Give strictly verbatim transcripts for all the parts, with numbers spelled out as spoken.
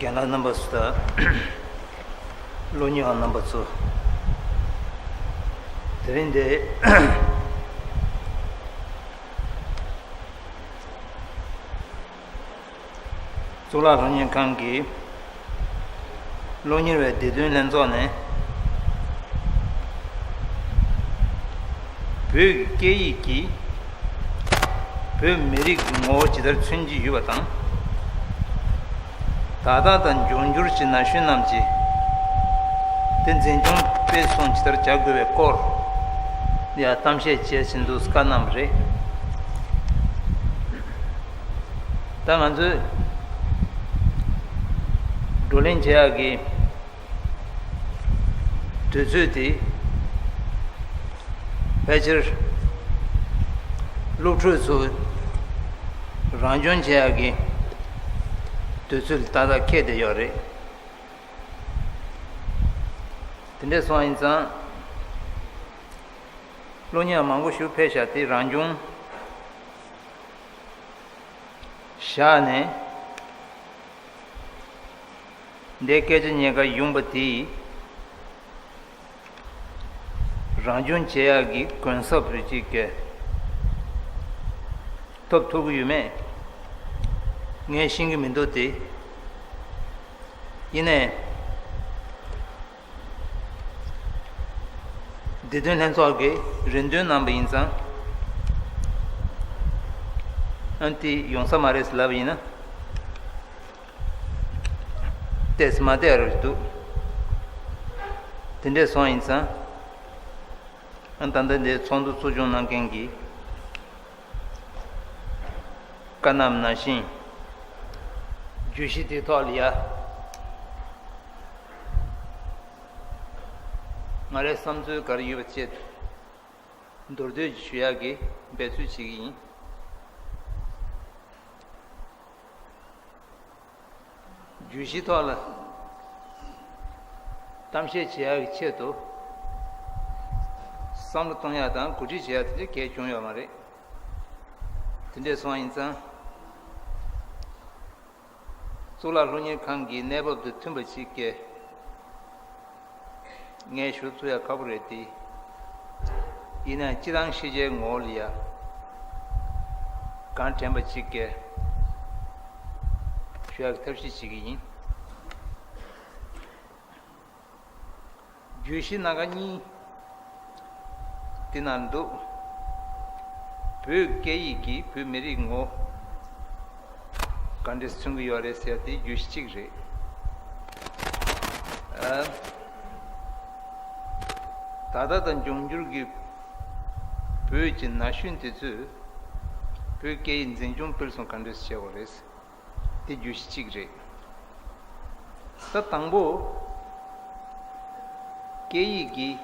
རྒན་ལགས་རྣམ་པ་ཚོ་དང་། སློབ་གཉེར་བ་རྣམ་པ་ཚོ། དེ་རིང་འདི། གཙུག་ལག་སློབ་གཉེར་ཁང་གི་སློབ་གཉེར་བའི་སྡེ་བདུན་ལྷན་ཚོགས་ནས། བོད་ཀྱི་སྐད་ཡིག་གིས་བོད་མི་རིགས་ཀྱི་ངོ་བོ་ཇི་ལྟར་མཚོན་གྱི་ཡོད་པ་དང་། ད་ལྟ་དང་འབྱུང་འགྱུར་གྱི་ན་གཞོན་རྣམས་ཀྱིས་དེ་འཛིན་སྐྱོང་སྤེལ་གསུམ་ཇི་ལྟར་བྱ་དགོས་པའི་སྐོར་ཡང་གཏམ་བཤད་བྱེད་བཞིན་དུ་བཀའ་གནང་བ་རེད། ད་ང་ཚོས་བགྲོ་གླེང་བྱེད་ཡག་གི་དུས་ཚོད་དེ། ཕལ་ཆེར་སློབ་ཕྲུག་ཚོ་རང་སྐྱོང་བྱེད་ཡག་གི་དུས་ཚོད་ཏག་ཏག་འཁེལ་བསྡད་ཡོད་རེད། དེ་འདྲས་སོང་ཡིན་ཙང་། སློབ་གཉེར་མང་པོ་ཞིག་ཕེབས་བཞག་དེ་རང་སྐྱོང་བཞག་ནས། འདས་སྐད་ཆ་ཉན་ག་ཡོང་པ་དེ་རང་སྐྱོང་བྱེད་ཡག་གི་གོ་སྐབས་རེ་ཅིག་གི་ཐོབ་ཐུབ་ཀྱི་ཡོད་མེད་ངས་ཤེས་ཀྱི་མི་འདུག་སྟེ། ཡིན་ནའི། སྡེ་བདུན་ལྷན་ཚོགས་ཀྱིས་རེ་འདུན་གནང་པ་ཡིན་ཙང་། ཨ་ནི་དེ་ཡོང་ས་མ་རེད་ཟེར་ལབ་པ་ཡིན་ན། བལྟས་མ་བལྟས་རེད་འདུག་དེ་འདྲས་སོང་ཡིན་ཙང་། ཨ་ནི་ད་ལྟ་འདིར་ཚོགས་འདུ་ཚོགས་ཆུང་གནང་མཁན་གྱིས་བཀའ་གནང་བ་ནང་བཞིན། བརྗོད་གཞི་དེའི་ཐོག་ལ་ཡ། ང་རའི་བསམ་ཚུལ་ག་རེ་ཡོད་པ་བཅས་མདོར་བསྡུས་ཞུ་ཡག་གི་འབད་རྩོལ་བྱེད་ཀྱི་ཡིན། བརྗོད་གཞིའི་ཐོག་ལ་གཏམ་བཤད་བྱེད་ཡག་གི་ཆེད་དུ་བསམ་བློ་གཏོང་ཡག་དང་གོ་སྒྲིག་བྱེད་ཡག་དེ་འདྲ་གལ་བྱུང་ཡོད་མ་རེད། དེ་འདྲས་སོང་བ་ཡིན་ཙང་། གཙུག་ལག་སློབ་གཉེར་ཁང་གི་གནས་བབ་དང་མཐུན་པ་ཞིག་གི་ངས་ཞུ་ཚུགས་ཡ་ཁག་པོ་རེད་དེ། ཡིན་ནའང་སྤྱི་བཏང་ཤེས་བྱའི་ངོ་བོ་ལ་ཡ་གང་དྲན་པ་ཅིག་གི་ཞུ་ཡག་གི་ཐབས་ཤེས་བྱེད་ཀྱི་ཡིན། བརྗོད་གཞི་སྣ་ཁ་གཉིས་དེ་ནང་འདུག་བོད་སྐད་ཡིག་གིས་བོད་མི་རིགས་ངོ་ག་འདྲས་མཚོན་གྱི་ཡོད་རེད་ཟེར་ཡ་དེ་བརྗོད་གཞི་གཅིག་རེད། ཨ། ད་ལྟ་དང་འབྱུང་འགྱུར་གྱི་བོད་ཀྱི་ན་གཞོན་དེ་ཚོས་བོད་སྐད་ཡིག་འཛིན་སྐྱོང་སྤེལ་གསུམ་ག་འདྲས་བྱེད་དགོས་རེད། དེ་བརྗོད་གཞི་གཅིག་རེད། ད་དང་པོ། སྐད་ཡིག་གིས་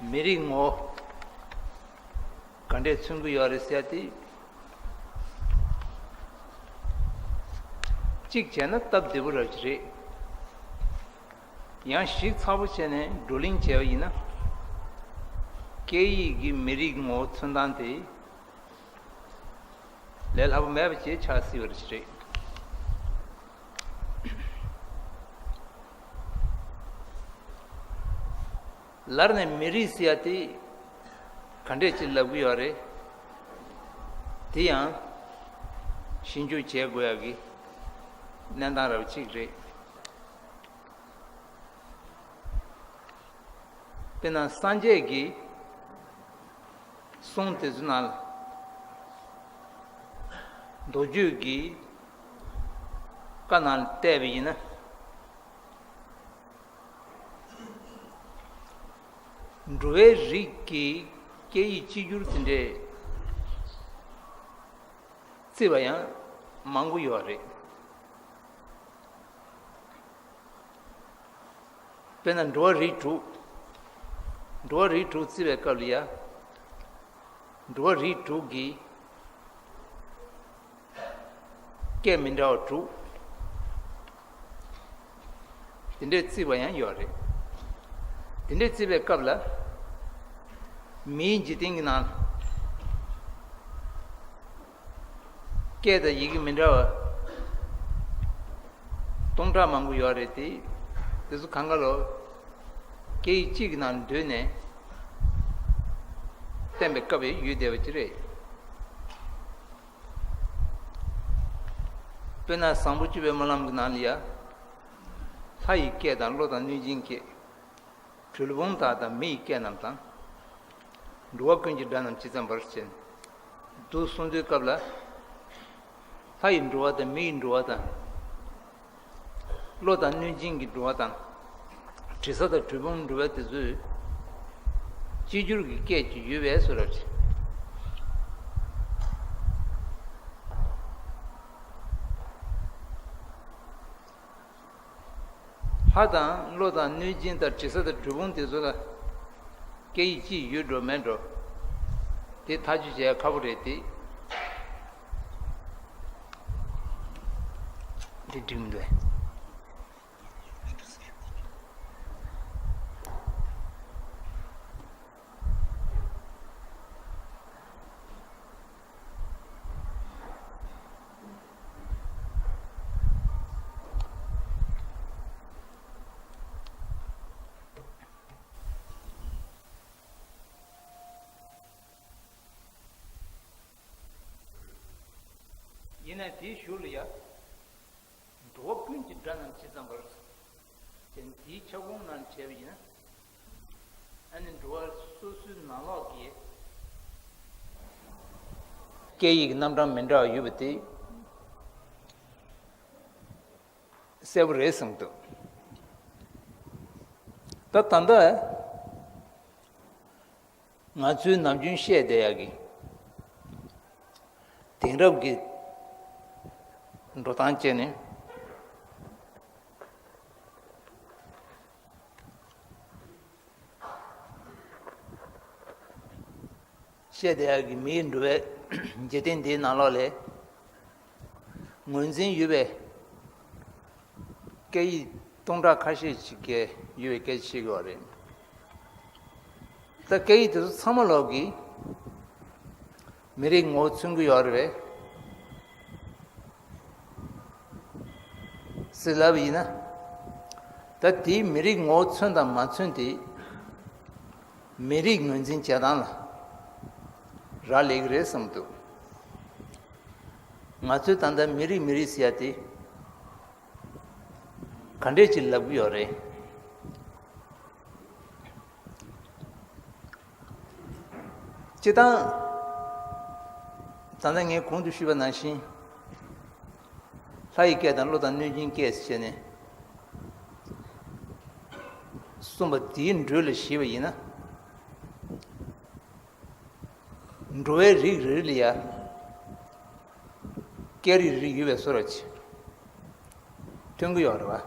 མི་རིགས་ངོ་ག་འདྲས་མཚོན་གྱི་ཡོད་རེད་ཟེར་ཏེ། གཅིག་བྱས་ན་སྟབས་བདེ་པོ་རབ་ཅིག་རེད། ཡང་ཞིབ་ཚགས་པོ་བྱས་ནས་བགྲོ་གླེང་བྱས་པ་ཡིན་ན། སྐད་ཡིག་གིས་མི་རིགས་ངོ་བོ་མཚོན་སྟངས་དེ། ལས་སླ་པོ་མེད་པ་ཅིག་ཆགས་སྲིད་པ་རེད། ལར་ནས་མི་རིགས་ཟེར་ཡ་དེ་ག་འདྲས་ཅིག་ལབ་ཀྱི་ཡོད་རེད། དེ་ཡང་ཞིབ་འཇུག་བྱེད་དགོས་ཡ་གི་གནས་སྟངས་རབ་ཅིག་རེད། དཔེར་ན་སངས་རྒྱས་ཀྱི་གསུང་དེ་ཚོ་ནང་ལ། མདོ་རྒྱུད་ཀྱི་བཀའ་ནང་ལ་བལྟས་པ་ཡིན་ན། འགྲོ་བའི་རིགས་ཀྱི་སྐད་ཡིག་གཅིག་གྱུར་དེ་འདྲས་བརྩི་བ་ཡང་མང་པོ་ཡོད་རེད། དཔེར་ན་འགྲོ་བ་རིགས་དྲུག་འགྲོ་བ་རིགས་དྲུག་བརྩི་བའི་སྐབས་ལ་ཡ། འགྲོ་བ་རིགས་དྲུག་གི་སྐད་མི་འདྲ་བ་དྲུག་དེ་འདྲས་བརྩི་བ་ཡང་ཡོད་རེད། དེ་འདྲས་བརྩི་བའི་སྐབས་ལ། མིའི་འཇིག་རྟེན་གྱི་ནང་ལ། སྐད་དང་ཡི་གེ་མི་འདྲ་བ་ སྟོང་ཕྲག་མང་པོ་ཡོད་རེད་དེ། དེ་ཚོ་གང་ག་ལོ། སྐད་ཡིག་གཅིག་གི་ནང་སྡོད་ནས་བསྟན་པའི་སྐབས་ཡོད་བསྡད་པ་ཅིག་རེད། དཔེར་ན་བཟང་པོ་སྤྱོད་པའི་སྨོན་ལམ་གྱི་ནང་ལ་ཡ། ལྷ་ཡི་སྐད་དང་བློ་དང་གནོད་སྦྱིན་སྐད། གྲུལ་བུམ་དག་དང་མི་ཡི་སྐད་རྣམས་དང་། འགྲོ་བ་ཀུན་གྱི་སྒྲ་རྣམས་ཇི་ཙམ་པར་ཞེས། འདུག་གསུངས་དུས་སྐབས་ལ། ལྷ་ཡི་འགྲོ་བ་དང་མི་ཡི་འགྲོ་བ་དང་། བློ་དང་གནོད་སྦྱིན་གྱི་འགྲོ་བ་དང་། དྲི་ཟ་དང་གྲུལ་བུམ་འགྲོ་བ་དེ་ཚོས། གཅིག་གྱུར་གྱི་སྐད་ཅིག་ཡོད་པས་སོ་རབ་ཅིང་། ལྷ་དང་བློ་དང་གནོད་སྦྱིན་དང་དྲི་ཟ་དང་གྲུལ་བུམ་དེ་ཚོ་ལ། སྐད་ཡིག་གཅིག་ཡོད་འགྲོ་མེད་འགྲོ། དེ་ཐག་གཅོད་བྱེད་ཡ་ཁག་པོ་རེད་དེ། འདི་འགྲིག་མི་འདུག་ཨེ། ཡིན་ན་དེའི་གཞུག་ལ་ཡ། འགྲོ་བ་ཀུན་གྱི་སྒྲ་རྣམས་ཇི་ཙམ་པར། ཅེས་འདིའི་ཁྱབ་ཁོངས་ནང་བྱས་པ་ཡིན་ན། ཨ་ནི་འགྲོ་བ་སོ་སོའི་ནང་ལོགས་ཀྱི་སྐད་ཡིག་རྣམ་གྲངས་མི་འདྲ་བ་ཡོད་པ་དེ་གསལ་པོ་རེད་བསམ་འདུག་ད་ད་ལྟ་ང་ཚོའི་ནམ་རྒྱུན་བཤད་བསྡད་ཡག་གི་དེང་རབས་ཀྱི་འགྲོ་སྟངས་བྱས་ནས། བཤད་བསྡད་ཡག་གི་མིའི་འགྲོ་བའི་འཇིག་རྟེན་འདིའི་ནང་ལོགས་ལ་ངོས་འཛིན་ཡོད་པའི་སྐད་ཡིག་སྟོང་ཕྲག་ཁ་ཤས་ཤིག་གིས་ཡོད་པའི་སྐད་ཆ་བཤད་ཀྱི་ཡོད་རེད། ད་སྐད་ཡིག་དེ་ཚོ་ཚང་མ་ལོག་གིས་མི་རིགས་ངོ་བོ་མཚོན་གྱི་ཡོད་རེད་ཟེར་ལབ་ཡིན་ན། ད་དེའི་མི་རིགས་ངོ་བོ་མཚོན་དང་མ་མཚོན་དེ། མི་རིགས་ངོས་འཛིན་བྱེད་སྟངས་ལ་རག་ལས་ཀྱི་རེད་བསམ་འདུག་ང་ཚོས་ད་ལྟ་མི་རིགས་མི་རིགས་ཟེར་ཡ་དེ་ག་འདྲས་ཅིག་ལབ་ཀྱི་ཡོད་རེད། སྤྱིར་བཏང་། ད་ལྟ་ངས་གོང་དུ་ཞུས་པ་ནང་བཞིན། ལྷ་ཡི་སྐད་དང་བློ་དང་གནོད་སྦྱིན་སྐད་ཟེར་ནས་གསུངས་པ་དེའི་འགྲོས་ལ་གཞིགས་པ་ཡིན་ན། འགྲོ་བའི་རིགས་རེ་རེ་ལ་ཡ། སྐད་རིགས་རེ་རེ་ཡོད་པའི་བཟོ་འདྲ་ཅིག་ཐོན་གྱི་ཡོད་རེད་བ།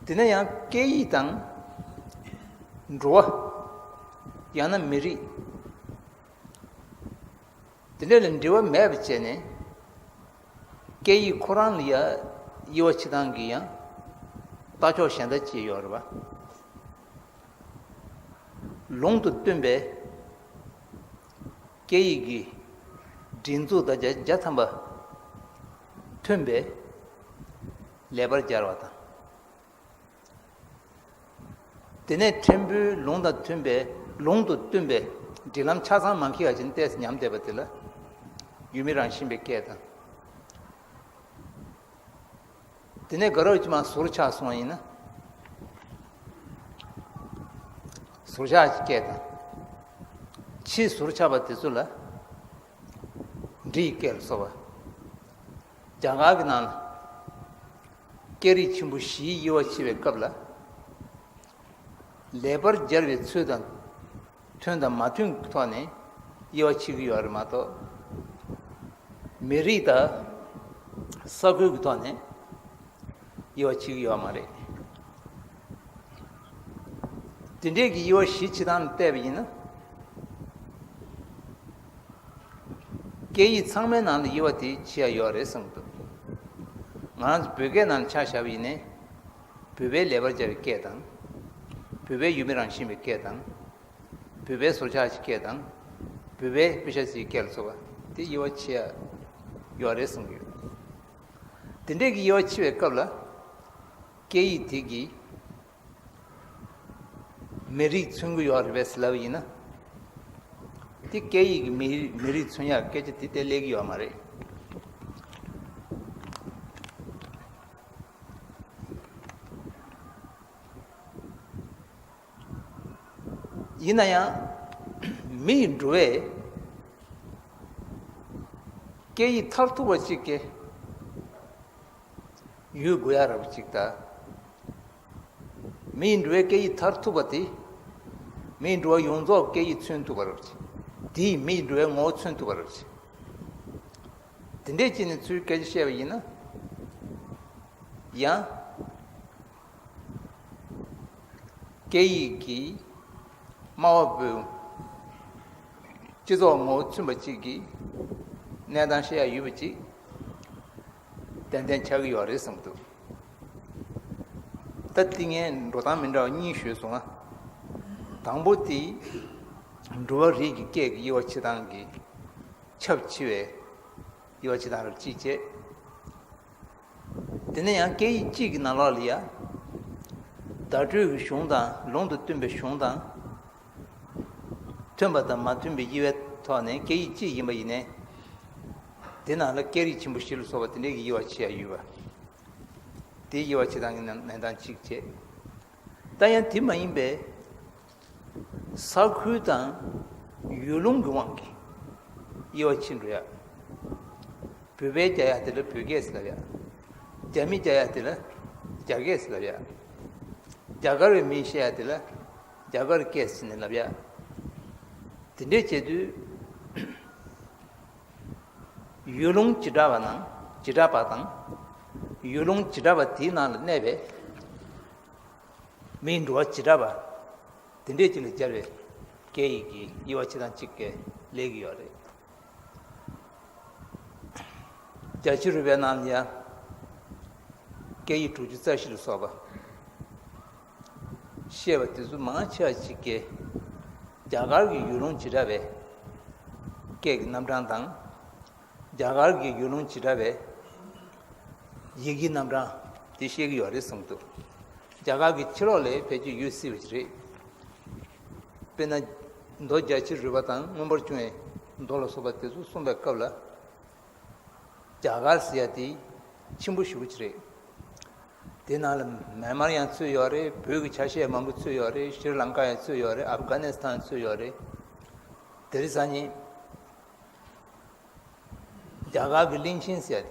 དེ་ནས་ཡང་སྐད་ཡིག་དང་འགྲོ་བ། ཡང་ན་མི་རིགས། དེ་འདྲ་ལ་འབྲེལ་བ་མེད་པ་བྱས་ནས། སྐད་ཡིག་ཁོ་རང་ལ་ཡ་དབྱེ་བ་ཕྱེ་སྟངས་ཀྱི་ཡང་ལྟ་ཕྱོགས་གཞན་དག་ཅིག་ཡོད་རེད་བ། ལུང་དང་བསྟུན་པའི་སྐད་ཡིག་གི་སྒྲིག་འཛུགས་དང་བརྒྱ་བརྒྱ་ཐམ་པ་མཐུན་པའི་ལེགས་པར་སྦྱར་བ་དང་། དེ་ནས་ཕྲན་བུའི་ལུང་དང་མཐུན་པའི་ལུང་དང་བསྟུན་པའི་སྒྲིག་ལམ་ཆ་ཚང་མ་འཁྱེར་བ་ཅིག་ཏོག་ཙམ་ཉམས་བསྡད་པ་དེ་ལ་ཡུལ་མི་རང་བཞིན་པའི་སྐད་དང་། དེ་ནས་དགའ་རབ་ཀྱི་མ་ཟུར་ཆག་སོང་བ་ཡིན་ན། ཟུར་ཆག་གི་སྐད་དང་། ཕྱིའི་ཟུར་ཆག་པ་དེ་ཚོ་ལ་འབྲི་ཡི་སྐད་ལ་སོགས་པ། རྒྱ་གར་གྱི་ནང་ལ་སྐད་རིགས་ཆེན་པོ་བཞིའི་དབྱེ་བ་ཕྱེ་བའི་སྐབས་ལ། ལེགས་པར་སྦྱར་བའི་ཚུལ་དང་། མཐུན་དང་མ་མཐུན་གྱི་ཐོག་ནས་དབྱེ་བ་ཕྱེ་གི་ཡོད་རེད་མ་གཏོགས། མི་རིགས་དང་ས་ཁུལ་གྱི་ཐོག་ནས་དབྱེ་བ་ཕྱེ་གི་ཡོད་མ་རེད། དེ་འདྲའི་གི་དབྱེ་བ་བཞི་ཕྱེ་སྟངས་ལ་བལྟས་པ་ཡིན་ན། སྐད་ཡིག་ཚང་མའི་ནང་ལ་དབྱེ་བ་དེ་ཕྱེ་ཡ་ཡོད་རེད་བསམ་གྱི་འདུག་ང་རང་ཚོ་བོད་སྐད་ནང་ལ་ཆ་བཞག་པ་ཡིན་ནའི། བོད་པའི་ལེགས་པར་སྦྱར་བའི་སྐད་དང་། བོད་པའི་ཡུལ་མི་རང་བཞིན་པའི་སྐད་དང་། བོད་པའི་ཟུར་ཆག་གི་སྐད་དང་། བོད་པའི་དཔེ་ཆ་སྤྱིའི་སྐད་ལ་སོགས་པ་དེ་དབྱེ་བ་ཕྱེ་ཡ་ཡོད་རེད་བསམ་གྱི་ཡོད། དེ་འདྲས་ཀྱི་དབྱེ་བ་ཕྱེ་བའི་སྐབས་ལ། སྐད་ཡིག་དེ་གིས་མི་རིགས་མཚོན་གྱི་ཡོད་རེད་པས་ལབ་ཡིན་ན། དེ་སྐད་ཡིག་གིས་མི་མི་རིགས་མཚོན་ཡག་སྐད་ཆ་དེ་ལྟར་སླེབས་ཀྱི་ཡོད་མ་རེད། ཡིན་ན་ཡང་། མི་ཡི་འགྲོ་བས་སྐད་ཡིག་མཐར་ཐུག་པ་གཅིག་གི་ཡོད་དགོས་ཡ་རབ་ཅིག་དང་། མི་ཡི་འགྲོ་བའི་སྐད་ཡིག་མཐར་ཐུག་པ་དེ། མི་ཡི་འགྲོ་བ་ཡོངས་རྫོགས་སྐད་ཡིག་མཚོན་ཐུབ་པ་རབ་ཅིག་དེས་མི་ཡི་འགྲོ་བའི་ངོ་བོ་མཚོན་ཐུབ་པ་རབ་ཅིག་དེ་འདྲས་ཅིག་ནས་ཚུར་སྐད་ཆ་བཤད་པ་ཡིན་ན། ཡང་། སྐད་ཡིག་གིས་སྨྲ་བ་པོའི་སྤྱི་ཚོགས་ངོ་བོ་མཚོན་པ་གཅིག་གི་གནས་སྟངས་བཤད་ཡ་ཡོད་པ་གཅིག་ཏན་ཏན་ཆགས་ཀྱི་ཡོད་རེད་བསམ་འདུག་ད་འདི་ངས་འགྲོ་སྟངས་མི་འདྲ་བ་གཉིས་ཞུས་སོང་ང་། དང་པོ་དེ་འགྲོ་བ་རིགས་ཀྱི་སྐད་ཀྱི་དབྱེ་བ་ཕྱེ་སྟངས་ཀྱི་ཁྱབ་ཆེ་བའི་དབྱེ་བ་ཕྱེ་སྟངས་རབ་གཅིག་བྱས། དེ་ནས་ཡང་སྐད་ཡིག་གཅིག་གི་ནང་ལོགས་ལ་ཡ། བརྡ་སྤྲོད་ཀྱི་གཞུང་དང་ལུང་དང་བསྟུན་པའི་གཞུང་དང་། མཐུན་པ་དང་མ་མཐུན་པའི་དབྱེ་བའི་ཐོག་ནས་སྐད་ཡིག་གཅིག་ཡིན་པ་ཡིན་ནའི། དེ་ནང་ལ་སྐད་རིགས་ཆེན་པོ་བཞི་ལ་སོགས་པ་དེ་འདྲའི་གི་དབྱེ་བ་ཕྱེ་ཡ་ཡོད་པ། དེའི་དབྱེ་བ་ཕྱེ་སྟངས་ཀྱི་གནས་སྟངས་གཅིག་བྱས། ད་ཡང་དེ་མ་ཡིན་པའི་ས་ཁུལ་དང་ཡུལ་ལུང་གི་དབང་གིས་དབྱེ་བ་ཕྱེ་འགྲོ་ཡ། བོད་པས་རྒྱག་ཡ་དེ་ལ་བོད་སྐད་ཟེར་ལབ་ཡ། རྒྱ་མིས་རྒྱག་ཡ་དེ་ལ་རྒྱ་སྐད་ཟེར་ལབ་ཡ། རྒྱ་གར་བའི་མིས་བཤད་ཡ་དེ་ལ་རྒྱ་གར་སྐད་ཟེར་ནས་ལབ་ཡ། དེ་འདྲས་བྱེད་དུས། ཡུལ་ལུང་བྱེ་བྲག་པ་ནང་བྱེ་བྲག་པ་དང་། ཡུལ་ལུང་བྱེ་བྲག་པ་དེའི་ནང་ལ་གནས་པའི་མིའི་འགྲོ་བ་བྱེ་བྲག་པ་དེ་འདྲས་ཅིག་ལ་སྦྱར་བའི་སྐད་ཡིག་གི་དབྱེ་བ་ཕྱེ་སྟངས་གཅིག་གི་སླེབས་ཀྱི་ཡོད་རེད། རྒྱལ་སྤྱི་རུ་བའི་ནང་ལ་ཡང་སྐད་ཡིག་དྲུག་ཅུ་རྩ་བཞི་ལ་སོགས་པ། བཤད་པ་དེ་ཚོ་མང་ཆེ་བ་ཅིག་གིས་རྒྱ་གར་གྱི་ཡུལ་ལུང་བྱེ་བྲག་པའི་སྐད་ཀྱི་རྣམ་གྲངས་དང་། རྒྱ་གར་གྱི་ཡུལ་ལུང་བྱེ་བྲག་པའི་ཡི་གེའི་རྣམ་གྲངས་དེ་བཤད་ཀྱི་ཡོད་རེད་གསུངས་འདུག་རྒྱ་གར་གྱི་ཕྱི་ལོགས་ལ་ཕལ་ཆེར་ཡོད་སྲིད་པ་ཞིག་རེད། དཔེར་ན། མདོ་རྒྱ་ཆེར་རོལ་པ་དང་མངོན་པར་བྱུང་བའི་མདོ་ལ་སོགས་པ་དེ་ཚོ་གསུངས་པའི་སྐབས་ལ། རྒྱ་གར་ཟེར་ཡ་དེ་ཆེན་པོ་ཞེ་པོ་ཅིག་རེད། དེ་ནང་ལ་མེན་མར་ཡང་ཚུད་ཡོད་རེད། བོད་ཀྱི་ཆ་ཤས་མང་པོ་ཚུད་ཡོད་རེད། ཤྲི་ལང་ཀ་ཡང་ཚུད་ཡོད་རེད། ཨབ་གྷ་ནི་སི་ཐན་ཚུད་ཡོད་རེད། དེ་རིང་སང་ཉིན་རྒྱ་གར་གྱི་གླིང་ཆེན་ཟེར་ཡ་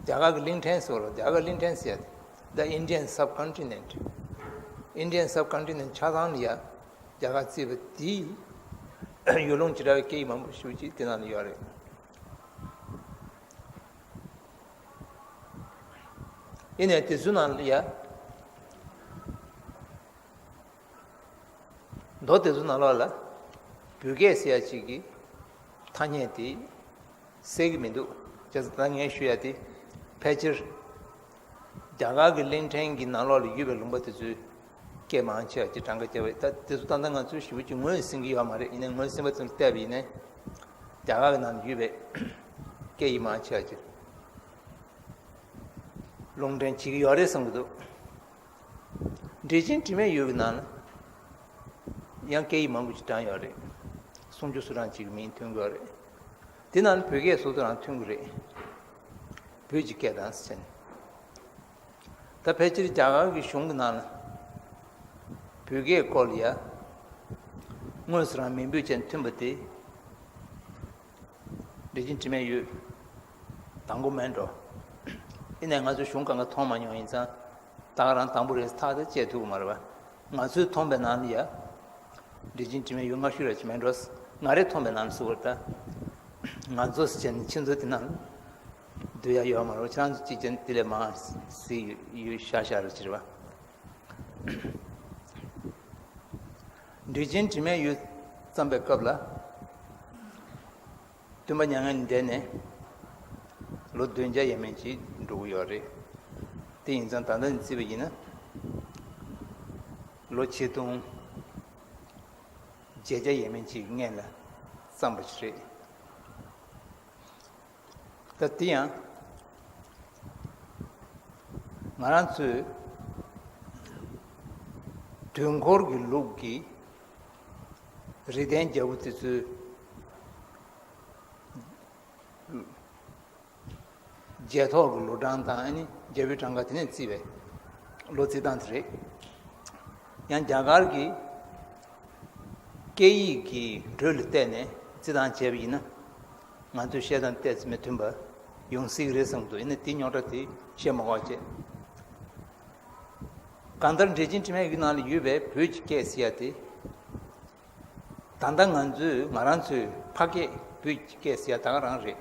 དེ། རྒྱ་གར་གྱི་གླིང་ཕྲན་ཟེར་བ་རེད། རྒྱ་གར་གླིང་ཕྲན་ཟེར་ཡ་དེ། The Indian subcontinent. Indian subcontinent ཆ་ཚང་ལ་ཡ་རྒྱ་གར་བརྩིས་པ་དེ་ཡུལ་ལུང་བྱེ་བྲག་པའི་སྐད་ཡིག་མང་པོ་ཞེ་པོ་ཅིག་དེ་ནང་ལ་ཡོད་རེད། ཡིན་ནའི་དེ་ཚོའི་ནང་ལ་ཡ། མདོ་དེ་ཚོའི་ནང་ལོགས་ལ་བོད་སྐད་ཟེར་ཡ་ཅིག་གི་ཐ་སྙད་དེ་གསལ་གྱི་མི་འདུག་བྱས་ཙང་ད་ངས་ཞུ་ཡ་དེ་ཕལ་ཆེར་རྒྱ་གར་གྱི་གླིང་ཕྲན་གྱི་ནང་ལོགས་ལ་ཡོད་པའི་ལུང་པ་དེ་ཚོའི་སྐད་མང་ཆེ་བ་ཅིག་གྲངས་ཀ་བརྒྱབ་པ་རེད། ད་དེ་ཚོ་ད་ལྟ་ང་ཚོས་ཞེ་པོ་ཅིག་ངོས་ཟིན་གྱི་ཡོད་མ་རེད། ཡིན་ནའི་ངོས་ཟིན་པ་ཙམ་བལྟས་པ་ཡིན་ནའི་རྒྱ་གར་གྱི་ནང་ལ་ཡོད་པའི་སྐད་ཡིག་མང་ཆེ་བ་ཅིག་རླུང་འཕྲིན་བྱེད་ཀྱི་ཡོད་རེད་བསམ་གྱི་འདུག་འགྲེལ་ཆེན་དྲི་མེད་འོད་ཀྱི་ནང་ལ་ཡང་སྐད་ཡིག་མང་པོ་ཞིག་བགྲངས་ཡོད་རེད། སུམ་ཅུ་སོ་གྲངས་ཅིག་གི་མིང་ཐོན་གྱི་ཡོད་རེད། དེ་ནང་ལ་བོད་སྐད་སོ་སོ་རང་ཐོན་གྱི་རེད། བོད་ཀྱི་སྐད་དང་ཟེར་ནས། ད་ཕལ་ཆེར་རྒྱ་གར་གྱི་གཞུང་གི་ནང་ལ་བོད་སྐད་སྐོར་ལ་ཡ་དངོས་སུ་རང་མིང་འབོད་བྱས་ཐོན་པ་དེ། འགྲེལ་ཆེན་དྲི་མེད་འོད། དང་པོ་མིན་འགྲོ། ཡིན་ནའི་ང་ཚོས་གཞུང་སྒང་ག་མཐོང་མ་མྱོང་། ཡིན་ཙང་ད་ག་རང་དང་པོ་རེད་ཐག་དེ་བཅད་ཐུབ་ཀྱི་མ་རེད་པ། ང་ཚོས་མཐོང་པའི་ནང་ལ་ཡ། འགྲེལ་ཆེན་དྲི་མེད་འོད་སྔ་ཤོས་ར་ཅིག་མིན་འགྲོ། ང་རས་མཐོང་པའི་ནང་ལ་ཟེར་བ་ད། ང་ཚོ་ཟེར་བྱས་ནས་ཁྱེད་ཚོ་དེ་ནང་ལ་སྡོད་ཡ་ཡོད་མ་རེད་པ། ཁྱེད་རང་ཚོ་གཅིག་བྱས་ནས་དེ་ལས་མང་ཟིག་ཡོད་ཤག་ཤག་ར་ཅིག་རེད་པ། འགྲེལ་ཆེན་དྲི་མེད་འོད་བརྩམས་པའི་སྐབས་ལ། སྟོན་པ་མྱ་ངན་འདས་ནས་ལོ་བདུན་བརྒྱ་ཡས་མས་ཅིག་འགྲོ་གི་ཡོད་རེད། དེ་ཡིན་ཙང་ད་ལྟ་ནས་བརྩིས་པ་ཡིན་ན། ལོ་ཆིག་སྟོང་བརྒྱད་བརྒྱ་ཡས་མས་ཅིག་སྔན་ལ་བརྩམས་པ་ཞིག་རེད། ད་དེ་ཡང་། ང་རང་ཚོའི་དུས་འཁོར་གྱི་ལུགས་ཀྱི་རིགས་ལྡན་རྒྱལ་པོ་དེ་ཚོའི་རྗེས་ཐོག་གི་ལོ་གྲངས་དང་ཨ་ནི་རྒྱལ་པོའི་གྲངས་ཀ་དེ་ནས་བརྩིས་པའི་ལོ་རྩིས་སྟངས་དེ་རེད། ཡང་རྒྱ་གར་གྱི་སྐད་ཡིག་གི་འགྲོས་ལ་བལྟས་ནས་རྩིས་སྟངས་བྱས་པ་ཡིན་ན། ང་ཚོས་བཤད་སྟངས་ཏོག་ཙམ་མི་མཐུན་པ་ཡོང་སྲིད་ཀྱི་རེད་བསམ་འདུག་ཡིན་ན་དེ་རྙོག་དྲ་དེ་བཤད་མ་དགོས་བྱས། གང་ལྟར་འགྲེལ་ཆེན་དྲི་མེད་ཀྱི་ནང་ལ་ཡོད་པའི་བོད་ཀྱི་སྐད་ཟེར་ཡ་དེ། ད་ལྟ་ང་ཚོས་ང་རང་ཚོའི་ཕ་སྐད་བོད་ཀྱི་སྐད་ཟེར་ཡ་ད་ག་རང་རེད།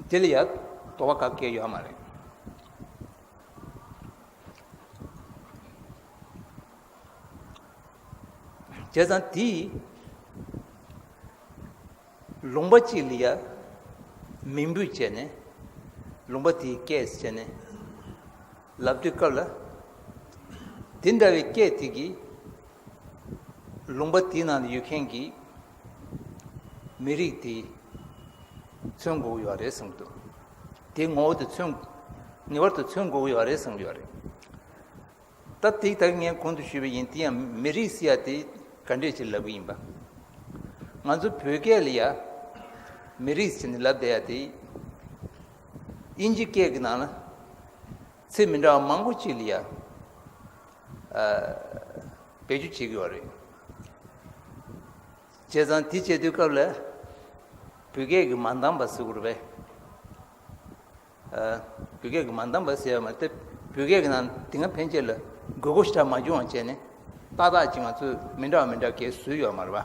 དེ་ལ་ཡ་དོགས་པ་ག་གེ་ཡོད་མ་རེད། བྱས་ཙང་དེས་ལུང་པ་གཅིག་ལ་ཡ་མིང་འབོད་བྱས་ནས་ལུང་པ་དེའི་སྐད་ཟེར་ནས་ལབ་དུས་སྐབས་ལ། དེ་འདྲ་བའི་སྐད་དེ་གིས་ལུང་པ་དེའི་ནང་ལ་ཡོད་མཁན་གྱི་མི་རིགས་དེ་མཚོན་དགོས་ཀྱི་ཡོད་རེད་བསམ་གྱི་འདུག་དེའི་ངོ་བོ་དེ་མཚོན། ངེས་པར་དུ་མཚོན་དགོས་ཀྱི་ཡོད་རེད་བསམ་གྱི་ཡོད་རེད། ད་དེ་ད་གིན་ངས་གོང་དུ་ཞུས་པ་ཡིན། དེ་ཡང་མི་རིགས་ཟེར་ཡ་དེ་ག་འདྲས་ཅིག་ལབ་གི་ཡིན་པ། ང་ཚོ་བོད་སྐད་ལ་ཡ་མི་རིགས་ཟེར་ནས་ལབ་བསྡད་ཡ་དེ། དབྱིན་ཇི་སྐད་ཀྱི་ནང་ལ་ཚིག་མི་འདྲ་བ་མང་པོ་ཅིག་ལ་ཡ་ཨ་བེད་སྤྱོད་བྱེད་ཀྱི་ཡོད་རེད། བྱས་ཙང་དེ་བྱེད་དུས་སྐབས་ལ་བོད་སྐད་ཀྱི་མ་འདང་བ་ཟེར་དགོས་རེད་པས། ཨ། བོད་སྐད་ཀྱི་མ་འདང་བ་ཟེར་བ་མ་རེད་དེ། བོད་སྐད་ཀྱི་ནང་དེ་སྔ་ཕན་ཆད་ལ་དགོས་མཁོ་ཞེ་དྲག་མ་བྱུང་བ་བྱས་ནས་ཏག་ཏག་ཅིག་ང་ཚོས་མི་འདྲ་བ་མི་འདྲ་གས་བཟོས་ཡོད་མ་རེད་པ།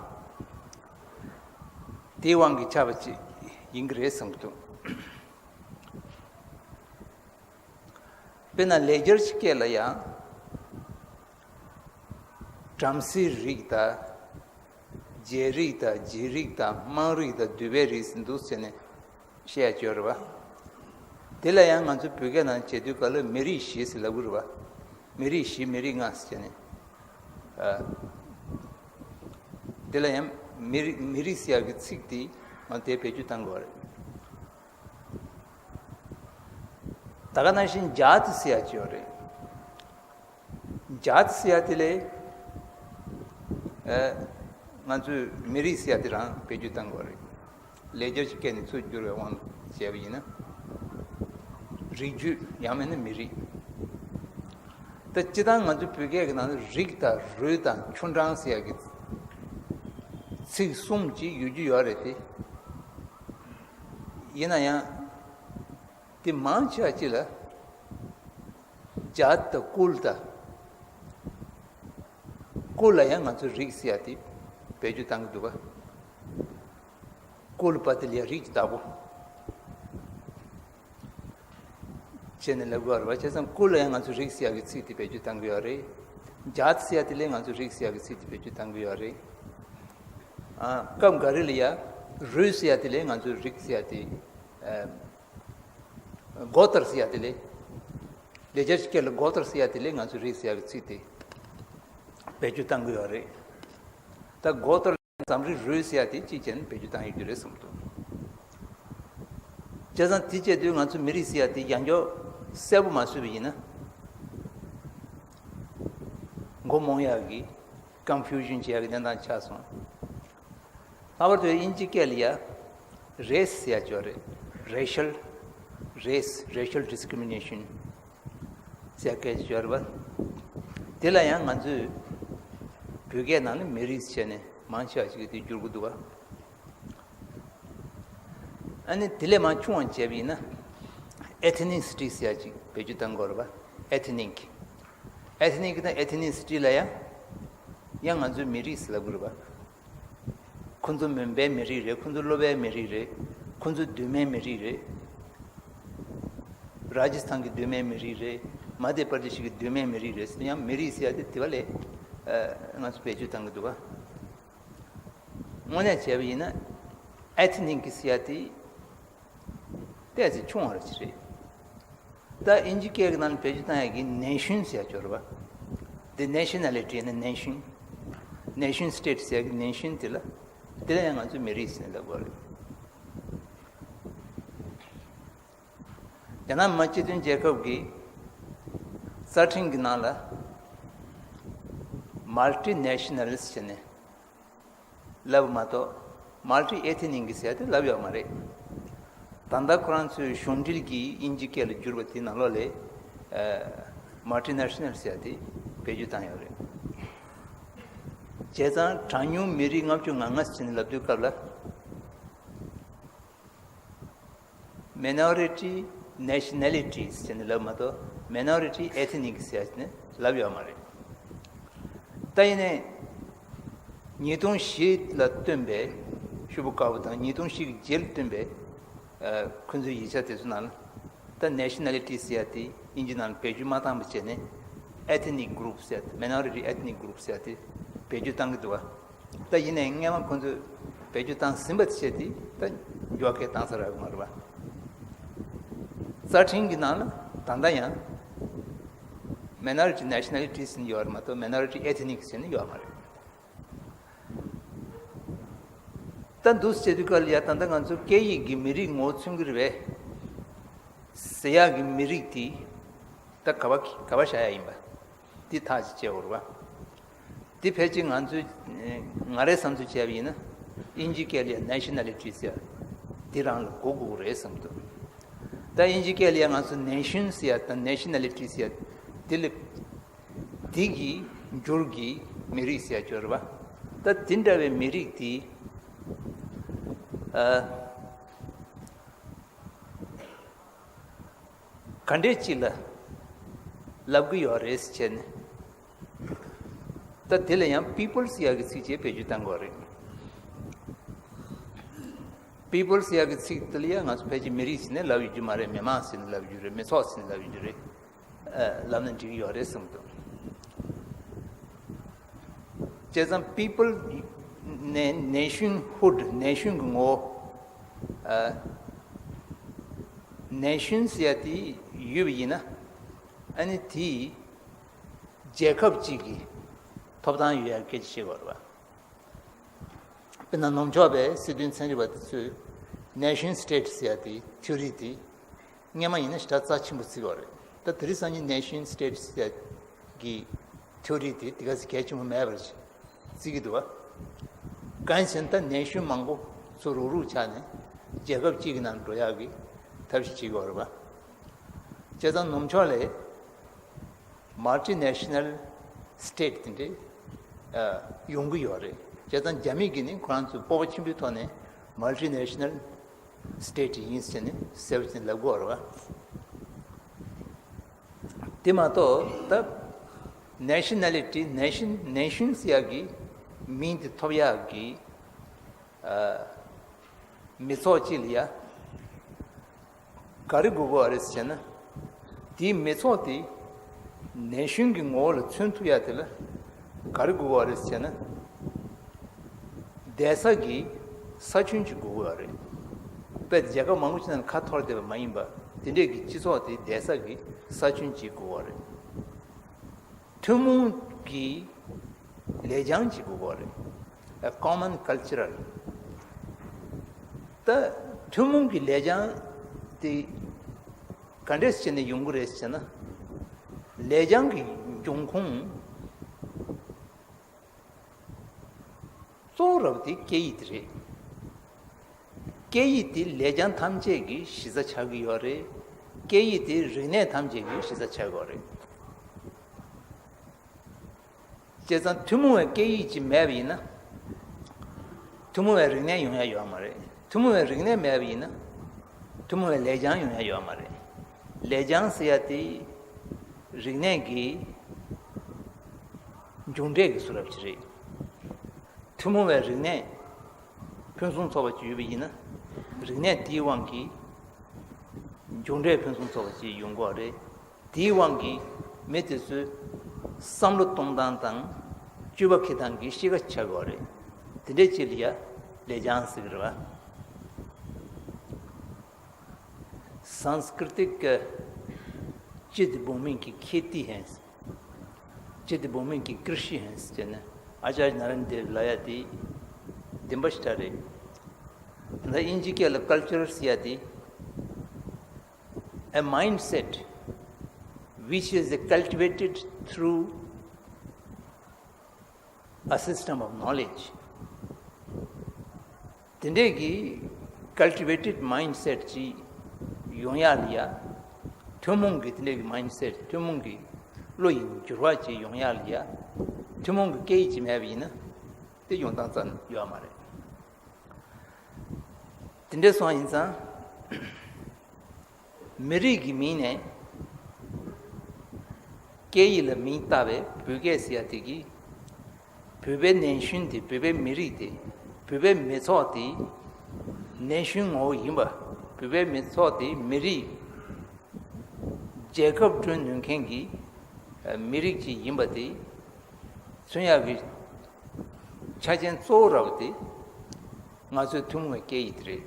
དེའི་དབང་གིས་ཆགས་པ་ཅིག་ཡིན་གྱི་རེད་བསམ་གྱི་འདུག་དཔེར་ན་ལེགས་སྦྱར་གྱི་སྐད་ལ་ཡང་། བྲམ་ཟེའི་རིགས་དང་། རྗེ་རིགས་དང་རྗེ་རིགས་དང་དམངས་རིགས་དང་གདུལ་བའི་རིགས་ཟེར་འདུག་ཟེར་ནས་བཤད་ཡ་ཅིག་ཡོད་རེད་པ། དེ་ལ་ཡང་ང་ཚོ་བོད་སྐད་ནང་བྱེད་དུས་སྐབས་ལ་མི་རིགས་བཞི་ཟེར་ལབ་ཀྱི་རེད་པ། མི་རིགས་བཞི་མི་རིགས་ལྔ་ཟེར་བྱས་ནས། ཨ། དེ་ལ་ཡང་མི་རིགས་མི་རིགས་ཟེར་ཡ་གི་ཚིག་དེ་ང་དེ་བེད་སྤྱོད་བཏང་དགོས་རེད། ད་ག་ནང་བཞིན་ཇཱ་ཏི་ཟེར་ཡ་ཅིག་ཡོད་རེད། ཇཱ་ཏི་ཟེར་ཡ་དེ་ལས། ཨ། ང་ཚོས་མི་རིགས་ཟེར་ཡ་དེ་རང་བེད་སྤྱོད་བཏང་དགོས་རེད། ལེགས་སྦྱར་གྱི་སྐད་ནས་ཚུར་བསྒྱུར་བའི་དབང་དུ་བྱས་པ་ཡིན་ན། རིགས་རྒྱུད་ཡང་མིན་ན་མི་རིགས། ད་སྤྱིར་བཏང་ང་ཚོ་བོད་སྐད་ཀྱི་ནང་ལ་རིགས་དང་རུས་དང་ཆུ་འབྲང་ཟེར་ཡ་གི་ཚིག་གསུམ་ཅིག་ཡོད་རྒྱུ་ཡོད་རེད་དེ། ཡིན་ན་ཡང་། དེ་མང་ཆེ་བ་ཅིག་ལ་ཇཱ་ཏི་དང་ཀུལ་དང་། ཀུལ་ལ་ཡང་ང་ཚོས་རིགས་ཟེར་ཡ་དེ་བེད་སྤྱོད་བཏང་གི་འདུག་ག་ཀུལ་པ་དེ་ལ་ཡང་རིགས་ཀྱི་བདག་པོ་བྱས་ནས་ལབ་དགོས་རེད་པ། བྱས་ཙང་ཀུལ་ལ་ཡང་ང་ཚོས་རིགས་ཟེར་ཡ་གི་ཚིག་དེ་བེད་སྤྱོད་བཏང་གི་ཡོད་རེད། ཇཱ་ཏི་ཟེར་ཡ་དེ་ལ་ང་ཚོས་རིགས་ཟེར་ཡ་གི་ཚིག་དེ་བེད་སྤྱོད་བཏང་གི་ཡོད་རེད། ཨ། སྐབས་འགའ་རེ་ལ་ཡ་རུས་ཟེར་ཡ་དེ་ལ་ང་ཚོས་རིགས་ཟེར་ཡ་དེ། ཨ། གོ་ཏར་ཟེར་ཡ་དེ་ལས། ལེགས་སྦྱར་གྱི་སྐད་ལ་གོ་ཏར་ཟེར་ཡ་དེ་ལས་ང་ཚོས་རིགས་ཟེར་ཡ་གི་ཚིག་དེ་བེད་སྤྱོད་བཏང་གི་ཡོད་རེད། ད་གོ་ཏར་འཛམ་རིག་རུས་ཟེར་ཡ་དེ་གཅིག་བྱས་ནས་བེད་སྤྱོད་བཏང་ཡོད་རྒྱུ་རེད་བསམ་འདུག་བྱས་ཙང་དེ་བྱས་དུས་ང་ཚོ་མི་རིགས་ཟེར་ཡ་དེ་ཡང་བསྐྱར་གསལ་པོ་མ་བཟོས་པ་ཡིན་ན། མགོ་རྨོངས་ཡག་གི་ཀོན་ཕིའུ་ཤན་བྱེད་ཡག་གི་གནས་སྟངས་ཆགས་སོང་། ལྷག་པར་དུ་དབྱིན་ཇི་སྐད་ལ་ཡ་རེས་ཟེར་ཡ་ཅིག་ཡོད་རེད། རེ་ཤལ། རེས། རེ་ཤལ་ཌི་སི་ཀི་རི་མི་ནེ་ཤན་ཟེར་ཡ་སྐད་ཅིག་ཡོད་རེད་པ། དེ་ལ་ཡང་ང་ཚོས་བོད་སྐད་ནང་ལ་མི་རིགས་བྱས་ནས་མང་ཆེ་བ་ཞིག་གིས་དེ་བསྒྱུར་གྱི་འདུག་པ། ཨ་ནི་དེ་ལས་མར་ཆུང་བ་བྱས་པ་ཡིན་ན། ཨེ་ཐི་ནི་སི་ཊི་ཟེར་ཡ་ཅིག་བེད་སྤྱོད་བཏང་དགོས་རེད་པ། ཨེ་ཐི་ནིག་ཨེ་ཐི་ནིག་དང་ཨེ་ཐི་ནི་སི་ཊི་ལ་ཡང་། ཡང་ང་ཚོས་མི་རིགས་ཟེར་ལབ་དགོས་རེད་པ། ཁོ་ཚོ་མོན་པའི་མི་རིགས་རེད། ཁོ་ཚོ་སློབ་པའི་མི་རིགས་རེད། ཁོ་ཚོ་གདོད་མའི་མི་རིགས་རེད། ར་ཇི་སི་ཐན་གྱི་གདོད་མའི་མི་རིགས་རེད། མ་དྷྱ་པར་དེ་ཤི་གི་གདོད་མའི་མི་རིགས་རེད་ཟེར་ན་ཡང་མི་རིགས་ཟེར་ཡ་དེ་དེ་བ་ལས་ཨ། ང་ཚོ་བེད་སྤྱོད་བཏང་གི་འདུག་ག་དངོས་གནས་བྱས་པ་ཡིན་ན། ཨེ་ཐི་ནིག་ཟེར་ཡ་དེ་ཏོག་ཙམ་ཆུང་བ་རེ་ཅིག་རེད། ད་དབྱིན་ཇི་སྐད་ཀྱི་ནང་ལ་བེད་སྤྱོད་བཏང་ཡ་གི་ནེ་ཤན་ཟེར་ཡ་ཅིག་ཡོད་རེད་པ། འདི་ནེ་ཤན་ལ་བྲིས་ན་ནེ་ཤན། ནེ་ཤན་སི་ཊེ་ཊི་ཟེར་ཡ་གི་ནེ་ཤན་དེ་ལ། དེ་ལ་ཡང་ང་ཚོས་མི་རིགས་ཟེར་ནས་ལབ་དགོས་རེད། རྒྱ་ནག་མི་དམངས་སྤྱི་མཐུན་རྒྱལ་ཁབ་ཀྱི་ གསར་འཕྲིན་གྱི་ནང་ལ་མལ་ཊི་ནེ་ཤ་ནལ་ཟེར་ནས་ལབ་མ་གཏོགས་མལ་ཊི་ཨེ་ཐི་ནིག་ཟེར་ཡ་དེ་ལབ་ཡོད་མ་རེད། ད་ལྟ་ཁོ་རང་ཚོའི་གཞུང་འབྲེལ་གྱི་དབྱིན་ཇི་སྐད་ལ་བསྒྱུར་བ་དེའི་ནང་ལོགས་ལ་མལ་ཊི་ནེ་ཤ་ནལ་ཟེར་ཡ་དེ་བེད་སྤྱོད་བཏང་ཡོད་རེད། བྱས་ཙང་གྲངས་ཉུང་མི་རིགས་ལྔ་བཅུ་ང་ལྔ་ཟེར་ནས་ལབ་དུས་སྐབས་ལ། མའི་ནོ་རི་ཊི་ནེ་ཤ་ནལ་ཊི་ཟེར་ནས་ལབ་མ་གཏོགས་མའི་ནོ་རི་ཊི་ཨེ་ཐི་ནིག་ཟེར་ནས་ལབ་ཡོད་མ་རེད། ད་ཡིན་ནའི་ཉིས་སྟོང་བཞི་ལ་བཏོན་པའི་ཤོག་བུ་དཀར་པོ་དང་ཉིས་སྟོང་བཞི་གི་རྗེས་ལ་བཏོན་པའི་ཨ་ཁོང་ཚོའི་ཡིག་ཆ་དེ་ཚོ་ནང་ལ་ད་ནེ་ཤ་ནལ་ཊི་ཟེར་ཡ་དེ་དབྱིན་ཇི་ནང་ལ་བེད་སྤྱོད་མ་བཏང་བ་བྱས་ནས་ཨེ་ཐི་ནིག་གུ་རུབ་ཟེར་ཡ་དེ་མའི་ནོ་རི་ཊི་ཨེ་ཐི་ནིག་གུ་རུབ་ཟེར་ཡ་དེ་བེད་སྤྱོད་བཏང་གི་འདུག་བ། ད་ཡིན་ནའི་སྔས་མ་ཁོང་ཚོས་བེད་སྤྱོད་བཏང་ཟིན་པ་བྱས་ཏེ་ད་འགྱུར་བ་གང་ཡང་བཏང་ས་རག་གི་མ་རེད་པ། རྩ་ཁྲིམས་ཀྱི་ནང་ལ་ད་ལྟ་ཡང་མའི་ནོ་རི་ཊི་ནེ་ཤ་ནལ་ཊི་ཟེར་ནས་ཡོད་རེད་མ་གཏོགས་མའི་ནོ་རི་ཊི་ཨེ་ཐི་ནིག་ཟེར་ནས་ཡོད་མ་རེད། ད་འདུག་སེ་བྱེད་དུས་སྐབས་ལ་ཡ་ད་ལྟ་ང་ཚོ་སྐད་ཡིག་གི་མི་རིགས་ངོ་བོ་མཚོན་གྱི་རེད་པས་ཟེར་ཡག་གི་མི་རིགས་དེ་ད་ག་པ་ག་པ་བཞག་ཡག་ཡིན་པ་འདི་ཐག་ཅིག་བཅད་དགོས་རེད་པ། དེ་ཕལ་ཆེར་ང་ཚོའི་ང་རའི་བསམ་ཚུལ་བྱས་པ་ཡིན་ན་དབྱིན་ཇི་སྐད་ལ་ཡ་ནེ་ཤ་ནལ་ཊི་ཟེར་ཡ་དེ་རང་ལ་གོ་དགོས་ཀྱི་རེད་བསམ་འདུག་ད་དབྱིན་ཇི་སྐད་ལ་ཡ་ང་ཚོ་ནེ་ཤན་ཟེར་ཡ་དང་ནེ་ཤ་ནལ་ཊི་ཟེར་ཡ་དེ་ལ་དེ་གི་འགྱུར་གྱི་མི་རིགས་ཟེར་ཡ་ཅིག་ཡོད་རེད་པ། ད་དེ་འདྲ་བའི་མི་རིགས་དེ་ཨ། ག་འདྲས་ཅིག་ལ་ལབ་གི་ཡོད་རེད་ཟེར་བྱས་ནས། ད་དེ་ལ་ཡང་པི་པལ་ཟེར་ཡག་གི་ཚིག་ཅིག་བེད་སྤྱོད་བཏང་གི་ཡོད་རེད། པི་པལ་ཟེར་ཡག་གི་ཚིག་དེ་ལ་ཡང་ང་ཚོ་ཕལ་ཆེར་མི་རིགས་ཟེར་ནས་ལབ་ཡོད་རྒྱུ་མ་རེད། མི་མང་ཟེར་ནས་ལབ་ཡོད་རྒྱུ་རེད། མི་ཚོགས་ཟེར་ནས་ལབ་ཡོད་རྒྱུ་རེད། ལབ་ན་འགྲིག་གི་ཡོད་རེད་བསམ་གྱི་འདུག་བྱས་ཙང་པི་པལ་ནེ་ཤན་ཧུད་ནེ་ཤན་གྱི་ངོ་བོ། ནེ་ཤན་ཟེར་ཡ་དེ་ཡོད་པ་ཡིན་ན་ཨ་ནི་དེ་རྒྱལ་ཁབ་ཅིག་གི་ཐོབ་ཐང་ཡོད་ཡ་སྐད་ཆ་བཤད་དགོས་རེད་པ། དཔེར་ན་ནུབ་ཕྱོགས་པའི་སྲིད་དོན་ཚན་རིག་པ་དེ་ཚོས་ནེ་ཤན་སི་ཊེ་ཊི་ཟེར་ཡ་དེ་ཐི་ཡོ་རི་དེ་སྔས་མ་ཡིན་ན་ཞེ་དྲག་རྩ་ཆེན་པོ་བརྩི་གི་ཡོད་རེད། ད་དེ་རིང་སང་ཉིན་ནེ་ཤན་སི་ཊེ་ཊི་ཟེར་ཡ་གི་ཐི་ཡོ་རི་དེ་དེ་ག་ཚོད་གལ་ཆེན་པོ་མེད་པར་བརྩི་གི་འདུག་བ། གང་ཡིན་ཟེར་ན་ད་ནེ་ཤན་མང་པོ་ཚུར་རུག་རུག་ཆགས་ནས་རྒྱལ་ཁབ་གཅིག་གི་ནང་འགྲོ་ཡག་གི་ཐབས་ཤེས་བྱེད་ཀྱི་ཡོད་རེད་པ། བྱས་ཙང་ནུབ་ཕྱོགས་ལ་མལ་ཊི་ནེ་ཤ་ནལ་སི་ཊེ་ཊི་དེ་འདྲ་ཡོང་གི་ཡོད་རེད། བྱས་ཙང་རྒྱ་མི་གིས་ནི་ཁོ་རང་ཚོའི་སྤོབས་པ་ཆེན་པོའི་ཐོག་ནས་མལ་ཊི་ནེ་ཤ་ནལ་སི་ཊེ་ཊི་ཡིན་ཟེར་ནས་གསལ་པོ་ཅིག་ལབ་ཀྱི་ཡོད་རེད་པ། དེ་མ་གཏོགས་ད་ནེ་ཤ་ནལ་ཊི་ནེ་ཤན་ནེ་ཤན་ཟེར་ཡག་གི་མིང་དེ་ཐོབ་ཡག་གི་ཨ་མི་ཚོགས་གཅིག་ལ་ཡ་ག་རེ་དགོས་ཀྱི་ཡོད་རེད་ཟེར་ན། དེའི་མི་ཚོགས་དེ་ནེ་ཤན་གྱི་ངོ་བོ་ལ་མཚོན་ཐུབ་ཡག་དེ་ལ་ག་རེ་དགོས་ཀྱི་ཡོད་རེད་ཟེར་ན། བསྡད་ས་གི་ས་ཁྱོན་ཅིག་དགོས་ཀྱི་ཡོད་རེད། དཔེ་རྒྱལ་ཁབ་མང་པོ་ཅིག་ནང་ཁ་འཐོར་བསྡད་པ་མ་ཡིན་པ་དེ་འདྲས་ཀྱི་སྤྱི་ཚོགས་དེ་བསྡད་ས་གི་ས་ཁྱོན་ཅིག་དགོས་ཀྱི་ཡོད་རེད། ཐུན་མོང་གི་ལེགས་བྱང་ཅིག་དགོས་ཀྱི་ཡོད་རེད། A common cultural། ད་ཐུན་མོང་གི་ལེགས་བྱང་དེ་ག་འདྲས་བྱས་ནས་ཡོང་གི་རེད་ཟེར་ན། ལེགས་བྱང་གི་འབྱུང་ཁུངས་གཙོ་བོ་ར་བ་དེ་སྐད་ཡིག་དེ་རེད། སྐད་ཡིག་དེ་ལེགས་བྱང་ཐམས་ཅད་ཀྱི་གཞི་རྩ་ཆགས་ཀྱི་ཡོད་རེད། སྐད་ཡིག་དེ་རིག་གནས་ཐམས་ཅད་ཀྱི་གཞི་རྩ་ཆགས་ཀྱི་ཡོད་རེད། བྱས་ཙང་ཐུན་མོང་བའི་སྐད་ཡིག་ཅིག་མེད་པ་ཡིན་ན། ཐུན་མོང་བའི་རིག་གནས་ཡོང་ཡ་ཡོད་མ་རེད། ཐུན་མོང་བའི་རིག་གནས་མེད་པ་ཡིན་ན། ཐུན་མོང་བའི་ལེགས་བྱང་ཡོང་ཡ་ཡོད་མ་རེད། ལེགས་བྱང་ཟེར་ཡ་དེ་རིག་གནས་ཀྱི་མཇུག་འབྲས་ཀྱི་བཟོ་འདྲ་ཅིག་རེད། ཐུན་མོང་བའི་རིག་གནས་ཕུན་སུམ་ཚོགས་པ་ཅིག་ཡོད་པ་ཡིན་ན། རིག་གནས་དེའི་དབང་གིས་མཇུག་འབྲས་ཕུན་སུམ་ཚོགས་པ་ཅིག་ཡོང་གི་ཡོད་རེད། དེའི་དབང་གིས་མི་དེ་ཚོའི་བསམ་བློ་གཏོང་སྟངས་དང་སྤྱོད་པ་འཁྱེར་སྟངས་ཀྱི་གཤིས་ཀ་ཆགས་ཀྱི་ཡོད་རེད། དེ་འདྲའི་ཅིག་ལ་ཡ་ལེགས་བྱང་ཟེར་གྱི་རེད་པ། संस्कृतिक चित्तभूमि की खेती है। चित्तभूमि की कृषि है ཟེར་ནས་ཨ་ཅརྱ་ནཱ་རན་དེབ་ལབ་ཡ་དེ་བདེན་པ་ཞེ་དྲག་རེད། ད་དབྱིན་ཇི་སྐད་ལ་ཀལ་ཅར་ཟེར་ཡ་དེ། A mindset which is cultivated through a system of knowledge. དེ་འདྲས་ཀྱི་cultivated mindset ཅིག་ཡོང་ཡག་ལ་ཡ། ཐུན་མོང་གི་དེ་འདྲས་ཀྱི་mindset། ཐུན་མོང་གི་བློ་ཡི་འགྱུར་བ་ཅིག་ཡོང་ཡག་ལ་ཡ། ཐུན་མོང་གི་སྐད་ཡིག་ཅིག་མེད་པ་ཡིན་ན། དེ་ཡོང་སྟངས་རྩ་ནས་ཡོད་མ་རེད། དེ་འདྲ་སོང་ཡིན་ཙང་། མི་རིགས་ཀྱི་མིང་ནས་སྐད་ཡིག་ལ་མིང་བཏགས་པའི་བོད་སྐད་ཟེར་ཡ་དེ་གིས། བོད་པའི་ནན་ཤུན་དེ། བོད་པའི་མི་རིགས་དེ། བོད་པའི་མི་ཚོགས་དེ་ནན་ཤུན་ངོ་བོ་ཡིན་པ། བོད་པའི་མི་ཚོགས་དེ་མི་རིགས། རྒྱལ་ཁབ་བསྐྲུན་ནུས་མཁན་གྱི་མི་རིགས་ཅིག་ཡིན་པ་དེ་མཚོན་ཡག་གི་ཆ་རྐྱེན་གཙོ་བོ་ར་བ་དེ་ང་ཚོའི་ཐུན་མོང་བའི་སྐད་ཡིག་དེ་རེད།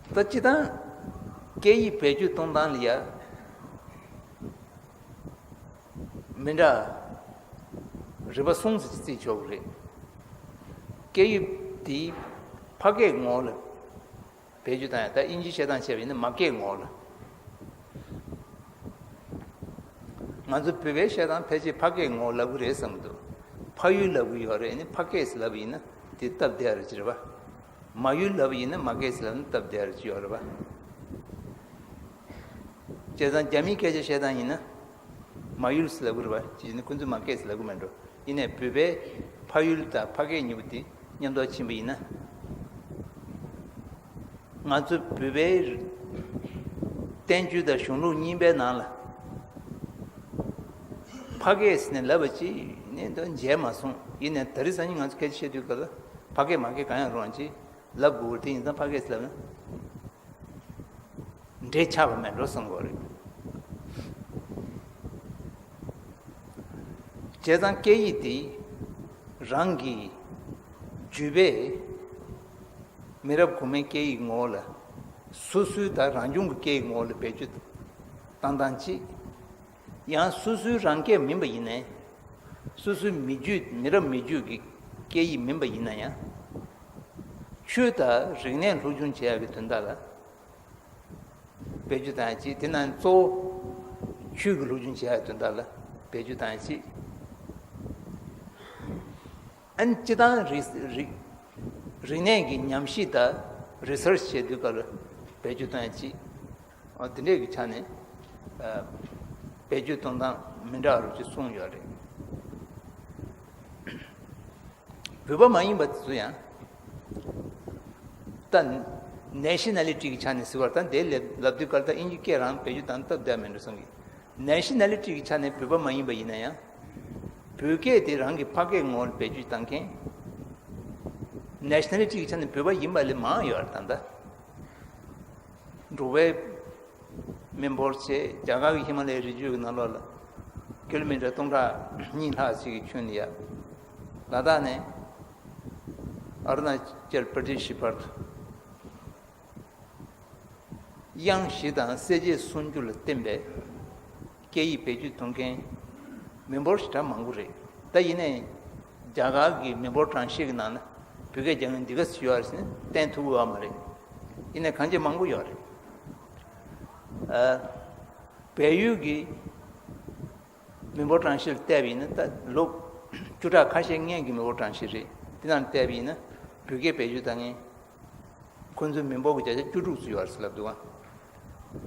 ད་སྤྱིར་བཏང་སྐད་ཡིག་བེད་སྤྱོད་གཏོང་སྟངས་ལ་ཡ་མི་འདྲ་རིག་པ་གསུམ་ཙམ་ཅིག་བརྩི་ཆོག་གི་རེད། སྐད་ཡིག་དེ་ཕ་སྐད་ངོ་ལ་བེད་སྤྱོད་བཏང་ཡ། ད་དབྱིན་ཇི་བཤད་སྟངས་བྱས་པ་ཡིན་ན་མ་སྐད་ངོ་ལ། ང་ཚོ་བོད་པའི་བཤད་སྟངས་ཕལ་ཆེར་ཕ་སྐད་ངོ་ལབ་གི་རེད་བསམ་གི་འདུག་ཕ་ཡུལ་ལབ་གི་ཡོད་རེད། ཨ་ནི་ཕ་སྐད་ཟེར་ལབ་པ་ཡིན་ན་དེ་སྟབས་བདེ་རེད་ཅེས་རེད་པ། མ་ཡུལ་ལབ་པ་ཡིན་ན་མ་སྐད་ཟེར་ལབ་ན་སྟབས་བདེ་རེད་ཅེས་ཡོད་རེད་པ། བྱས་ཙང་རྒྱ་མིའི་སྐད་ཆ་བཤད་སྟངས་ཡིན་ན་མ་ཡུལ་ཟེར་ལབ་གི་རེད་པ། ཅི་ཡིན་ན་ཁོ་ཚོས་མ་སྐད་ཟེར་ལབ་གི་མེད་འགྲོ། ཡིན་ནའི་བོད་པའི་ཕ་ཡུལ་དང་ཕ་སྐད་གཉིས་པོ་དེ་མཉམ་དུ་ཕྱིན་པ་ཡིན་ན། ང་ཚོ་བོད་པའི་བསྟན་བཅོས་དང་གཞུང་ལུགས་གཉིས་པའི་ནང་ལ་ཕ་སྐད་ཟེར་ནས་ལབ་པ་ཅིག་ནས་འདི་མཇལ་མ་སོང་། ཡིན་ནའི་ད་རེས་སང་ཉིན་ང་ཚོ་སྐད་ཆ་བཤད་དུས་སྐབས་ལ་ཕ་སྐད་མ་སྐད་གང་ཡང་རུང་བ་ཅིག་ལབ་དགོས་པ་དེ་ཡིན་ཙང་ཕ་སྐད་ཟེར་ལབ་ན། འབྲེལ་ཆགས་པ་མེད་འགྲོ་བསམ་གྱི་ཡོད་རེད། བྱས་ཙང་སྐད་ཡིག་དེ་རང་གི་རྒྱུད་པས་མི་རབས་གོང་མའི་སྐད་ཡིག་ངོ་ལ། སོ་སོའི་ད་རང་བྱུང་གི་སྐད་ཡིག་ངོ་ལ་བེད་སྤྱོད་བཏང་སྟངས་གཅིག་ཡང་སོ་སོའི་རང་སྐད་མིན་པ་ཡིན་ནའི། སོ་སོའི་མི་རྒྱུད། མི་རབས་མི་རྒྱུད་ཀྱི་སྐད་ཡིག་མིན་པ་ཡིན་ན་ཡང་། ཆོས་དང་རིག་གནས་སློབ་སྦྱོང་བྱེད་ཡག་གི་དོན་དག་ལ་བེད་སྤྱོད་བཏང་ཡ་གཅིག་དེ་ནང་གཙོ་བོ་ཆོས་ཀྱི་སློབ་སྦྱོང་བྱེད་ཡག་དོན་དག་ལ་བེད་སྤྱོད་བཏང་ཡ་གཅིག་ཨ་ནི་སྤྱིར་བཏང་རིག་རིག་རིག་གནས་ཀྱི་ཉམས་ཞིབ་དང་རི་སར་ཆི་བྱེད་དུས་སྐབས་ལ་བེད་སྤྱོད་བཏང་ཡ་གཅིག་འོ་དེ་འདྲས་ཀྱི་ཆ་ནས་ཨ་བེད་སྤྱོད་གཏོང་སྟངས་མི་འདྲ་བ་རུ་ཅིག་གསུངས་ཡོད་རེད། བོད་པ་མ་ཡིན་པ་དེ་ཚོ་ཡང་། ད་ནེ་ཤ་ན་ལི་ཊི་གི་ཆ་ནས་ཟེར་བ། ད་དེ་ལབ་ལབ་དུས་སྐབས་ལ་ད་དབྱིན་ཇི་སྐད་རང་བེད་སྤྱོད་བཏང་སྟབས་བདེ་མེད་འགྲོ་བསམ་གི། ནེ་ཤ་ན་ལི་ཊི་གི་ཆ་ནས་བོད་པ་མ་ཡིན་པ་ཡིན་ན་ཡང་། བོད་སྐད་དེ་རང་གི་ཕ་སྐད་ངོ་བོར་བེད་སྤྱོད་བཏང་མཁན། ནེ་ཤ་ན་ལི་ཊི་གི་ཆ་ནས་བོད་པ་ཡིན་པ་ལས་མང་ཡོད་རེད་ད་ལྟ། འབྲུག་པའི་མི་འབོར་ཆེ། རྒྱ་གར་གྱི་ཧི་མ་ལ་ཡའི་རི་རྒྱུད་ཀྱི་ནང་ལོགས་ལ་ཀི་ལོ་མི་ཊར་སྟོང་ཕྲག་གཉིས་ལྷག་ཅིག་གི་ཁྱོན་ནས་ཡ། ལ་དྭགས་ནས་ཨ་རུ་ན་ཅལ་པར་དེ་ཤི་བར་དུ། དབྱངས་བཞི་དང་གསལ་བྱེད་སུམ་ཅུ་ལ་བརྟེན་པའི་སྐད་ཡིག་བེད་སྤྱོད་གཏོང་མཁན་མི་འབོར་ཞེ་དྲག་མང་པོ་རེད། ད་ཡིན་ནའི་རྒྱ་གར་གྱི་མི་འབོར་གྲངས་བཤེར་གྱི་ནང་ན་བོད་སྐད་རྒྱག་མཁན་འདི་ག་ཚོད་ཡོད་རེད་ཟེར་ན་བསྟན་ཐུབ་ཀྱི་ཡོད་མ་རེད། ཡིན་ནའི་གང་ཅི་མང་པོ་ཡོད་རེད། ཨ། བལ་ཡུལ་གྱི་མི་འབོར་གྲངས་བཤེར་བལྟས་པ་ཡིན་ན། ད་ལོ་བཅུ་ཕྲག་ཁ་ཤས་སྔོན་གྱི་མི་འབོར་གྲངས་བཤེར་རེད། དེ་ནང་བལྟས་པ་ཡིན་ན་བོད་སྐད་བེད་སྤྱོད་བཏང་མཁན་ཁོ་ཚོའི་མི་འབོར་གྱི་བརྒྱ་ཆ་བཅུ་དྲུག་ཙམ་ཡོད་རེད་ཟེར་ལབ་འདུག་ཨ།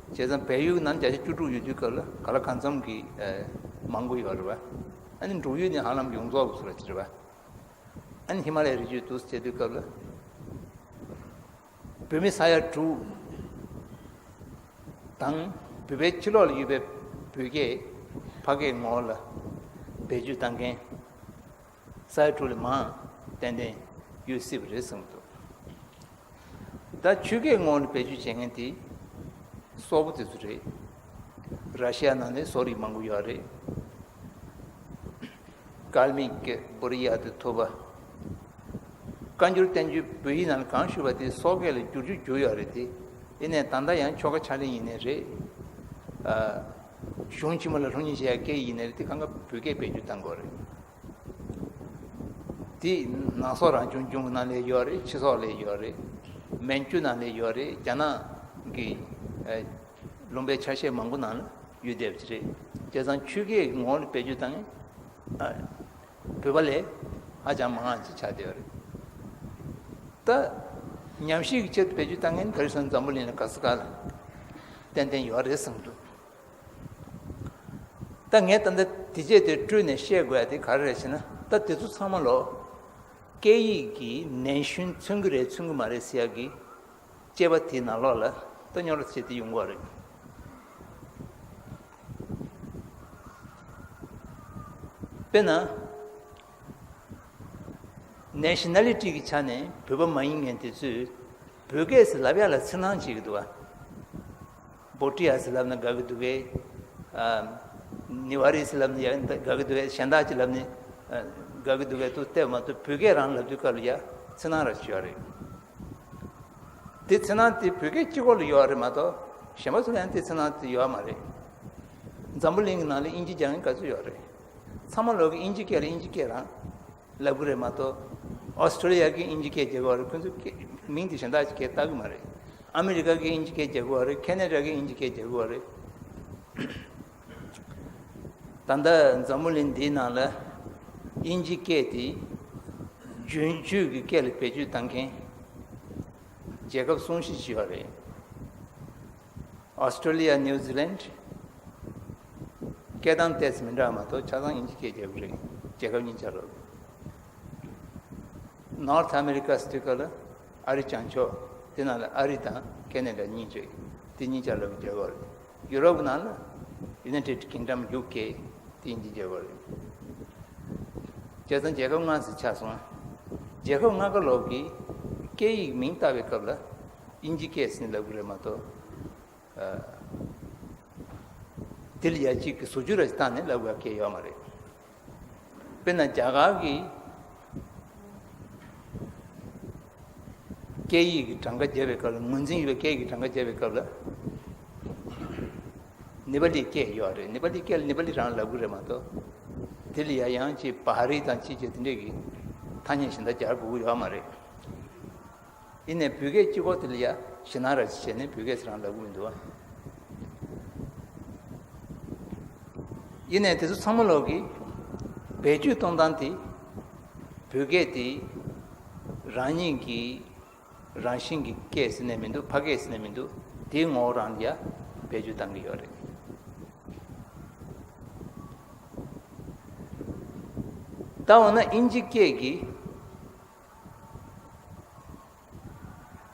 བྱས་ཙང་བལ་ཡུལ་ནང་བརྒྱ་ཆ་བཅུ་དྲུག་ཡོད་དུས་སྐབས་ལ་ག་ལ་གང་འཚམ་གྱི་ཨ་མང་པོ་ཡོད་རེད་པ། ཨ་ནི་འབྲུག་ཡུལ་ནི་ཧ་ལམ་ཡོངས་རྫོགས་ཀྱི་ཚོ་ལ་ཅི་རེད་པ། ཨ་ནི་ཧི་མ་ལ་ཡའི་རི་རྒྱུད་དུ་བྱས་དུས་སྐབས་ལ། བོད་མི་ས་ཡ་དྲུག་དང་། བོད་པའི་ཕྱི་ལོགས་ལ་ཡོད་པའི་བོད་སྐད་ཕ་སྐད་ངོ་ལ་བེད་སྤྱོད་བཏང་མཁན་ས་ཡ་དྲུག་ལས་མང་ཏན་ཏན་ཡོད་སྲིད་པ་རེད་བསམ་གྱི་འདུག་ད་ཆོས་སྐད་ངོ་ལ་བེད་སྤྱོད་བྱེད་མཁན་དེ་སོག་པོ་དེ་ཚོ་རེད། ར་ཤི་ཡ་ནང་ནས་སོག་རིགས་མང་པོ་ཡོད་རེད། ཀལ་མིག་བོ་རི་ཡ་དེ་ཐོ་བ། བཀའ་འགྱུར་བསྟན་བཅོས་བོད་ཡིག་ནང་ལ་གང་ཞུས་པ་དེ་སོག་སྐད་ལ་བསྒྱུར་རྒྱུ་བསྒྱུར་ཡོད་རེད་དེ། ཡིན་ནའི་ད་ལྟ་ཡང་ཆོལ་ཁ་ཕྱག་ལེན་ཡིན་ནའི་རེད། ཨ། གཞུང་ཆེན་མོ་ལ་སློབ་གཉེར་བྱེད་ཡ་སྐད་ཡིན་ནའི་རེད། དེ་གང་ག་བོད་སྐད་བེད་སྤྱོད་བཏང་དགོས་རེད། དེ་ནང་སོག་རང་སྐྱོང་ལྗོངས་ནང་ལ་ཡོད་རེད། ཕྱི་སོག་ལ་ཡོད་རེད། མན་ཇུ་ནང་ལ་ཡོད་རེད། རྒྱ་ནག་གི་ཨ། ལུང་པའི་ཆ་ཤས་མང་པོ་ནང་ལ་ཡོད་བསྡད་པ་ཅིག་རེད། བྱས་ཙང་ཆོས་སྐད་ཀྱི་ངོ་བོ་ལ་བེད་སྤྱོད་བཏང་ཡིན། ཨ། བོད་པ་ལས་ཧ་ཅང་མང་བ་ཅིག་ཆགས་བསྡད་ཡོད་རེད། ད་ཉམས་ཞིབ་ཀྱི་ཆེད་དུ་བེད་སྤྱོད་བཏང་མཁན་ག་རེ་ཟེར་ན་འཛམ་བུ་གླིང་ལ་ག་ས་ག་ལ་ཏན་ཏན་ཡོད་རེད་བསམ་འདུག་ད་ངས་ད་ལྟ་དེ་རྗེས་དེ་སྤྲོས་ནས་བཤད་དགོས་ཡ་དེ་ག་རེ་རེད་ཟེར་ན། ད་དེ་ཚོ་ཚང་མ་ལོ་སྐད་ཡིག་གི་ནན་ཤོས་མཚོན་གྱི་རེད་མཚོན་གྱི་མ་རེད་ཟེར་ཡ་གི་དཔྱད་པ་དེའི་ནང་ལོགས་ལ་ད་རྙོག་དྲ་ཆེ་དེ་ཡོང་གི་རེད། དཔེར་ན། ནེ་ཤ་ན་ལི་ཊི་གི་ཆ་ནས་བོད་པ་མ་ཡིན་མཁན་དེ་ཚོས་བོད་སྐད་ཟེར་ལབ་ཡ་ལ་འཚེར་སྣང་བྱེད་ཀྱི་འདུག་བ། བྷོ་ཊི་ཡ་ཟེར་ལབ་ན་དགའ་གི་འདུག་གས། ཨ། ནི་ཝ་རི་ཟེར་ལབ་ན་ཡང་དགའ་གི་འདུག་གས། གཞན་དག་ཅིག་ལབ་ནི་ཨ། དགའ་གི་འདུག་གས། དུ་བལྟས་མ་གཏོགས་བོད་སྐད་རང་ལབ་དུས་སྐབས་ལ་ཡ་འཚེར་སྣང་ར་བྱེད་ཡོད་རེད། དེ་འཚེར་སྣང་དེ་བོད་སྐད་གཅིག་པོ་ལ་ཡོད་རེད་མ་གཏོགས་གཞན་པ་ཚོ་ལ་ཡང་དེ་འཚེར་སྣང་དེ་ཡོད་མ་རེད། འཛམ་བུ་གླིང་གི་ནང་ལ་དབྱིན་ཇི་སྦྱང་མཁན་ག་ཚོད་ཡོད་རེད། ཚང་མ་ལོག་གི་དབྱིན་ཇི་སྐད་ལ་དབྱིན་ཇི་སྐད་རང་ལབ་གི་རེད་མ་གཏོགས། ཨོ་སི་ཀྲོ་ལི་ཡ་གི་དབྱིན་ཇི་སྐད་རྒྱག་གི་ཡོད་རེད། ཁོ་ཚོའི་སྐད་མིང་དེ་གཞན་དག་ཅིག་སྐད་བཏགས་གི་མ་རེད། ཨ་མི་རི་ཀ་གི་དབྱིན་ཇི་སྐད་རྒྱག་གི་ཡོད་རེད། ཁེ་ན་ཌ་གི་དབྱིན་ཇི་སྐད་རྒྱག་གི་ཡོད་རེད། ད་ལྟ་འཛམ་བུ་གླིང་འདིའི་ནང་ལ་དབྱིན་ཇི་སྐད་དེ་རྒྱུན་སྤྱོད་ཀྱི་སྐད་ལ་བེད་སྤྱོད་བཏང་མཁན་རྒྱལ་ཁབ་གསུམ་བཞི་ཅིག་ཡོད་རེད། ཨོ་སི་ཀྲོ་ལི་ཡ། ནིའུ་ཛི་ལན། སྐད་གདངས་ཏོག་ཙམ་མི་འདྲ་བ་མ་གཏོགས་ཆ་ཚང་དབྱིན་ཇི་སྐད་རྒྱག་གི་རེད། རྒྱལ་ཁབ་གཉིས་ཆ་རོགས། ནོར་ཐ་ཨ་མེ་རི་ཀ་ཟེར་དུས་སྐབས་ལ་ཨ་རི་བྱང་ཕྱོགས་དེ་ནང་ལ་ཨ་རི་དང་ཁེ་ན་ཌ་གཉིས་རེད། དེ་གཉིས་ཆ་ལ་རྒྱལ་ཁབ་རེད། ཡུ་རོབ་ནང་ལ་ཡུ་ནའི་ཊེཌ་ཀིང་ཌམ། ཡུ་ཀེ། དེ་གཉིས་རྒྱལ་ཁབ་རེད། བྱས་ཙང་རྒྱལ་ཁབ་ལྔ་ཟེར་ཆགས་སོང་། རྒྱལ་ཁབ་ལྔ་ཀ་ལོག་གི་སྐད་ཡིག་མིང་བཏགས་པའི་སྐབས་ལ་དབྱིན་ཇི་སྐད་ཟེར་ནས་ལབ་གི་རེད་མ་གཏོགས། ཨ། དེ་ལ་ཡ་གཅིག་གི་བཟོ་བཅོས་ར་ཅིག་བཏང་ནས་ལབ་དགོས་ཡ་སྐད་ཡོད་མ་རེད། དཔེར་ན་རྒྱ་གར་གྱི་སྐད་ཡིག་གི་གྲངས་ཀ་རྒྱབ་པའི་སྐབས་ལ། ངོས་འཛིན་ཡོད་པའི་སྐད་ཡིག་གི་གྲངས་ཀ་རྒྱབ་པའི་སྐབས་ལ་ནེ་པ་ལི་སྐད་ཡོད་རེད། ནེ་པ་ལི་སྐད་ལ་ནེ་པ་ལི་རང་ལབ་གི་རེད་མ་གཏོགས། དེ་ལ་ཡ་ཡང་ཅིག་བྷ་རི་དང་ཅིག་ཅིག་དེ་འདྲས་ཀྱི་ཐ་སྙད་གཞན་དག་སྦྱར་དགོས་ཀྱི་ཡོད་མ་རེད། ཡིན་ནའི་བོད་སྐད་གཅིག་པོ་དེ་ལ་ཡ་ཞེད་སྣང་ར་ཅིག་བྱས་ནས་བོད་སྐད་ཟེར་རང་ལབ་གི་མི་འདུག་བ། ཡིན་ནའི་དེ་ཚོ་ཚང་མ་ལོག་གི་བེད་སྤྱོད་གཏོང་སྟངས་དེ། བོད་སྐད་དེ་རང་ཉིད་ཀྱི་རང་བཞིན་གྱི་སྐད་ཟེར་ནས་མི་འདུག་ཕ་སྐད་ཟེར་ནས་མི་འདུག་དེའི་ངོ་བོ་རང་ལ་ཡ་བེད་སྤྱོད་བཏང་གི་ཡོད་རེད། ད་འོ་ན་དབྱིན་ཇི་སྐད་ཀྱི་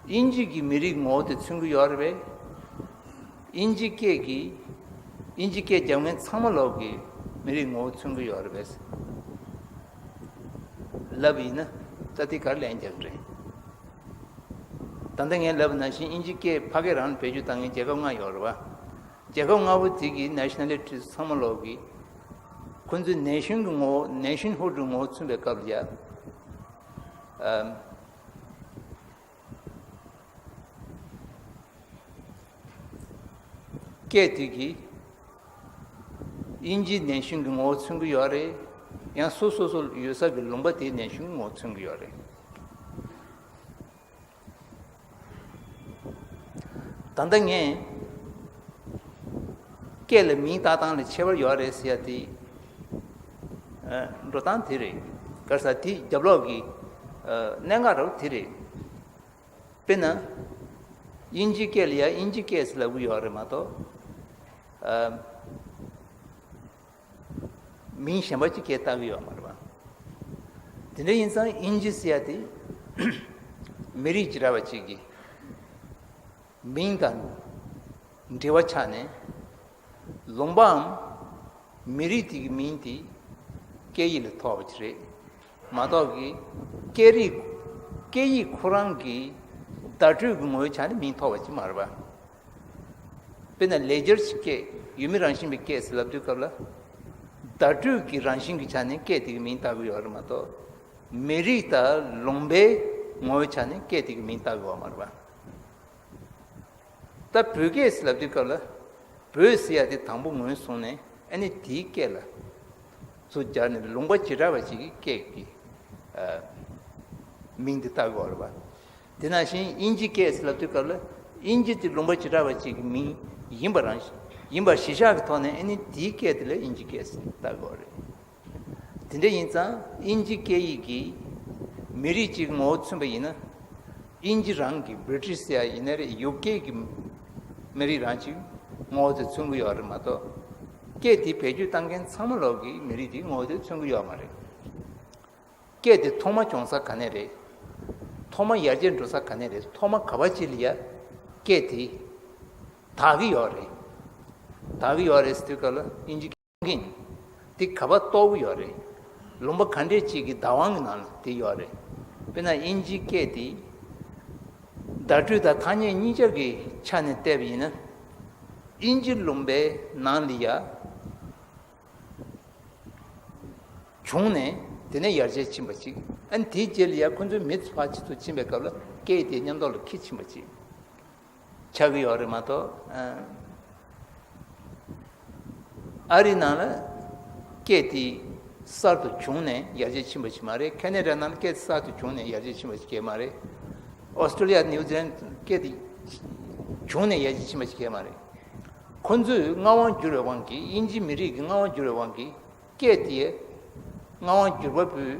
དབྱིན་ཇི་གི་མི་རིགས་ངོ་བོ་དེ་མཚོན་གྱི་ཡོད་རེད་པས། དབྱིན་ཇི་སྐད་ཀྱི་དབྱིན་ཇི་སྐད་རྒྱག་མཁན་ཚང་མ་ལོག་གི་མི་རིགས་ངོ་བོ་མཚོན་གྱི་ཡོད་རེད་པས། ལབ་ཡིན་ན་ད་དེ་ག་རེ་ལན་རྒྱག་གི་རེད། ད་ལྟ་ངས་ལབ་པ་ནང་བཞིན་དབྱིན་ཇི་སྐད་ཕ་སྐད་རང་ལ་བེད་སྤྱོད་བཏང་མཁན་རྒྱལ་ཁབ་ལྔ་ཡོད་རེད་བ། རྒྱལ་ཁབ་ལྔ་པོ་དེ་གི་ནེ་ཤ་ན་ལི་ཊི་ཚང་མ་ལོག་གི་ཁོ་ཚོའི་ནེ་ཤན་གྱི་ངོ་བོ། ནེ་ཤན་ཧུད་ཀྱི་ངོ་བོ་མཚོན་པའི་སྐབས་ལ་ཡ། ཨམ། སྐད་དེ་གིས་དབྱིན་ཇིའི་ནེ་ཤན་གྱི་ངོ་བོ་མཚོན་གྱི་ཡོད་རེད། ཡང་སོ་སོ་སོ་ཡོད་ས་གི་ལུང་པ་དེའི་ནེ་ཤན་གྱི་ངོ་བོ་མཚོན་གྱི་ཡོད་རེད། ད་ལྟ་ངས་སྐད་ལ་མིང་བཏགས་སྟངས་ལ་ཁྱད་པར་ཡོད་རེད་ཟེར་ཡ་དེ། ཨ། འགྲོ་སྟངས་དེ་རེད། ག་རེ་ཟེར་དེའི་རྒྱབ་ལོགས་ཀྱི་ཨ། གནད་འགག་ར་བ་དེ་རེད། དཔེར་ན། དབྱིན་ཇི་སྐད་ལ་ཡ་དབྱིན་ཇི་སྐད་ཟེར་ལབ་ཀྱི་ཡོད་རེད་མ་གཏོགས། ཨ། མིང་གཞན་པ་ཅིག་སྐད་བཏགས་ཀྱི་ཡོད་མ་རེད་པ། དེ་འདྲ་ཡིན་ཙང་དབྱིན་ཇི་ཟེར་ཡ་དེ་མི་རིགས་ཅིག་ར་བ་ཅིག་གི་མིང་དང་འབྲེལ་བ་ཆགས་ནས། ལུང་པའམ་མི་རིགས་དེ་གི་མིང་དེ་སྐད་ཡིག་ལ་ཐོགས་པ་ཅིག་རེད་མ་གཏོགས་ཀྱི། སྐད་རིགས། སྐད་ཡིག་ཁོ་རང་གི་བརྡ་སྤྲོད་ཀྱི་ངོ་བོའི་ཆ་ནས་མིང་ཐོགས་པ་ཅིག་མ་རེད་པ། དཔེར་ན་ལེགས་སྦྱར་གྱི་སྐད། ཡུལ་མི་རང་བཞིན་པའི་སྐད་ཟེར་ལབ་དུས་སྐབས་ལ། བརྡ་སྤྲོད་ཀྱི་རང་བཞིན་གྱི་ཆ་ནས་སྐད་དེ་གི་མིང་བཏགས་ཀྱི་ཡོད་རེད་མ་གཏོགས། མི་རིགས་དང་ལུང་པའི་ངོ་བོའི་ཆ་ནས་སྐད་དེ་གི་མིང་བཏགས་ཀྱི་ཡོད་མ་རེད་པ། ད་བོད་སྐད་ཟེར་ལབ་དུས་སྐབས་ལ། བོད་ཟེར་ཡ་དེ་དང་པོ་ངོས་བཟུང་ནས། ཨ་ནི་དེའི་སྐད་ལ་ཚུར་སྦྱར་ནས་ལུང་པ་བྱེ་བྲག་པ་ཞིག་གི་སྐད་ཀྱི་ཨ། མིང་དེ་བཏགས་ཀྱི་ཡོད་རེད་པ། དེ་ནང་བཞིན་དབྱིན་ཇི་སྐད་ཟེར་ལབ་དུས་སྐབས་ལ། དབྱིན་ཇི་དེ་ལུང་པ་བྱེ་བྲག་པ་ཅིག་གི་མིང་། ཡིན་པ་རང་ཡིན་པ་གཞི་བཞག་གི་ཐོག་ནས། ཨ་ནི་དེའི་སྐད་དེ་ལ་དབྱིན་ཇི་སྐད་ཟེར་བཏགས་ཡོད་རེད། དེ་འདྲ་ཡིན་ཙང་དབྱིན་ཇི་སྐད་ཡིག་གིས་མི་རིགས་གཅིག་ངོ་བོ་མཚོན་པ་ཡིན་ན། དབྱིན་ཇི་རང་གི་བྷི་རི་ཊིཤ་ཟེར་ཡ་ཡིན་ན་རེད། ཡུ་ཀེ་གི་མི་རིགས་རང་གཅིག་ངོ་བོ་དེ་མཚོན་གྱི་ཡོད་རེད་མ་གཏོགས། སྐད་དེ་བེད་སྤྱོད་བཏང་མཁན་ཚང་མ་ལོག་གི་མི་རིགས་དེ་ངོ་བོ་དེ་མཚོན་གྱི་ཡོད་མ་རེད། སྐད་དེ་ཐོག་མ་བྱུང་ས་ག་ནས་རེད། ཐོག་མ་ཡར་རྒྱས་འགྲོ་ས་ག་ནས་རེད། ཐོག་མ་ག་བ་ཅིག་ལ་ཡ་སྐད་དེ་དར་གྱི་ཡོད་རེད། དར་གྱི་ཡོད་རེད་ཟེར་དུས་སྐབས་ལ་དབྱིན་ཇི་སྐད་ཡིན། དེ་ག་བ་གཏོགས་ཀྱི་ཡོད་རེད། ལུང་པ་ག་འདྲས་ཅིག་གི་བདག་དབང་གི་ནང་ལ་དེ་ཡོད་རེད། དཔེར་ན་དབྱིན་ཇིའི་སྐད་དེ་བརྡ་སྤྲོད་དང་ཐ་སྙད་གཉིས་ཆ་གི་ཆ་ནས་བལྟས་པ་ཡིན་ན། དབྱིན་ཇི་ལུང་པའི་ནང་ལ་ཡ་བྱུང་ནས་དེ་ནས་ཡར་རྒྱས་ཕྱིན་པ་ཅིག་ཨ་ནི་དེའི་རྗེས་ལ་ཡ་ཁོ་ཚོའི་མི་ཚོ་ཕར་ཕྱི་ཚུར་ཕྱིན་པའི་སྐབས་ལ་སྐད་དེ་མཉམ་དུ་ལ་འཁྱེར་ཕྱིན་པ་ཅིག་ཆགས་ཀྱི་ཡོད་རེད་མ་གཏོགས། ཨ་རིའི་ནང་ལ་སྐད་དེ་གསར་དུ་བྱུང་ནས་ཡར་རྒྱས་ཕྱིན་པ་ཞིག་མ་རེད། ཁེ་ན་ཌའི་ནང་ལ་སྐད་དེ་གསར་དུ་བྱུང་ནས་ཡར་རྒྱས་ཕྱིན་པ་ཞིག་གང་ཡང་མ་རེད། ཨོ་སི་ཀྲོ་ལི་ཡ་ནིའུ་ཛི་ལན་སྐད་དེ་བྱུང་ནས་ཡར་རྒྱས་ཕྱིན་པ་ཞིག་གང་ཡང་མ་རེད། ཁོ་ཚོས་མངའ་དབང་བསྒྱུར་བའི་དབང་གིས། དབྱིན་ཇི་མི་རིགས་ཀྱི་མངའ་དབང་བསྒྱུར་བའི་དབང་གིས། སྐད་དེ་མངའ་དབང་བསྒྱུར་པ་པོའི།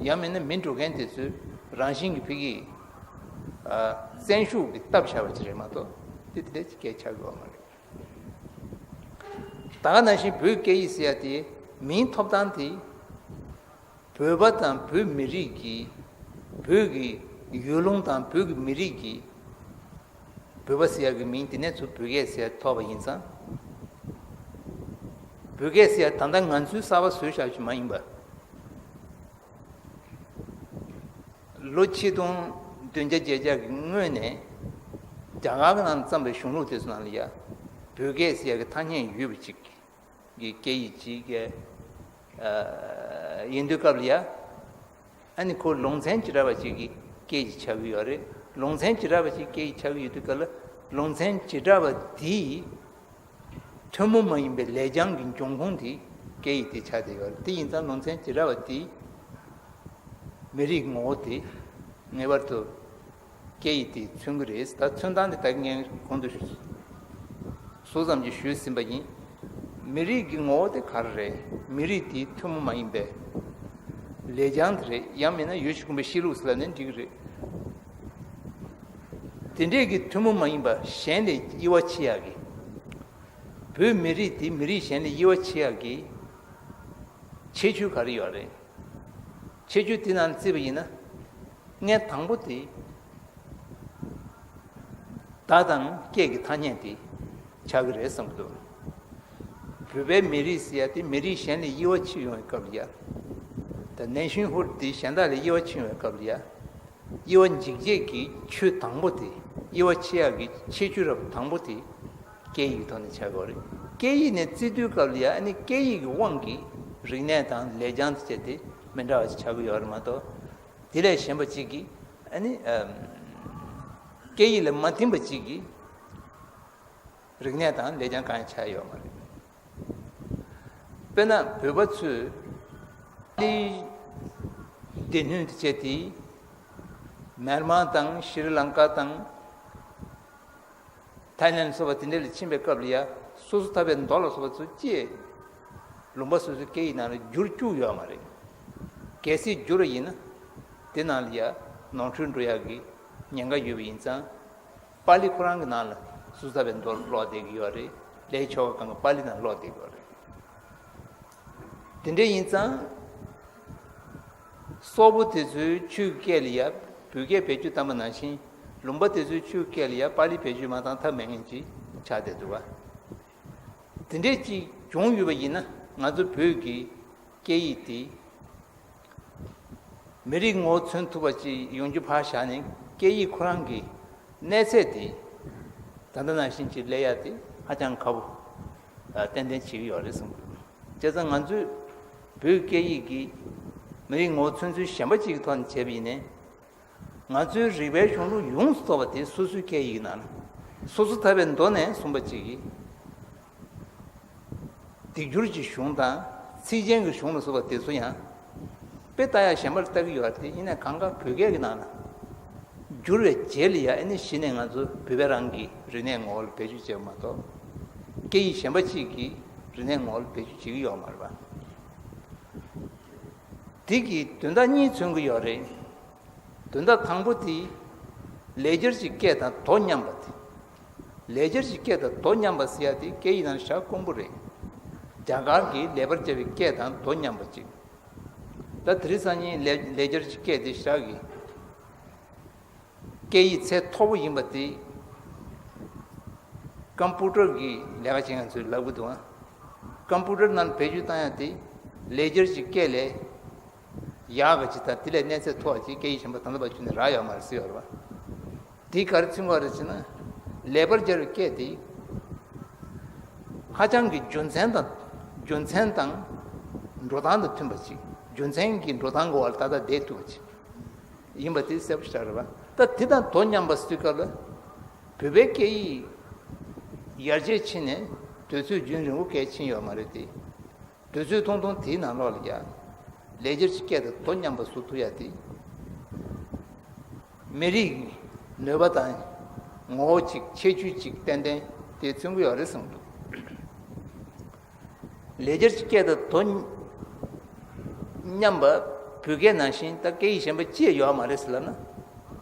ཡང་མིན་ན་མི་འགྲོ་མཁན་དེ་ཚོའི་རང་བཞིན་གྱི་ཕ་གི་ཨ་བཙན་ཤུགས་ཀྱིས་བཏབ་བཞག་པ་ཅིག་རེད་མ་གཏོགས། དེ་དེ་འདྲ་ཅིག་སྐད་ཆགས་ཀྱི་ཡོད་མ་རེད། ད་ག་ནང་བཞིན་བོད་སྐད་ཡིག་ཟེར་ཡ་དེ་མིང་ཐོབ་སྟངས་དེ། བོད་པ་དང་བོད་མི་རིགས་ཀྱི། བོད་ཀྱི་ཡུལ་ལུང་དང་བོད་ཀྱི་མི་རིགས་ཀྱི། བོད་པ་ཟེར་ཡག་གི་མིང་དེ་ནས་ཚུར་བོད་སྐད་ཟེར་ཐོགས་པ་ཡིན་ཙང་། བོད་སྐད་ཟེར་ཡག་ད་ལྟ་ང་ཚོའི་གསར་པ་བཟོས་བཞག་རྒྱུ་མ་ཡིན་པ། ལོ་ཆིག་སྟོང་བདུན་བརྒྱ་བརྒྱད་བརྒྱ་གི་སྔོན་ནས་རྒྱ་གར་གྱི་ནང་བརྩམས་པའི་གཞུང་ལུགས་དེ་ཚོ་ནང་ལ་ཡ་བོད་སྐད་ཟེར་ཡག་གི་ཐ་སྙད་ཡོད་པ་ཅིག་གི་སྐད་ཡིག་ཅིག་གི་ཡིན་དུས་སྐབས་ལ་ཡ། ཨ་ནི་ཁོ་ལུང་ཚན་བྱེ་བྲག་པ་ཅིག་གི་སྐད་ཡིག་ཆགས་ཀྱི་ཡོད་རེད། ལུང་ཚན་བྱེ་བྲག་པ་ཅིག་སྐད་ཡིག་ཆགས་ཀྱི་ཡོད་དུས་སྐབས་ལ། ལུང་ཚན་བྱེ་བྲག་པ་དེའི་ཐུན་མོང་མ་ཡིན་པའི་ལེགས་བྱང་གི་འབྱུང་ཁུངས་དེ་སྐད་ཡིག་དེ་ཆགས་བསྡད་ཡོད་རེད། དེ་ཡིན་ཙང་ལུང་ཚན་བྱེ་བྲག་པ་དེའི་མི་རིགས་ངོ་བོ་དེ་ངེས་པར་དུ་སྐད་ཡིག་དེ་མཚོན་གྱི་རེད། ད་མཚོན་སྟངས་དེ་ད་ངས་གོང་དུ་སོ་ཙམ་གྱིས་ཞུས་ཟིན་པ་ཡིན། མི་རིགས་ཀྱི་ངོ་བོ་དེ་ག་རེ་རེད། མི་རིགས་དེའི་ཐུན་མོང་མ་ཡིན་པའི་ལེགས་བྱང་དེ་རེད། ཡང་མིན་ན་ཡུལ་གཞི་ཁོངས་པའི་གཤིས་ལུགས་ཟེར་ལབ་ནའང་འགྲིག་གི་རེད། དེ་འདྲས་ཀྱི་ཐུན་མོང་མ་ཡིན་པ་གཞན་ལས་དབྱེ་བ་ཕྱེ་ཡག་གི། བོད་མི་རིགས་དེ་མི་རིགས་གཞན་ལས་དབྱེ་བ་ཕྱེ་ཡག་གི་ཁྱད་ཆོས་ག་རེ་ཡོད་རེད། ཁྱད་ཆོས་དེ་ནང་བརྩིས་པ་ཡིན་ན། ངས་དང་པོ་དེ་བརྡ་དང་སྐད་ཀྱི་ཐ་སྙད་དེ་ཆགས་ཀྱི་རེད་བསམ་གྱི་འདུག་བོད་པའི་མི་རིགས་ཟེར་ཡ་དེ་མི་རིགས་གཞན་ལས་དབྱེ་བ་ཕྱེ་ཡོང་བའི་སྐབས་ལ་ཡ། ད་nationhood དེ་གཞན་དག་ལས་དབྱེ་བ་ཕྱེ་ཡོང་བའི་སྐབས་ལ་ཡ། དབྱེ་བ་འབྱེད་བྱེད་ཀྱི་ཆོས་དང་པོ་དེ། དབྱེ་བ་ཕྱེ་ཡག་གི་ཁྱད་ཆོས་རབ་དང་པོ་དེ་སྐད་ཡིག་གི་ཐོག་ནས་ཆགས་ཀྱི་ཡོད་རེད། སྐད་ཡིག་ནས་བརྩི་དུས་སྐབས་ལ་ཡ། ཨ་ནི་སྐད་ཡིག་གི་དབང་གིས་རིག་གནས་དང་ལེགས་བྱང་དེ་བཅས་དེ་མི་འདྲ་བ་ཞིག་ཆགས་ཀྱི་ཡོད་རེད་མ་གཏོགས། དེ་ལས་གཞན་པ་ཅིག་གིས། ཨ་ནི་ཨམ། སྐད་ཡིག་ལ་མ་བརྟེན་པ་ཅིག་གིས་རིག་གནས་དང་ལེགས་བྱང་གང་ཡང་ཆགས་ཡོད་མ་རེད། དཔེར་ན་བོད་པ་ཚོས་ལི་སྡེ་སྣོད་དེ་བྱས་ཏེ། མེན་མར་དང་ཤྲི་ལང་ཀ་དང་ཐའི་ལེན་སོགས་པ་དེ་འདྲ་ལ་ཕྱིན་པའི་སྐབས་ལ་ཡ། སོ་སོ་ཐར་པའི་མདོ་ལ་སོགས་པ་ཚོ་ཅིག་ལུང་པ་སོ་སོའི་སྐད་ཡིག་ནང་ལ་བསྒྱུར་བཅུག་ཡོད་མ་རེད། གལ་སྲིད་བསྒྱུར་བ་ཡིན་ན། དེ་ནང་ལ་ཡ་ནོར་འཁྲུལ་འགྲོ་ཡག་གི་ཉེན་ཁ་ཡོད་པ་ཡིན་ཙང་། པཱ་ལི་ཁོ་རང་གི་ནང་ལ་སོ་སོ་ཐར་པའི་མདོ་ཀློག་བསྡད་ཀྱི་ཡོད་རེད། ལས་ཆོ་ག་གང་ག་པཱ་ལི་ནང་ཀློག་བསྡད་ཀྱི་ཡོད་རེད། དེ་འདྲ་ཡིན་ཙང་། སོག་པོ་དེ་ཚོའི་ཆོས་སྐད་ལ་ཡ་བོད་སྐད་བེད་སྤྱོད་བཏང་པ་ནང་བཞིན། ལུང་པ་དེ་ཚོའི་ཆོས་སྐད་ལ་ཡ་པཱ་ལི་བེད་སྤྱོད་མ་བཏང་ཐབས་མེད་མཁན་ཅིག་ཆགས་བསྡད་འདུག་བ། དེ་འདྲས་ཅིག་བྱུང་ཡོད་པ་ཡིན་ན། ང་ཚོ་བོད་ཀྱི་སྐད་ཡིག་དེ་མི་རིགས་ངོ་བོ་མཚོན་ཐུབ་པ་ཅིག་ཡོང་རྒྱུ་ཕར་བཞག་ནས། སྐད་ཡིག་ཁོ་རང་གི་གནས་ཚད་དེ་ད་ལྟ་ནང་བཞིན་ཅིག་སླེབས་ཡ་དེ་ཧ་ཅང་ཁག་པོ་ཨ་ཏན་ཏན་བྱེད་ཀྱི་ཡོད་རེད་བསམ་གྱི་འདུག་བྱས་ཙང་ང་ཚོས་བོད་སྐད་ཡིག་གི་མི་རིགས་ངོ་བོ་མཚོན་ཚུལ་གཞན་པ་ཅིག་གི་ཐོག་ནས་བྱས་པ་ཡིན་ནའི། ང་ཚོའི་རིག་པའི་གཞུང་ལུགས་ཡོངས་སུ་རྫོགས་པ་དེ་སོ་སོའི་སྐད་ཡིག་ནང་ལ། སོ་སོ་ཐར་པའི་མདོ་ནས་གསུངས་པ་ཅིག་གིས། སྡིག་སྦྱོར་གྱི་གཞུང་དང་། ཚིག་ཅན་གྱི་གཞུང་ལ་སོགས་པ་དེ་ཚོ་ཡང་དཔེ་ལྟ་ཡག་གཞན་པར་ལྟ་གི་ཡོད་རེད། དེ་ཡིན་ནའི་གང་ག་བོད་སྐད་ཀྱི་ནང་ལ་བསྒྱུར་བའི་རྗེས་ལ་ཡ། ཨ་ནི་གཞི་ནས་ང་ཚོ་བོད་པ་རང་གི་རིག་གནས་ངོ་བོ་ལ་བེད་སྤྱོད་བྱས་པ་མ་གཏོགས། སྐད་ཡིག་གཞན་པ་གཅིག་གི་རིག་གནས་ངོ་བོ་ལ་བེད་སྤྱོད་བྱེད་ཀྱི་ཡོད་མ་རེད་པ། དེ་གི་དོན་དག་གཉིས་མཚོན་གྱི་ཡོད་རེད། དོན་དག་དང་པོ་དེ། ལེགས་སྦྱར་གྱི་སྐད་དང་དོ་མཉམ་པ་དེ། ལེགས་སྦྱར་གྱི་སྐད་དང་དོ་མཉམ་པ་ཟེར་ཡ་དེ་སྐད་ཡིག་ནང་བཞག་དཀོན་པོ་རེད། རྒྱ་གར་གྱི་ལེགས་པར་སྦྱར་བའི་སྐད་དང་དོ་མཉམ་པ་ཅིག། ད་དེ་རིང་སང་ཉིན་ལེགས་ལེགས་སྦྱར་གྱི་སྐད་དེ་བཞག་གི། སྐད་ཡིག་ཚད་མཐོ་པོ་ཡིན་པ་དེ། ཀམ་པུ་ཊར་གྱི་ལས་ཀ་བྱེད་མཁན་ཚོས་ལབ་གི་འདུག་ཨ། ཀམ་པུ་ཊར་ནང་བེད་སྤྱོད་བཏང་ཡ་དེ། ལེགས་སྦྱར་གྱི་སྐད་ལས་ཡག་ག་ཅིག་དང་དེ་ལས་གནས་ཚད་མཐོ་བ་ཅིག་སྐད་ཡིག་གཞན་པ་ད་ལྟ་བར་ཁྱོན་ནས་རག་ཡོད་མ་རེད་ཟེར་ཡོད་རེད་བ། དེ་ག་རེ་མཚོན་གྱི་ཡོད་རེད་ཟེར་ན། ལེགས་པར་སྦྱར་བའི་སྐད་དེ། ཧ་ཅང་གི་རྒྱུ་མཚན་དང་རྒྱུ་མཚན་དང་འགྲོ་སྟངས་དང་མཐུན་པ་ཅིག། རྒྱུ་མཚན་གྱི་འགྲོ་སྟངས་ཀྱི་འོག་ལ་ཏག་ཏག་བསྡད་ཐུབ་པ་ཅིག་ཡིན་པ་དེ་གསལ་པོ་ཞིག་རེད་བ། ད་དེ་དང་དོ་མཉམ་པ་ཟེར་དུས་སྐབས་ལ། བོད་པའི་སྐད་ཡིག་ཡར་རྒྱས་ཕྱིན་ནས་དུས་ཚོད་རྒྱུན་རིང་པོ་སྐད་ཕྱིན་ཡོད་མ་རེད་དེ། དུས་ཚོད་ཐུང་ཐུང་དེའི་ནང་ལོགས་ལ་ཡ། ལེགས་སྦྱར་གྱི་སྐད་དང་དོ་མཉམ་པ་བཟོ་ཐུབ་ཡ་དེ། མི་རིགས་ནུས་པ་དང་ངོ་བོ་གཅིག་ཁྱད་ཆོས་གཅིག་ཏན་ཏན་དེ་མཚོན་གྱི་ཡོད་རེད་བསམ་འདུག། ལེགས་སྦྱར་གྱི་སྐད་དང་དོ་མཉམ་པ་བོད་སྐད་ནང་བཞིན་ད་སྐད་ཡིག་གཞན་པ་ཅི་ཡང་ཡོད་མ་རེད་ཟེར་ལབ་ན་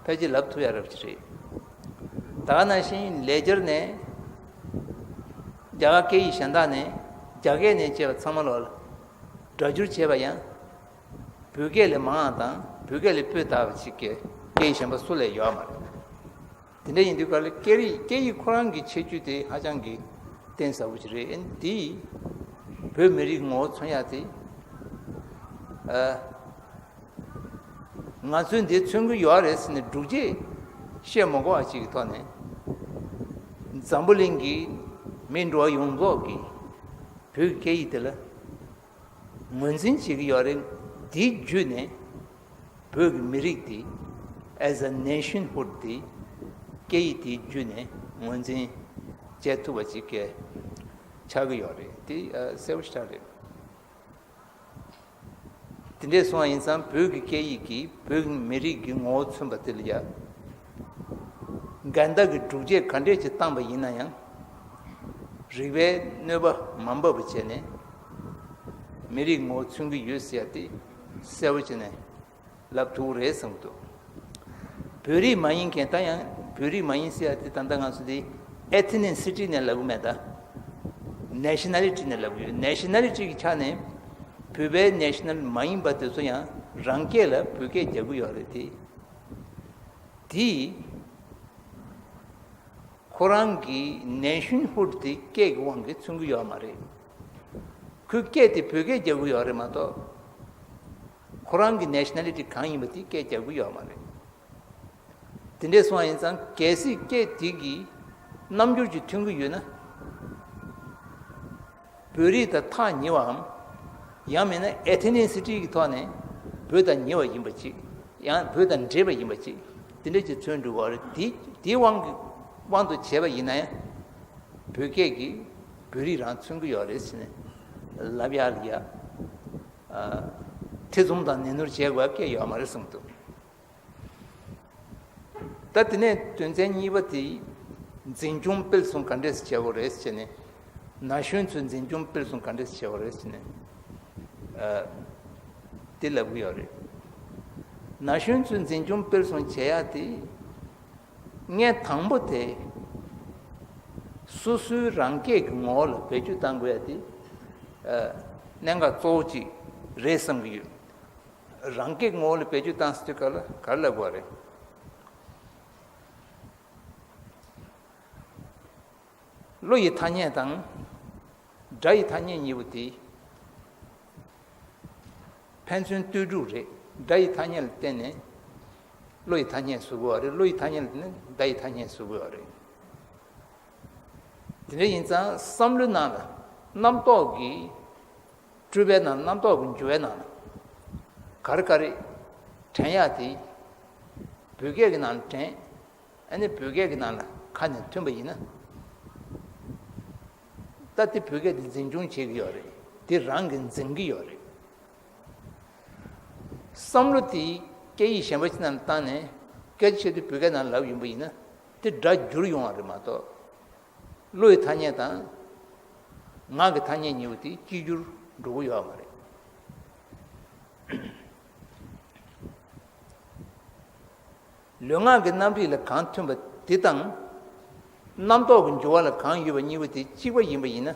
ཕལ་ཆེར་ལབ་ཐུབ་ཡ་རབ་ཅིག་རེད། ད་ག་ནང་བཞིན་ལེགས་སྦྱར་ནས་རྒྱ་གར་སྐད་ཡིག་གཞན་དག་ནས་རྒྱ་སྐད་ནས་བྱས་པ་ཚང་མ་ལོག་ལ་སྒྲ་སྒྱུར་བྱས་པ་ཡང་བོད་སྐད་ལས་མང་བ་དང་བོད་སྐད་ལས་སྤུས་དག་པ་ཅིག་གི་སྐད་ཡིག་གཞན་པ་སུ་ལ་ཡོད་མ་རེད། དེ་འདྲ་ཡིན་དུས་ག་ལ་སྐད་རིགས་སྐད་ཡིག་ཁོ་རང་གི་ཁྱད་ཆོས་དེ་ཧ་ཅང་གི་གཏིང་ཟབ་པོ་ཅིག་རེད། ཨ་ནི་དེ་བོད་མི་རིགས་ངོ་བོ་མཚོན་ཡ་དེ། ཨ། ང་ཚོས་འདི་མཚོན་གྱི་ཡོད་རེད་ཟེར་ནས་སྒྲུབ་བྱེད་བཤད་མ་དགོས་པ་ཅིག་གི་ཐོག་ནས། འཛམ་བུ་གླིང་གི་མི་འགྲོ་བ་ཡོངས་རྫོགས་ཀྱིས་བོད་ཀྱི་སྐད་ཡིག་དེ་ལ་ངོས་འཛིན་བྱེད་ཀྱི་ཡོད་རེད། དེའི་བརྒྱུད་ནས་བོད་ཀྱི་མི་རིགས་དེ་as a nationhood དེ་སྐད་ཡིག་དེའི་བརྒྱུད་ནས་ངོས་འཛིན་བྱེད་ཐུབ་པ་ཅིག་གི་ཆགས་ཀྱི་ཡོད་རེད། དེ་གསལ་པོ་ཞེ་དྲག་རེད། དེ་འདྲས་སོང་བ་ཡིན་ཙང་བོད་ཀྱི་སྐད་ཡིག་གིས་བོད་ཀྱི་མི་རིགས་ཀྱི་ངོ་བོ་མཚོན་པ་དེ་ལ་ཡ། འགལ་ཟླ་གི་སྒྲུབ་བྱེད་ག་འདྲས་ཅིག་བཏང་པ་ཡིན་ན་ཡང་། རིགས་པས་གནོད་པ་མ་འབབ་པ་བྱས་ནས་མི་རིགས་ངོ་བོ་མཚོན་གྱི་ཡོད་ཟེར་ཡ་དེ་གསལ་པོ་བྱས་ནས་ལབ་ཐུབ་རེད་བསམ་གྱི་འདུག། བོད་རིགས་མ་ཡིན་མཁན་ད་ཡང་བོད་རིགས་མ་ཡིན་ཟེར་ཡ་དེ་ད་ལྟ་ང་ཚོ་དེ་ethnicity ནས་ལབ་གི་མེད་ད། nationality ནས་ལབ་གི་ཡོད། nationality གི་ཆ་ནས་བོད་པའི་national མ་ཡིན་པ་དེ་ཚོ་ཡང་རང་སྐད་ལ་བོད་སྐད་རྒྱག་གི་ཡོད་རེད་དེ། དེ་ཁོ་རང་གི་nationhood དེ་སྐད་ཀྱི་དབང་གིས་མཚོན་གྱི་ཡོད་མ་རེད། ཁོའི་སྐད་དེ་བོད་སྐད་རྒྱག་གི་ཡོད་རེད་མ་གཏོགས། ཁོ་རང་གི་nationality གང་ཡིན་པ་དེ་སྐད་རྒྱག་གི་ཡོད་མ་རེད། དེ་འདྲས་སོང་བ་ཡིན་ཙང་གལ་སྲིད་སྐད་དེ་གི་རྣམ་འགྱུར་གྱི་མཐུན་གྱི་ཡོད་ན། བོད་རིགས་དང་ཐག་ཉེ་བའམ། ཡང་མིན་ན་ethnicity གི་ཐོག་ནས་བོད་དང་ཉེ་བ་ཡིན་པ་ཅིག། ཡང་བོད་དང་འདྲེས་པ་ཡིན་པ་ཅིག། དེ་འདྲས་ཀྱི་མཚོན་འགྲོ་བ་རེད། དེ་དེའི་དབང་གི་དབང་དུ་བྱས་པ་ཡིན་ན་ཡང་། བོད་སྐད་ཀྱིས་བོད་རིགས་རང་མཚོན་གྱི་ཡོད་རེད་ཟེར་ནས་ལབ་ཡག་ལ་ཡ། ཨ། ཐེ་ཚོམ་དང་ནན་ཏན་བྱེད་དགོས་པ་སྐད་ཡོད་མ་རེད་གསུངས་འདུག། ད་དེ་ནས་དོན་ཚན་གཉིས་པ་དེ། འཛིན་སྐྱོང་སྤེལ་གསུམ་ག་འདྲས་སེ་བྱེད་དགོས་རེད་ཟེར་ནས། ན་གཞོན་ཚོའི་འཛིན་སྐྱོང་སྤེལ་གསུམ་ག་འདྲས་སེ་བྱེད་དགོས་རེད་ཟེར་ནས། ཨ། དེ་ལབ་གི་ཡོད་རེད། ན་གཞོན་ཚོའི་འཛིན་སྐྱོང་སྤེལ་གསུམ་བྱེད་ཡག་དེ། ངས་དང་པོ་དེ། སོ་སོའི་རང་སྐད་ཀྱི་ངོ་བོ་ལ་བེད་སྤྱོད་གཏང་དགོས་ཡ་དེ། ཨ། གནད་འགག་གཙོ་བོ་གཅིག་རེད་བསམ་གྱི་ཡོད། རང་སྐད་ངོ་བོ་ལ་བེད་སྤྱོད་བཏང་ཟེར་དུས་སྐབས་ལ་ག་རེ་ལབ་དགོས་རེད། བློ་ཡི་ཐ་སྙད་དང་། སྒྲ་ཡི་ཐ་སྙད་གཉིས་པོ་དེ། ཕན་ཚུན་ལྟོས་གྲུབ་རེད། སྒྲ་ཡི་ཐ་སྙད་ལ་བརྟེན་ནས་བློ་ཡི་ཐ་སྙད་བཟོ་དགོས་པ་རེད། བློ་ཡི་ཐ་སྙད་ལ་བརྟེན་ནས་སྒྲ་ཡི་ཐ་སྙད་བཟོ་དགོས་པ་རེད། དེ་འདྲ་ཡིན་ཙང་བསམ་བློའི་ནང་ལ་རྣམ་རྟོག་གི་སྤྲུལ་པའི་ནང་རྣམ་རྟོག་གི་འགྱུ་བའི་ནང་ལ་ག་རེ་ག་རེ་དྲན་ཡག་དེ་བོད་སྐད་ཀྱི་ནང་ལ་དྲན། ཨ་ནི་བོད་སྐད་ཀྱི་ནང་ལ་ཁ་ནས་ཐོན་པ་ཡིན་ན། ད་དེ་བོད་སྐད་དེ་འཛིན་སྐྱོང་བྱེད་ཀྱི་ཡོད་རེད། དེ་རང་གིས་འཛིན་གྱི་ཡོད་རེད། བསམ་བློ་དེ་སྐད་ཡིག་གཞན་པ་ཅིག་ནང་ལ་བཏང་ནས་སྐད་ཆ་བཤད་དུས་བོད་སྐད་ནང་ལབ་ཡོང་པ་ཡིན་ན་དེ་སྒྲ་འགྱུར་ཡོང་བ་རེད་མ་གཏོགས། བློ་ཡི་ཐ་སྙད་དང་ ངག་གི་ཐ་སྙད་གཉིས་པོ་དེ་གཅིག་གྱུར་འགྲོ་གི་ཡོད་མ་རེད། ལུས་ངག་གི་རྣམ་རིག་ལ་གང་མཐུན་པ་དེ་དང་། རྣམ་རྟོག་གི་འགྱུ་བ་ལ་གང་ཡོད་པ་གཉིས་པོ་དེ་གཅིག་པ་ཡིན་པ་ཡིན་ན།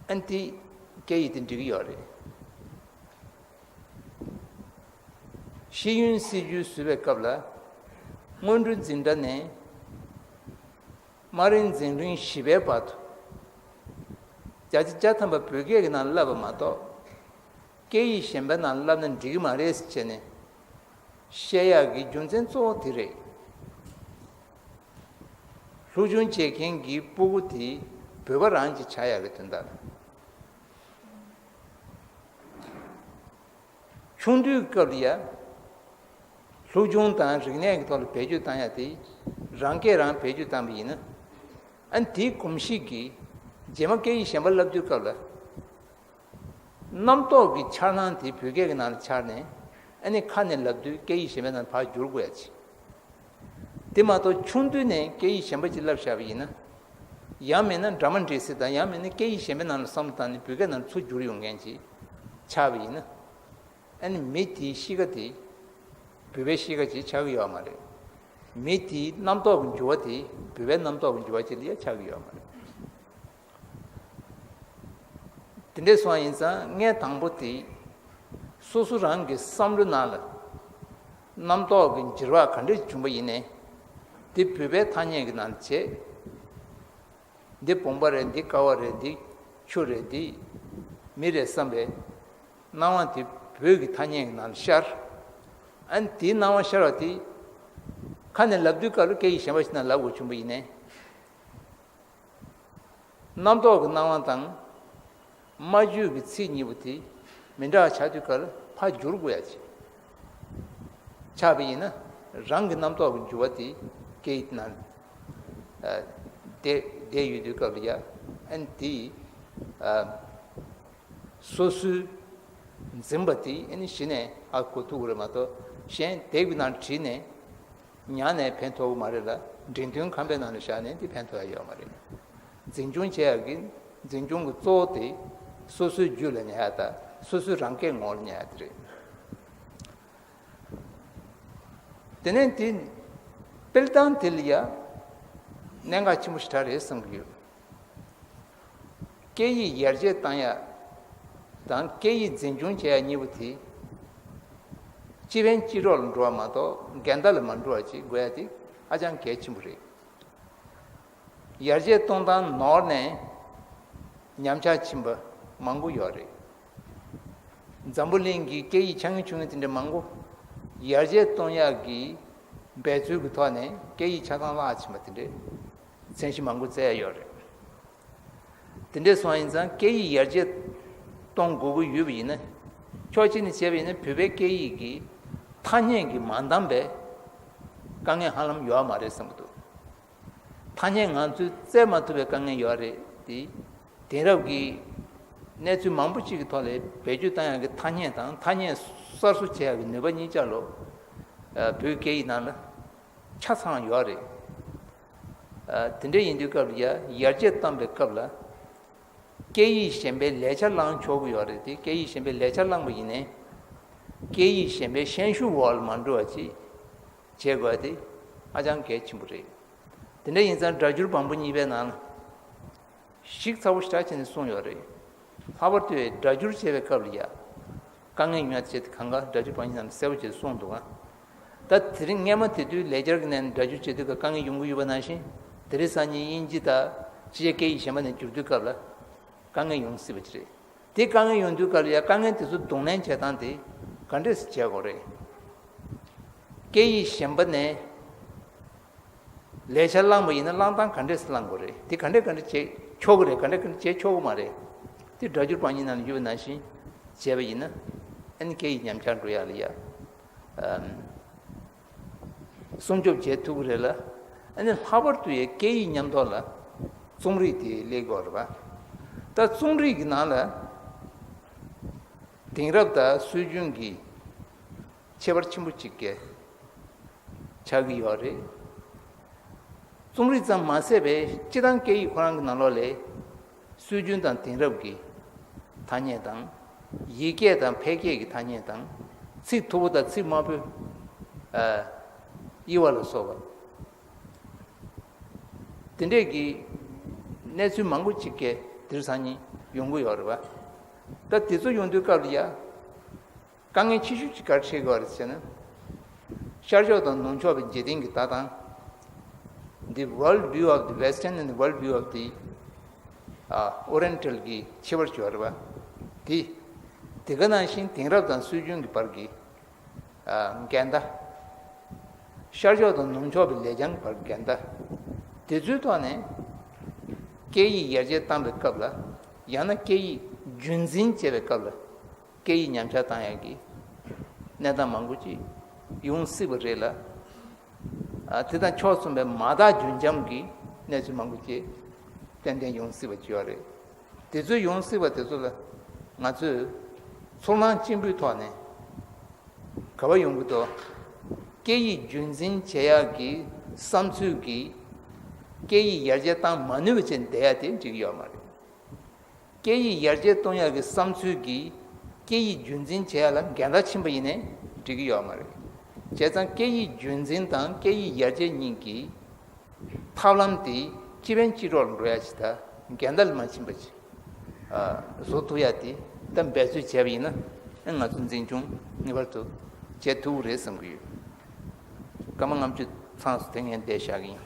ཨ་ནི་དེ་སྐད་ཡིག་དེ་འགྲིག་གི་ཡོད་རེད། ཤེས་ཡོན་སྲིད་བྱུས་བཟོས་པའི་སྐབས་ལ། སྔོན་འགྲོའི་འཛིན་གྲྭ་ནས་དམའ་འབྲིང་འཛིན་རིམ་བཞི་པའི་བར་དུ། བརྒྱ་ཆ་བརྒྱ་ཐམ་པ་བོད་སྐད་ཀྱི་ནང་བསླབ་པ་མ་གཏོགས། སྐད་ཡིག་གཞན་པའི་ནང་བསླབ་ན་འགྲིག་གི་མ་རེད་ཟེར་བྱས་ནས་བཤད་ཡག་གི་རྒྱུ་མཚན་གཙོ་བོ་དེ་རེད། སློབ་སྦྱོང་བྱེད་མཁན་གྱི་སྤུ་གུ་དེ་བོད་པ་རང་གཅིག་ཆགས་ཡག་གི་དོན་དག་ལ། ཆུང་དུས་སྐབས་ལ་ཡ། སློབ་སྦྱོང་དང་རིག་གནས་ཀྱི་ཐོག་ལ་བེད་སྤྱོད་བཏང་ཡ་དེ། རང་སྐད་རང་བེད་སྤྱོད་བཏང་པ་ཡིན་ན། ཨ་ནི་དེའི་གོམས་གཤིས་ཀྱིས་རྗེས་མ་སྐད་ཡིག་གཞན་པ་བསླབ་དུས་སྐབས་ལ། རྣམ་རྟོག་གི་འཆར་སྣང་དེ་བོད་སྐད་ཀྱི་ནང་ལ་འཆར་ནས། ཨ་ནི་ཁ་ནས་ལབ་དུས་སྐད་ཡིག་གཞན་པའི་ནང་ལ་ཕར་བསྒྱུར་དགོས་ཡ་ཆེ། དེ་མ་གཏོགས་ཆུང་དུས་ནས་སྐད་ཡིག་གཞན་པ་ཅིག་བསླབ་བཞག་པ་ཡིན་ན། ཡང་མིན་ན་འདྲ་མ་འདྲ་སེ་དང་ཡང་མིན་ན་སྐད་ཡིག་གཞན་པའི་ནང་ལ་བསམ་བློ་བཏང་ནས་བོད་སྐད་ནང་ལ་ཚུར་བསྒྱུར་ཡོང་མཁན་ཅིག་ཆགས་པ་ཡིན་ན། ཨ་ནི་མི་དེའི་གཤིས་ཀ་དེ་བོད་པའི་གཤིས་ཀ་ཅིག་ཆགས་ཀྱི་ཡོད་མ་རེད། མི་དེའི་རྣམ་རྟོག་གི་འགྱུར་བ་དེ་བོད་པའི་རྣམ་རྟོག་གི་འགྱུར་བ་ཅིག་ལ་ཡང་ཆགས་ཀྱི་ཡོད་མ་རེད། དེ་འདྲས་སོང་བ་ཡིན་ཙང་ངས་དང་པོ་དེ་སོ་སོ་རང་གི་བསམ་བློའི་ནང་ལ་རྣམ་རྟོག་གི་འགྱུར་བ་ག་འདྲས་བྱུང་བ་ཡིན་ནའི། དེ་བོད་པའི་ཐ་སྙད་ཀྱི་ནང་བྱས། འདི་བུམ་པ་རེད། འདི་ཀ་བ་རེད། འདི་ཆུ་རེད། འདི་མི་རེད་བསམ་པའི་སྣང་བ་དེ་བོད་ཀྱི་ཐ་སྙད་ཀྱི་ནང་ལ་ཤར། ཨ་ནི་དེའི་སྣང་བ་ཤར་བ་དེ་ཁ་ནས་ལབ་དུས་སྐབས་ལ་སྐད་ཡིག་གཞན་པ་ཞིག་ནང་ལབ་དགོས་བྱུང་བ་ཡིན་ནའི། རྣམ་རྟོག་གི་སྣང་བ་དང་། སྨྲ་བརྗོད་ཀྱི་ཚིག་གཉིས་པོ་དེ་མི་འདྲ་བ་ཆགས་དུས་སྐབས་ལ་ཕར་བསྒྱུར་དགོས་ཡ་ཆེ། ཆགས་པ་ཡིན་ན་རང་གི་རྣམ་རྟོག་གི་འགྱུར་བ་དེ་སྐད་ཡིག་ནང་བསྡད་བསྡད་ཡོད་དུས་སྐབས་ལ་ཡ། ཨ་ནི་དེ་སོ་སོའི་འཛིན་པ་དེ་ཨ་ནི་གཞི་ནས་ཧ་གོ་ཐུབ་ཀྱི་རེད་མ་གཏོགས། གཞན་དེབ་ཀྱི་ནང་བྲིས་ནས་ཉར་ནས་ཕན་ཐོགས་ཀྱི་མ་རེད་ལ། འགྲེམས་སྟོན་ཁང་པའི་ནང་ལ་བཞག་ནས་དེ་ཕན་ཐོགས་ཡ་ཡོད་མ་རེད། འཛིན་སྐྱོང་བྱེད་ཡག་གི་འཛིན་སྐྱོང་གི་གཙོ་བོ་དེ་སོ་སོའི་རྒྱུད་ལ་ཉར་ཡ་དང་སོ་སོའི་རང་སྐད་ངོ་ལ་ཉར་ཡ་དེ་རེད། དེ་ནས་དེ་སྤེལ་སྟངས་དེ་ལ་ཡ་གནད་འགག་ཆེན་པོ་ཞེ་དྲག་རེད་བསམ་གྱི་ཡོད། སྐད་ཡིག་ཡར་རྒྱས་བཏང་ཡ་དང་སྐད་ཡིག་འཛིན་སྐྱོང་བྱེད་ཡ་གཉིས་པོ་དེ་སྤྱི་ཕན་སྤྱི་རོགས་ལ་འགྲོ་བ་མ་གཏོགས་འགལ་ཟླ་ལ་མ་འགྲོ་བ་ཅིག་དགོས་ཡ་དེ་ཧ་ཅང་གལ་ཆེན་པོ་རེད། ཡར་རྒྱས་གཏོང་སྟངས་ནོར་ནས་ཉམས་ཆག་ཕྱིན་པ་མང་པོ་ཡོད་རེད། འཛམ་བུ་གླིང་གི་སྐད་ཡིག་ཆེ་ངེས་ཆུང་ངེས་དེ་འདྲ་མང་པོ་ཡར་རྒྱས་གཏོང་ཡག་གི་འབད་རྩོལ་གྱི་ཐོག་ནས་སྐད་ཡིག་ཆ་ཚང་བརླག་ཕྱིན་པ་དེ་འདྲའི་མཚན་གཞི་མང་པོ་བསྩལ་ཡ་ཡོད་རེད། དེ་འདྲ་སོང་ཡིན་ཙང་སྐད་ཡིག་ཡར་རྒྱས་གཏོང་དགོས་ཀྱི་ཡོད་པ་ཡིན་ན། ཕྱོགས་གཅིག་ནས་བྱས་པ་ཡིན་ན་བོད་པའི་སྐད་ཡིག་གི་ཐ་སྙད་ཀྱིས་མ་འདང་པའི་དཀའ་ངལ་ཧ་ལམ་ཡོད་མ་རེད་བསམ་གྱི་འདུག་ཐ་སྙད་ང་ཚོས་བཙལ་མ་ཐུབ་པའི་དཀའ་ངལ་ཡོད་རེད་དེ། དེང་རབས་ཀྱི་གནས་ཚུལ་མང་པོ་ཅིག་གི་ཐོག་ལ་བེད་སྤྱོད་བཏང་ཡག་གི་ཐ་སྙད་དང་ཐ་སྙད་གསར་བཟོ་བྱེད་ཡག་གི་ནུས་པ་གཉིས་ཆ་ལོ། ཨ། བོད་སྐད་ཡིག་ནང་ལ་ཆ་ཚང་ཡོད་རེད། ཨ། དེ་འདྲ་ཡིན་དུས་སྐབས་ལ་ཡ་ཡར་རྒྱས་བཏང་པའི་སྐབས་ལ་སྐད་ཡིག་གཞན་པའི་ལས་འཆར་བླང་ཆོག་གི་ཡོད་རེད་དེ། སྐད་ཡིག་གཞན་པའི་ལས་འཆར་བླངས་པ་ཡིན་ནའི་སྐད་ཡིག་གཞན་པའི་ཤན་ཤུགས་འོག་ལ་མ་འགྲོ་བ་ཅིག་བྱེད་དགོས་དེ་ཧ་ཅང་གལ་ཆེན་པོ་རེད། དེ་འདྲ་ཡིན་ཙང་སྒྲ་སྒྱུར་བམ་པོ་གཉིས་པའི་ནང་ལ་ཞིབ་ཚགས་པོ་ཞེ་དྲག་བྱས་ནས་གསུངས་ཡོད་རེད། ལྷག་པར་དུ་སྒྲ་སྒྱུར་བྱེད་པའི་སྐབས་ལ་ཡ་དཀའ་ངལ་ཡོང་ཡ་དེ་གང་ག་སྒྲ་སྒྱུར་བམ་པོ་གཉིས་ནང་ལ་གསལ་པོ་བྱས་གསུངས་འདུག་ག་ད་དེ་རིང་སྔས་མ་དེ་དུས་ལེགས་སྦྱར་གྱི་ནང་ནས་སྒྲ་སྒྱུར་བྱེད་དུས་ཀ་དཀའ་ངལ་ཡོང་གི་ཡོད་པ་ནང་བཞིན། དེ་རིང་སང་ཉིན་དབྱིན་ཇི་དང་ཕྱི་རྒྱལ་སྐད་ཡིག་གཞན་པ་ནས་བསྒྱུར་དུས་སྐབས་ལ་དཀའ་ངལ་ཡོང་སྲིད་པ་ཅིག་རེད། དེ་དཀའ་ངལ་ཡོང་དུས་སྐབས་ལ་ཡ་དཀའ་ངལ་དེ་ཚོ་གདོང་ལེན་བྱེད་སྟངས་དེ་ག་འདྲས་སེ་བྱེད་དགོས་རེད། སྐད་ཡིག་གཞན་པ་ནས་ལས་འཆར་བླངས་པ་ཡིན་ན་བླངས་སྟངས་ག་འདྲས་སེ་བླངས་དགོས་རེད། དེ་ག་འདྲས་ག་འདྲས་བྱེད་ཆོག་གི་རེད། ག་འདྲས་ག་འདྲས་བྱེད་ཆོག་གི་མ་རེད། དེ་སྒྲ་སྒྱུར་བམ་པོ་གཉིས་ནང་ལ་ཡོད་པ་ནང་བཞིན་བྱས་པ་ཡིན་ན་ཨ་ནི་སྐད་ཡིག་ཉམས་ཆག་འགྲོ་ཡག་ལ་ཡ། ཨམ། སྲུང་སྐྱོབ་བྱེད་ཐུབ་ཀྱི་རེད་ལ། ཨ་ནི་ལྷག་པར་དུ་ཡ་སྐད་ཡིག་མཉམ་ཐོག་ལ་རྩོམ་རིག་དེ་སླེབས་དགོས་རེད་པ། ད་རྩོམ་རིག་གི་ནང་ལ་དེང་རབས་དང་སྲོལ་རྒྱུན་གྱི་ཁྱད་པར་ཆེན་པོ་གཅིག་གི་ཆགས་ཀྱི་ཡོད་རེད། རྩོམ་རིག་ཙམ་མ་ཟད་པའི་སྤྱིར་བཏང་སྐད་ཡིག་ཁོ་རང་གི་ནང་ལོགས་ལ་ སྲོལ་རྒྱུན་དང་དེང་རབས་ཀྱི་ཐ་སྙད་དང་། ཡིག་སྐད་དང་ཕལ་སྐད་ཀྱི་ཐ་སྙད་དང་། ཚིག་མཐོ་པོ་དང་ཚིག་དམའ་པོའི་ཨ་དབྱེ་བ་ལ་སོགས་པ། དེ་འདྲས་ཀྱི་གནས་ཚུལ་མང་པོ་ཅིག་གས་དེང་སང་ཡོང་གི་ཡོད་རེད་བ། ད་དེ་ཚོ་ཡོང་དུས་སྐབས་ལ་ཡ། དཀའ་ངལ་ཆེ་ཤོས་ཅིག་ག་རེ་འཕྲད་ཀྱི་ཡོད་རེད་ཟེར་ན། ཤར་ཕྱོགས་དང་ནུབ་ཕྱོགས་པའི་འཇིག་རྟེན་གྱི་ལྟ་སྟངས། The world view of the Western and the world view of the uh, Oriental གྱི་ཁྱད་པར་ཅིག་ཡོད་རེད་བ། དེ། དེ་ག་ནང་བཞིན་དེང་རབས་དང་སྲོལ་རྒྱུན་གྱི་བར་གྱི་ཨ་འགལ་ཟླ། ཤར་ཕྱོགས་དང་ནུབ་ཕྱོགས་པའི་ལེགས་བྱང་གི་བར་འགལ་ཟླ། དེ་ཚོའི་ཐོག་ནས་སྐད་ཡིག་ཡར་རྒྱས་བཏང་བའི་སྐབས་ལ། ཡང་ན་སྐད་ཡིག་རྒྱུན་འཛིན་བྱེད་པའི་སྐབས་ལ། སྐད་ཡིག་ཉམས་ཆག་བཏང་ཡག་གི་གནས་སྟངས་མང་པོ་ཅིག་ཡོང་སྲིད་པ་རེད་ལ། ཨ་དེ་དང་ཕྱོགས་མཚུངས་པའི་མ་དག་རྒྱུན་འབྱམས་ཀྱི་གནས་ཚུལ་མང་པོ་ཅིག་ཏན་ཏན་ཡོང་སྲིད་པ་ཅིག་ཡོད་རེད། དེ་ཚོ་ཡོང་སྲིད་པ་དེ་ཚོ་ལ་ང་ཚོས་ཚོར་སྣང་ཆེན་པོའི་ཐོག་ནས་ག་པར་ཡོང་གི་འདུག་སྐད་ཡིག་རྒྱུན་འཛིན་བྱེད་ཡག་གི་བསམ་ཚུལ་གྱིས་སྐད་ཡིག་ཡར་རྒྱས་བཏང་མ་ནུས་པ་བྱས་བསྡད་ཡག་དེ་འགྲིག་གི་ཡོད་མ་རེད། སྐད་ཡིག་ཡར་རྒྱས་གཏོང་ཡག་གི་བསམ་ཚུལ་གྱིས་སྐད་ཡིག་རྒྱུན་འཛིན་བྱེད་ཡག་ལ་འགལ་ཟླ་ཕྱིན་པ་ཡིན་ནའི་འགྲིག་གི་ཡོད་མ་རེད། བྱས་ཙང་སྐད་ཡིག་རྒྱུན་འཛིན་དང་སྐད་ཡིག་ཡར་རྒྱས་གཉིས་ཀྱི་ཐབས་ལམ་དེ་སྤྱི་ཕན་སྤྱི་གྲོགས་ལ་འགྲོ་ཡག་ཅིག་དང་འགལ་ཟླ་ལ་མ་ཕྱིན་པ་ཅིག་ཨ་བཟོ་ཐུབ་ཡག་དེ་ད་འབད་རྩོལ་བྱས་པ་ཡིན་ན། ཨ་ང་ཚོ་འཛིན་སྐྱོང་ངེས་པར་དུ་བྱེད་ཐུབ་ཀྱི་རེད་བསམ་གྱི་ཡོད། སྐར་མ་ལྔ་བཅུ་ཚང་སོང་། དེ་ངས་འདིར་བཞག་གི་ཡིན།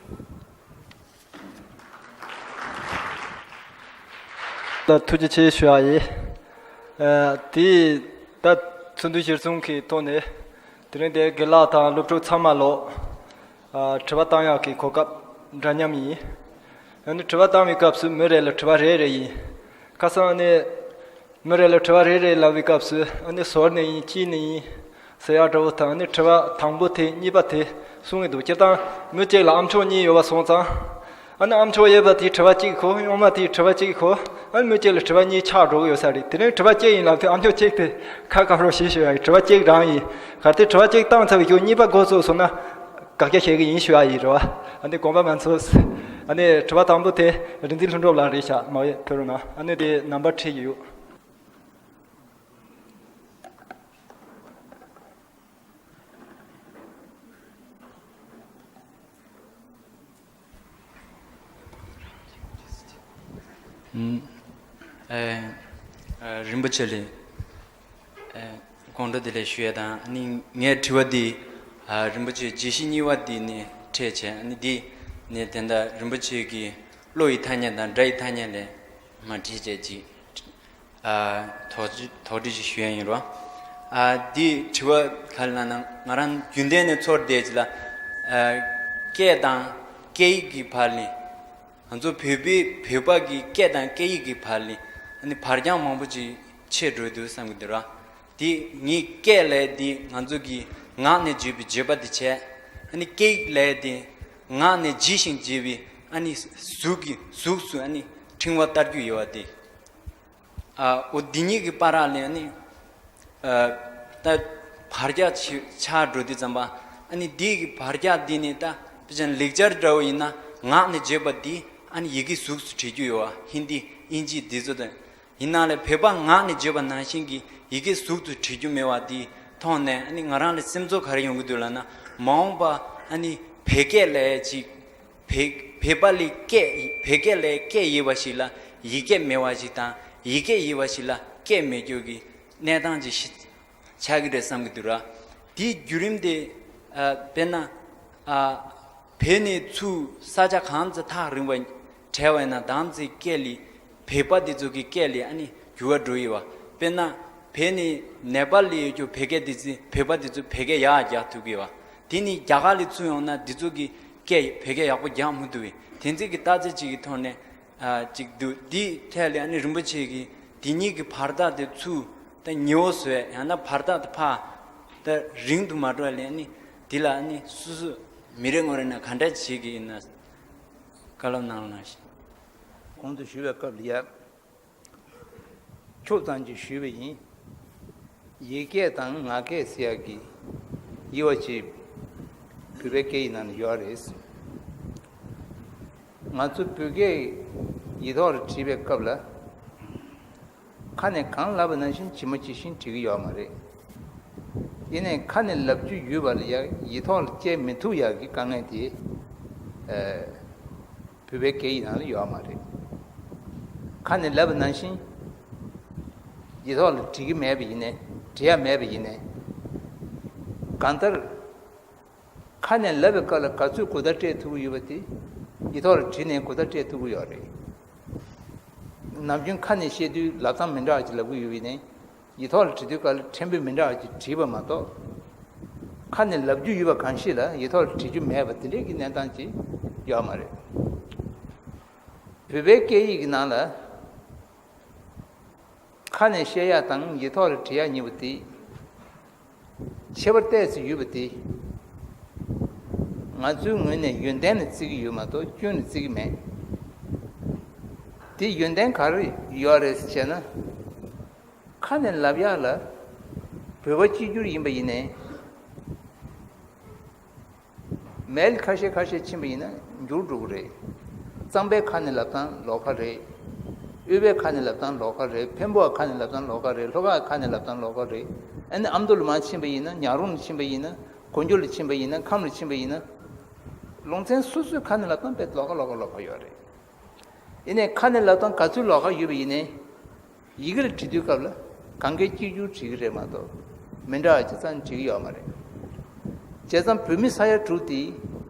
ད་ཐུགས་རྗེ་ཆེ་ཞུ་ཡག་ཡིན། ཨ་དེ་ད་ཚོགས་འདུ་གཞིར་བཟུང་གི་ཐོག་ནས་དེ་རིང་འདིར་དགེ་ལགས་དང་སློབ་ཕྲུག་ཚང་མ་ལོ། ཨ་དྲི་བ་བཏང་ཡག་གི་གོ་སྐབས་འདྲ་མཉམ་ཡིན། ཨ་ནི་དྲི་བ་བཏང་བའི་སྐབས་སུ་མི་རེ་ལ་དྲི་བ་རེ་རེ་ཡིན། ཁ་སང་ནས་མི་རེ་ལ་དྲི་བ་རེ་རེ་ལབ་པའི་སྐབས་སུ། ཨ་ནི་ཟུར་ནས་ཡིན། དཀྱིལ་ནས་ཡིན་ཟེར་ཡག་འདྲ་བོ་དང་། ཨ་ནི་དྲི་བ་དང་པོ་དེ། གཉིས་པ་དེ་གསུང་གི་འདུག་སྤྱིར་བཏང་མི་གཅིག་ལ་ཨ་མཆོག་གཉིས་ཡོད་པ་སོང་ཙང་། ཨ་ནི་ཨ་མཆོག་གཡས་པ་དེའི་དྲི་བ་གཅིག་གོ། གཡོན་མ་དེའི་དྲི་བ་གཅིག་གོ། ཨ་ནི་མི་གཅིག་ལ་དྲི་བ་གཉིས་ཆགས་འགྲོ་གི་ཡོད་ས་རེད། དེ་རིང་དྲི་བ་གཅིག་ཡིན་ལབ་དུས་ཨ་མཆོག་གཅིག་དེ་ཁ་བཀག་རོགས་ཞེས་ཞུ་ཡག་ཡིན། དྲི་བ་གཅིག་རང་ཡིན། གལ་ཏེ་དྲི་བ་གཅིག་བཏང་ཚར་བའི་རྗེས་གཉིས་པ་འགོ་བཙུགས་སོང་ན། དགག་བྱ་བྱེད་ཀྱི་ཡིན་ཞུ་ཡག་ཡིན་རེད་བ། ཨ་ནི་དགོངས་པ་མ་ཚོམས། ཨ་ནི་དྲི་བ་དང་པོ་དེ་རིག་འཛིན་ལྷུན་གྲུབ་ལགས་རེད་ཤག་མ་གཡོས་ཕེབས་རོགས་གནང་། ཨ་ནི་དེ་ནམ་བར་ཁྲིད་ཀྱི་ཡོད། ཨ་ཨ་རིན་པོ་ཆེ་ལགས། ཨ་དགོང་དྲོ་བདེ་ལེགས་ཞུ་ཡག་དང་། ཨ་ནི་ངའི་དྲི་བ་འདི་ཨ་རིན་པོ་ཆེ་བརྗོད་གཞི་གཉིས་པ་འདི་ནས་འཕྲད་བྱས། ཨ་ནི་འདི་ནས་དེ་འདྲ་རིན་པོ་ཆེ་གི་བློ་ཡི་ཐ་སྙད་དང་སྒྲ་ཡི་ཐ་སྙད་ལས་མར་འཕྲད་བྱས་ཅིག་ཨ་དོགས་དོགས་འདྲི་ཞིག་ཞུ་ཡག་ཡིན་རོ། ཨ་འདི་དྲི་བ་ག་རེ་ལབ་ན། ང་རང་རྒྱུན་ལྡན་ནས་ཚོར་བསྡད་ཅིག་ལ། ཨ་སྐད་དང་སྐད་ཡིག་གི་བར་ལ། ང་ཚོ་བོད་པའི་བོད་པ་གི་སྐད་དང་སྐད་ཡིག་གི་བར་ལ་ཨ་ནི་བར་ཁྱམས་མང་པོ་ཅིག་ཕྱེ་འགྲོ་འདུག་བསམ་གྱི་འདུག་ར། དེ་ངས་སྐད་ལབ་ཡག་དེ་ང་ཚོ་གི་ངག་ནས་བརྗོད་པའི་བརྗོད་པ་དེ་བྱས། ཨ་ནི་སྐད་ཡིག་ལབ་ཡག་དེ་ངག་ནས་བརྗོད་བཞིན་བརྗོད་པའི་ཨ་ནི་གཟུགས་ཀྱི་གཟུགས་སུ་ཨ་ནི་ཕྲེང་བ་བསྟར་རྒྱུ་ཡོད་པ་དེ། ཨ་འོ་འདི་གཉིས་ཀྱི་བར་ལ་ཨ་ནི་ཨ་ད་བར་ཁྱམས་ཆགས་འགྲོ་དུས་ཙམ་པ། ཨ་ནི་འདི་གི་བར་ཁྱམས་འདི་ནི་ད་དཔེ་ཆ་ལེགས་སྦྱར་འདྲ་བོ་ཡིན་ན་ངག་ནས་བརྗོད་པ་འདི་ཨ་ནི་ཡི་གེ་གཟུགས་སུ་བྲི་རྒྱུ་ཡོད་པ། ཧིན་དི་དབྱིན་ཇི་འདི་ཚོ་དང་། ཡིན་ནའང་བོད་པ་ངག་ནས་བརྗོད་པ་ནང་བཞིན་གྱི་ཡི་གེ་གཟུགས་སུ་བྲི་རྒྱུ་མེད་པ་འདི་མཐོང་ནས་ཨ་ནི་ང་རང་ལ་སེམས་ཚོར་ག་རེ་ཡོང་གི་འདུག་ལབ་ན། མ་འོངས་པ་ཨ་ནི་བོད་སྐད་ལབ་ཡག་ཅིག་བོད་བོད་པ་ལ་སྐད་བོད་སྐད་ལབ་ཡག་སྐད་ཡོད་པ་ཞིག་ལ་ཡིག་སྐད་མེད་པ་ཞིག་དང་། ཡིག་སྐད་ཡོད་པ་ཞིག་ལ་སྐད་མེད་རྒྱུ་གི་གནས་སྟངས་ཅིག་ཤི་ཆགས་ཀྱི་རེད་བསམ་གྱི་འདུག་ར། དེའི་བརྒྱུད་རིམ་དེ་ཨ་དཔེར་ན་ཨ་བོད་ནས་ཚུར་ས་ཆ་གང་ཙམ་ཐག་རིང་བ་བྲལ་བ་ཡིན་ན་དེ་ཙམ་སྐད་ལ་བོད་པ་དེ་ཚོ་གི་སྐད་ལ་ཨ་ནི་འགྱུར་བ་འགྲོ་ཡི་བ། དཔེར་ན་བོད་ནས་ནེ་པཱལ་ལ་ཡོད་རྒྱུ་བོད་སྐད་དེ་ཚོ་བོད་པ་དེ་ཚོ་བོད་སྐད་ཡག་རྒྱག་ཐུབ་ཀྱི་བ། དེ་ནས་རྒྱ་གར་ལ་ཚུར་ཡོང་ན་དེ་ཚོ་གི་སྐད་བོད་སྐད་ཡག་པོ་རྒྱག་མི་ཐུབ་བས། དེ་ཚོ་གི་རྟགས་མཚན་ཅིག་གི་ཐོག་ནས་ཨ་ཅིག་འདུག་འདིའི་ཐད་ལ་ཨ་ནི་རིན་པོ་ཆེ་གིས་དེ་གཉིས་ཀྱི་བར་ཐག་དེ་ཚུར་ད་ཉེ་བོ་བཟོས། ཡང་ན་བར་ཐག་དེ་ཕར་ད་རིང་དུ་མ་འགྲོ་བ་ལ་ཨ་ནི་འདི་ལ་ཨ་ནི་སོ་སོ་མི་རེ་ངོ་རེ་ནས་ག་འདྲ་བྱེད་ཀྱི་ཡིན་ན་བཀའ་སློབ་གནང་རོགས་གནང་ཞེས། གོང་དུ་ཞུས་པའི་སྐབས་ལ་ཡ། ཕྱོགས་ཙམ་ཅིག་ཞུས་པ་ཡིན། ཡིག་སྐད་དང་ངག་སྐད་ཟེར་ཡག་གི་དབྱེ་བ་ཅིག་བོད་པའི་སྐད་ཡིག་ནང་ན་ཡོད་རེད། ང་ཚོ་བོད་སྐད་ ཡིག་ཐོག་ལ་བྲིས་པའི་སྐབས་ལ། ཁ་ནས་གང་ལབ་པ་ནང་བཞིན་ཇི་མ་ཇི་བཞིན་བྲིས་ཀྱི་ཡོད་མ་རེད། ཡིན་ནའི་ཁ་ནས་ལབ་རྒྱུ་ཡོད་པ་ལ་ཡང་ཡིག་ཐོག་ལ་བསྐྱལ་མི་ཐུབ་ཡག་གི་དཀའ་ངལ་དེ། ཨ། བོད་པའི་སྐད་ཡིག་ནང་ལ་ཡོད་མ་རེད། ཁ་ནས་ལབ་པ་ནང་བཞིན་ཡིག་ཐོག་ལ་བྲིས་ཀྱི་མེད་པ་ཡིན་ནའི། བྲིས་ཡ་མེད་པ་ཡིན་ནའི། གང་ལྟར། ཁ་ནས་ལབ་པའི་སྐབས་ལ་ག་ཚོད་གོ་བརྡ་སྤྲད་ཐུབ་ཀྱི་ཡོད་པ་དེ་ཡིག་ཐོག་ལ་བྲིས་ནས་གོ་བརྡ་སྤྲད་ཐུབ་ཀྱི་ཡོད་རེད། ནམ་རྒྱུན་ཁ་ནས་བཤད་དུས་ལབ་སྟངས་མི་འདྲ་བ་ཅིག་ལབ་ཀྱི་ཡོད་པ་ཡིན་ནའི། ཡིག་ཐོག་ལ་བྲིས་དུས་སྐབས་ལ་ཕྲན་བུ་མི་འདྲ་བ་ཅིག་བྲིས་པ་མ་གཏོགས། ཁ་ནས་ལབ་རྒྱུ་ཡོད་པ་གང་ཞིག་ལ་ཡིག་ཐོག་ལ་བྲིས་རྒྱུ་མེད་པ་དེ་འདྲའི་གི་གནས་སྟངས་ཅིག་ཡོད་མ་རེད། བོད་པའི་སྐད་ཡིག་གི་ནང་ལ། ཁ་ནས་བཤད་ཡ་དང་ཡིག་ཐོག་ལ་བྲིས་ཡ་གཉིས་པོ་དེ། ཁྱད་པར་ཏོག་ཙམ་ཡོད་པ་དེ། ང་ཚོའི་ངོས་ནས་ཡོན་ཏན་ལ་བརྩི་གི་ཡོད་མ་གཏོགས་སྐྱོན་ལ་བརྩི་གི་མེད། དེ་ཡོན་ཏན་ག་རེ་ཡོད་རེད་ཟེར་བྱས་ན། ཁ་ནས་ལབ་ཡག་ལ་བོད་པ་གཅིག་གྱུར་ཡིན་པ་ཡིན་ནའི། མལ་ཁ་ཤས་ཁ་ཤས་ཕྱིན་པ་ཡིན་ན་འགྱུར་འགྲོ་གི་རེད། གཙང་པའི་ཁ་ནས་ལབ་སྟངས་ལོགས་ཀ་རེད། དབུས་པའི་ཁ་ནས་ལབ་སྟངས་ལོགས་ཀ་རེད། འཕན་པོའི་ཁ་ནས་ལབ་སྟངས་ལོགས་ཀ་རེད། ལྷོ་ཁའི་ཁ་ནས་ལབ་སྟངས་ལོགས་ཀ་རེད། ཨ་ནི་ཨ་མདོ་ལ་མར་ཕྱིན་པ་ཡིན་ན། ཉག་རོང་ལ་ཕྱིན་པ་ཡིན་ན། གོ་འཇོ་ལ་ཕྱིན་པ་ཡིན་ན། ཁམས་ལ་ཕྱིན་པ་ཡིན་ན། ལུང་ཚན་སོ་སོའི་ཁ་ནས་ལབ་སྟངས་དཔེ་ལོགས་ཀ་ལོགས་ཀ་ལོགས་ཀ་ཡོད་རེད། ཡིན་ནའི་ཁ་ནས་ལབ་སྟངས་ག་ཚོད་ལོགས་ཀ་ཡོད་པ་ཡིན་ནའི། ཡི་གེ་ལ་བྲིས་དུས་སྐབས་ལ་གང་གའི་གཅིག་གྱུར་བྲིས་ཀྱི་རེད་མ་གཏོགས་མི་འདྲ་བ་ཅི་ཙམ་བྲིས་ཀྱི་ཡོད་མ་རེད། བྱས་ཙང་བོད་མི་ས་ཡ་དྲུག་དེ་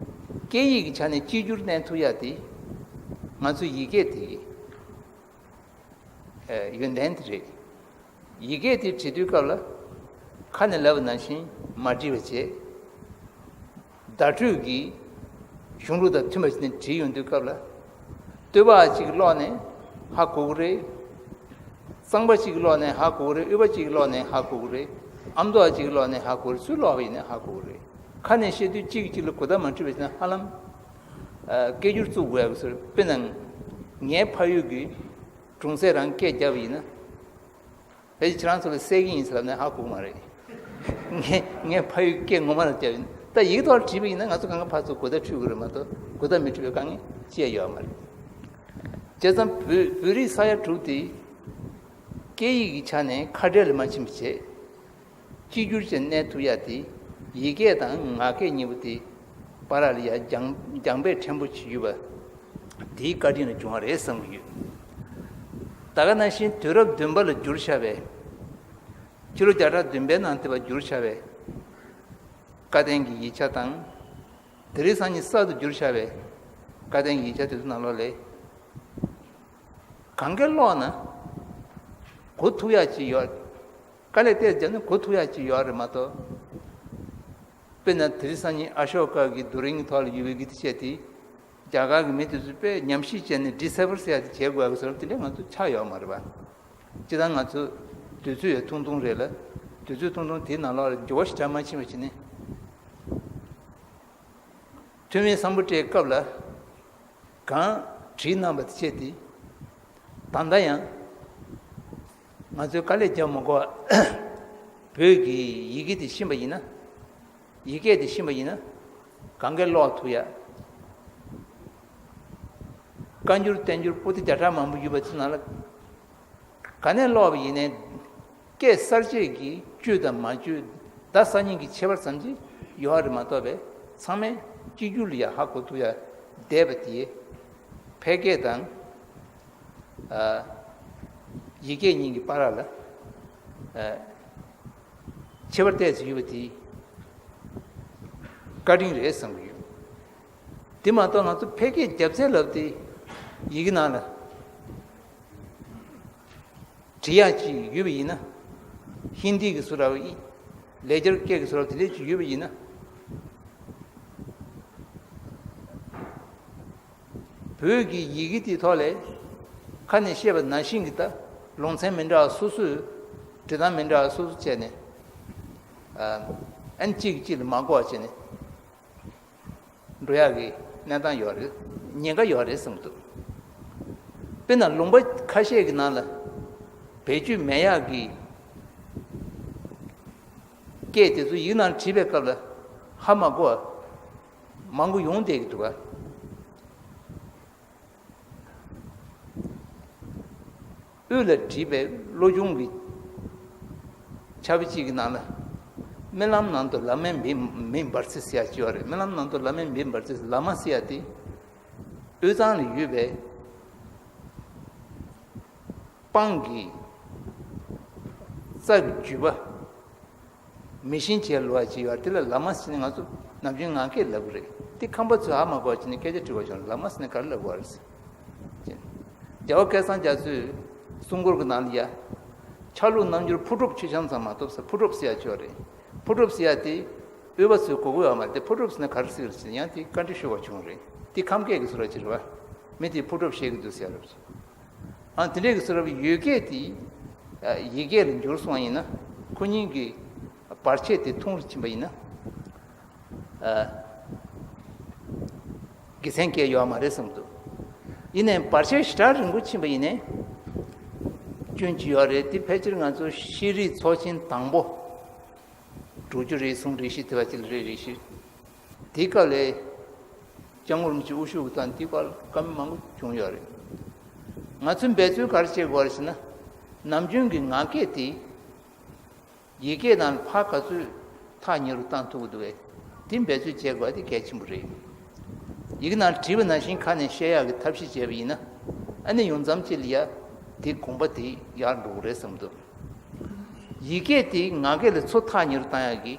སྐད་ཡིག་གི་ཆ་ནས་གཅིག་གྱུར་གནས་ཐུབ་ཡ་དེ་ང་ཚོའི་ཡི་གེ་དེ་གི་ཨ་ཡོན་ཏན་དེ་རེད། ཡི་གེ་དེ་བྲིས་དུས་སྐབས་ལ་ཁ་ནས་ལབ་པ་ནང་བཞིན་མ་བྲིས་པ་བྱས། བརྡ་སྤྲོད་ཀྱི་གཞུང་ལུགས་དང་མཐུན་པ་ཞིག་ནས་བྲིས་ཡོང་དུས་སྐབས་ལ། བསྟོད་པ་གཅིག་གི་ཀློག་ནས་ཧ་གོ་གི་རེད། གཙང་པ་གཅིག་གི་ཀློག་ནས་ཧ་གོ་གི་རེད། དབུས་པ་གཅིག་གི་ཀློག་ནས་ཧ་གོ་གི་རེད། ཨ་མདོ་བ་གཅིག་གི་ཀློག་ནས་ཧ་གོ་གི་རེད། སུས་ཀློག་པ་ཡིན་ནའི་ཧ་གོ་གི་རེད། ཁ་ནས་བཤད་དུས་གཅིག་གིས་གཅིག་ལ་གོ་བརྡ་མ་འཕྲོད་པ་ཞིག་ན་ཧ་ལམ། ཨ། སྐད་སྒྱུར་བཙུགས་དགོས་ཡག་གི་ཟེར། དཔེར་ན། ངའི་ཕ་ཡུལ་གྱི་གྲོང་གསེབ་རང་སྐད་བརྒྱབ་པ་ཡིན་ན། ཕལ་ཆེར་ཁྱེད་རང་ཚོ་ལ་གསལ་གྱི་ཡིན་ཟེར་ལབ་ན་ཧ་གོ་གི་མ་རེད། ངས་ངས་ཕ་ཡུལ་སྐད་ངོ་མ་ལ་བརྒྱབ་ཡིན། ད་ཡིག་ཐོག་བྲིས་པ་ཡིན་ན་ང་ཚོ་གང་ག་ཕར་ཚུར་གོ་བརྡ་འཕྲོད་ཀྱི་རེད་མ་གཏོགས་གོ་བརྡ་མི་འཕྲོད་པའི་དཀའ་ངལ་ཅི་ཡང་ཡོད་མ་རེད། བྱས་ཙང་བོད་བོད་རིགས་ས་ཡ་དྲུག་དེ་སྐད་ཡིག་གི་ཆ་ནས་ཁ་བྲལ་ལ་མ་ཕྱིན་པ་བྱས། གཅིག་གྱུར་ཅན་གནས་ཐུབ་ཡ་དེ་ཡི་གེ་དང་ངག་སྐད་གཉིས་པོ་དེ་བར་ལ་ཡ་རྒྱང་རྒྱང་འབེབས་ཕྲན་བུ་ཅིག་ཡོད་པ་དེའི་བཀའ་དྲིན་ལ་བྱུང་བ་རེད་བསམ་གྱི་ཡོད། ད་ག་ནང་བཞིན་དུས་རབས་བདུན་པ་ལ་བསྒྱུར་བཞག་པའི་ཕྱི་ལོ་བརྒྱ་ཕྲག་བདུན་པའི་ནང་དེ་བ་བསྒྱུར་བཞག་པའི་བཀའ་བསྟན་གྱི་ཡིག་ཆ་དང་། དེ་རིང་སང་ཉིན་གསར་དུ་བསྒྱུར་བཞག་པའི་བཀའ་བསྟན་གྱི་ཡིག་ཆ་དེ་ཚོ་ནང་ལོགས་ལས། གང་ག་ཀློག་ན་གོ་ཐུབ་ཡག་ཅིག་ཡོད། དཀའ་ལས་ཏོག་ཙམ་བརྒྱབ་ན་གོ་ཐུབ་ཡག་ཅིག་ཡོད་རེད་མ་གཏོགས། དཔེར་ན་དེ་རིང་སང་ཉིན་ཨ་ཤོ་ཀ་གི་རྡོ་རིང་གི་ཐོག་ལ་ཡོད་པའི་གི་དེ་བྱས་ཏེ། རྒྱ་གར་གི་མི་དེ་ཚོས་དཔེ་ཉམས་ཞིབ་བྱས་ནས་ཌི་སི་ཕར་ཟེར་ཡག་དེ་བྱེད་དགོས་ཡག་གི་བཟོ་འདྲ་དེ་འདྲ་ང་ཚོ་ཆགས་ཡོད་མ་རེད་པ། སྤྱིར་བཏང་ང་ཚོ་དུས་ཚོད་ཡང་ཐུང་ཐུང་རེད་ལ། དུས་ཚོད་ཐུང་ཐུང་དེའི་ནང་ལོགས་ལ་འགྱུར་བ་ཞིག་དྲག་མ་ཕྱིན་པ་བྱས་ནས། ཐོན་མིའི་སམ་བྷོ་ཊའི་སྐབས་ལ་གང་བྲིས་གནང་བ་དེ་བྱས་ཏེ། ད་ལྟ་ཡང་ང་ཚོས་དཀའ་ལས་རྒྱག་མ་དགོས་པ། བོད་ཀྱི་ཡི་གེ་དེ་ཤེས་པ་ཡིན་ན། ཡི་གེ་དེ་ཤེས་པ་ཡིན་ན། གང་ག་ཀློག་ཐུབ་ཡ། བཀའ་འགྱུར་བསྟན་འགྱུར་པོ་ཏི་བརྒྱ་ཕྲག་མང་པོ་ཡོད་པ་ཚོའི་ནང་ལ། ག་ནས་ཀློག་པ་ཡིན་ནའི། སྐད་གསར་བཅད་ཀྱི་བཅོས་དང་མ་བཅོས། བརྡ་གསར་རྙིང་གི་ཁྱད་པར་ཙམ་གྱིས་ཡོད་རེད་མ་གཏོགས་པའི་ཚང་མས་གཅིག་གྱུར་ལ་ཡ་ཧ་གོ་ཐུབ་ཡ་བསྡད་པ་དེ། ཕལ་སྐད་དང་། ཨ། ཡིག་སྐད་གཉིས་ཀྱི་བར་ལ། ཨ། ཁྱད་པར་ཏོག་ཙམ་ཡོད་པ་དེ་བཀའ་དྲིན་རེད་བསམ་གྱི་ཡོད། དེ་མ་གཏོགས་ང་ཚོ་ཕལ་སྐད་རྒྱབ་ཚད་ལབ་དེ་ཡི་གེ་ནང་ལ་བྲིས་ཡག་ཅིག་ཡོད་པ་ཡིན་ན། ཧིན་དི་གི་སུ་ར་བ་ཡིན། ལེགས་སྦྱར་སྐད་ཀྱི་སུ་ར་བ་དེ་འདྲས་ཅིག་ཡོད་པ་ཡིན་ན། བོད་ཀྱི་ཡི་གེ་དེའི་ཐོག་ལས་ཁ་ནས་བཤད་པ་ནང་བཞིན་གྱི་ད་ལུང་ཚན་མི་འདྲ་བ་སོ་སོས་འབྲི་སྟངས་མི་འདྲ་བ་སོ་སོ་བྱས་ནས། ཨ། ཨན་གཅིག་གིས་གཅིག་ལ་མ་གོ་བ་བྱས་ནས་འགྲོ་ཡག་གི་གནས་སྟངས་ཡོད་རེད། ཉེན་ཁ་ཡོད་རེད་བསམ་གྱི་འདུག་དཔེར་ན་ལུང་པ་ཁ་ཤས་ཀྱི་ནང་ལ་བེད་སྤྱོད་མེད་ཡག་གི་སྐད་དེ་ཚོ་ཡིག་ནང་བྲིས་པའི་སྐབས་ལ་ཧ་མ་གོ་བ་མང་པོ་ཡོང་བསྡད་ཀྱི་འདུག་ག། དབུས་ལ་བྲིས་པའི་བློ་སྦྱོང་གི་ཕྱག་དཔེ་གཅིག་གི་ནང་ལ། རྨི་ལམ་ནང་དུ་བླ་མའི་མིང་མིང་འབར་ཚེ་ཟེར་ཡ་གཅིག་ཡོད་རེད། རྨི་ལམ་ནང་དུ་བླ་མའི་མིང་འབར་ཚེ། བླ་མ་ཟེར་ཡ་དེ་དབུས་གཙང་ལ་ཡོད་པའི་སྤང་གི་རྩྭ་གི་རྒྱུད་པ། མི་ཤིང་བྱས་ལོ་བ་ཅིག་ཡོད་དེ་ལ་བླ་མ་ཟེར་ནས་ང་ཚོ་ནམ་རྒྱུན་ངག་སྐད་ལབ་གི་རེད། དེ་ཁམས་པ་ཚོས་ཧ་མ་གོ་བ་བྱས་ནས་སྐད་ཆ་དྲི་བ་བྱུང་། བླ་མ་ཟེར་ནས་ག་རེ་ལབ་དགོས་རེད་ཟེར། རྒྱལ་བ་སྐལ་བཟང་རྒྱ་མཚོས་གསུང་མགུར་གྱི་ནང་ལ་ཡ། ཆ་ལུགས་རྣལ་འབྱོར་ཕུར་སྒྲུབ་ཆོས་འཆང་ཙམ་མ་གཏོགས་ཟེར། ཕུར་སྒྲུབ་ཟེར་ཡ་ཅིག་ཡོད་རེད། ཕུར་སྒྲུབ་ཟེར་ཡ་དེ་དབུས་པ་ཚོས་གོ་གི་ཡོད་མ་རེད། དེ་ཕུར་སྒྲུབ་ཟེར་ན་ག་རེ་ཟེར་གི་རེད་ཟེར་ནས་ཡང་དེ་བཀའ་འདྲི་ཞུ་བ་བྱུང་རེད། དེ་ཁམས་སྐད་ཀྱི་བཟོ་འདྲ་ཅིག་རེད་བ། མི་དེས་ཕུར་སྒྲུབ་བཤད་ཀྱི་འདུག་ཟེར་ཡ་རེད། ཨ། དེ་འདྲའི་གི་བཟོ་འདྲ་བའི་ཡུལ་སྐད་དེ་ཡིག་སྐད་ལ་འགྱུར་སོང་བ་ཡིན་ན། ཁོ་གཉིས་ཀྱི་བར་ཆད་དེ་ཐུང་རུ་ཕྱིན་པ་ཡིན་ན། ཨ། དགེ་མཚན་སྐྱེ་ཡོད་མ་རེད་བསམ་འདུག་ཡིན་ནའི་བར་ཆད་ཞེ་དྲག་རིང་པོ་ཕྱིན་པ་ཡིན་ནའི། སྐྱོན་ཅིག་ཡོད་རེད། དེ་ཕལ་ཆེར་ང་ཚོ་ཤེས་རིག་ཚོགས་ཆེན་དང་པོ། དྲུག་ཅུ་རེ་གསུམ་རེ་བཞི་དེ་བ་ཅིག་ལ་རེད། རེ་བཞི། དེའི་སྐབས་ལ་སྐྱབས་མགོན་རིན་པོ་ཆེ་དབུ་བཞུགས་ཀྱི་སྐབས་དེའི་སྐབས་ལ་བཀའ་མོལ་མང་པོ་བྱུང་ཡོད་རེད། ང་ཚོས་འབད་བརྩོན་ག་རེ་བྱེད་དགོས་རེད་ཟེར་ན། ནམ་རྒྱུན་གྱི་ངག་སྐད་དེ་ཡིག་སྐད་ནང་ལ་ཕར་ག་ཚོད་ཐག་ཉེ་རུ་བཏང་ཐུབ་ཀྱི་འདུག་གས། དེ་འབད་བརྩོན་བྱེད་དགོས་པ་དེ་གལ་ཆེན་པོ་རེད། ཡི་གེ་ནང་བྲིས་པ་ནང་བཞིན་ཁ་ནས་བཤད་ཡག་གི་ཐབས་ཤེས་བྱས་པ་ཡིན་ན། ཨ་ནི་ཡོང་མཚམས་གཅིག་ལ་ཡ་དེ་དགོངས་པ་དེ་ཡར་འགྲོ་གི་རེད་བསམ་འདུག་ཡིག་སྐད་དེ་ངག་སྐད་ལ་ཚུར་ཐག་ཉེ་རུ་བཏང་ཡག་གི་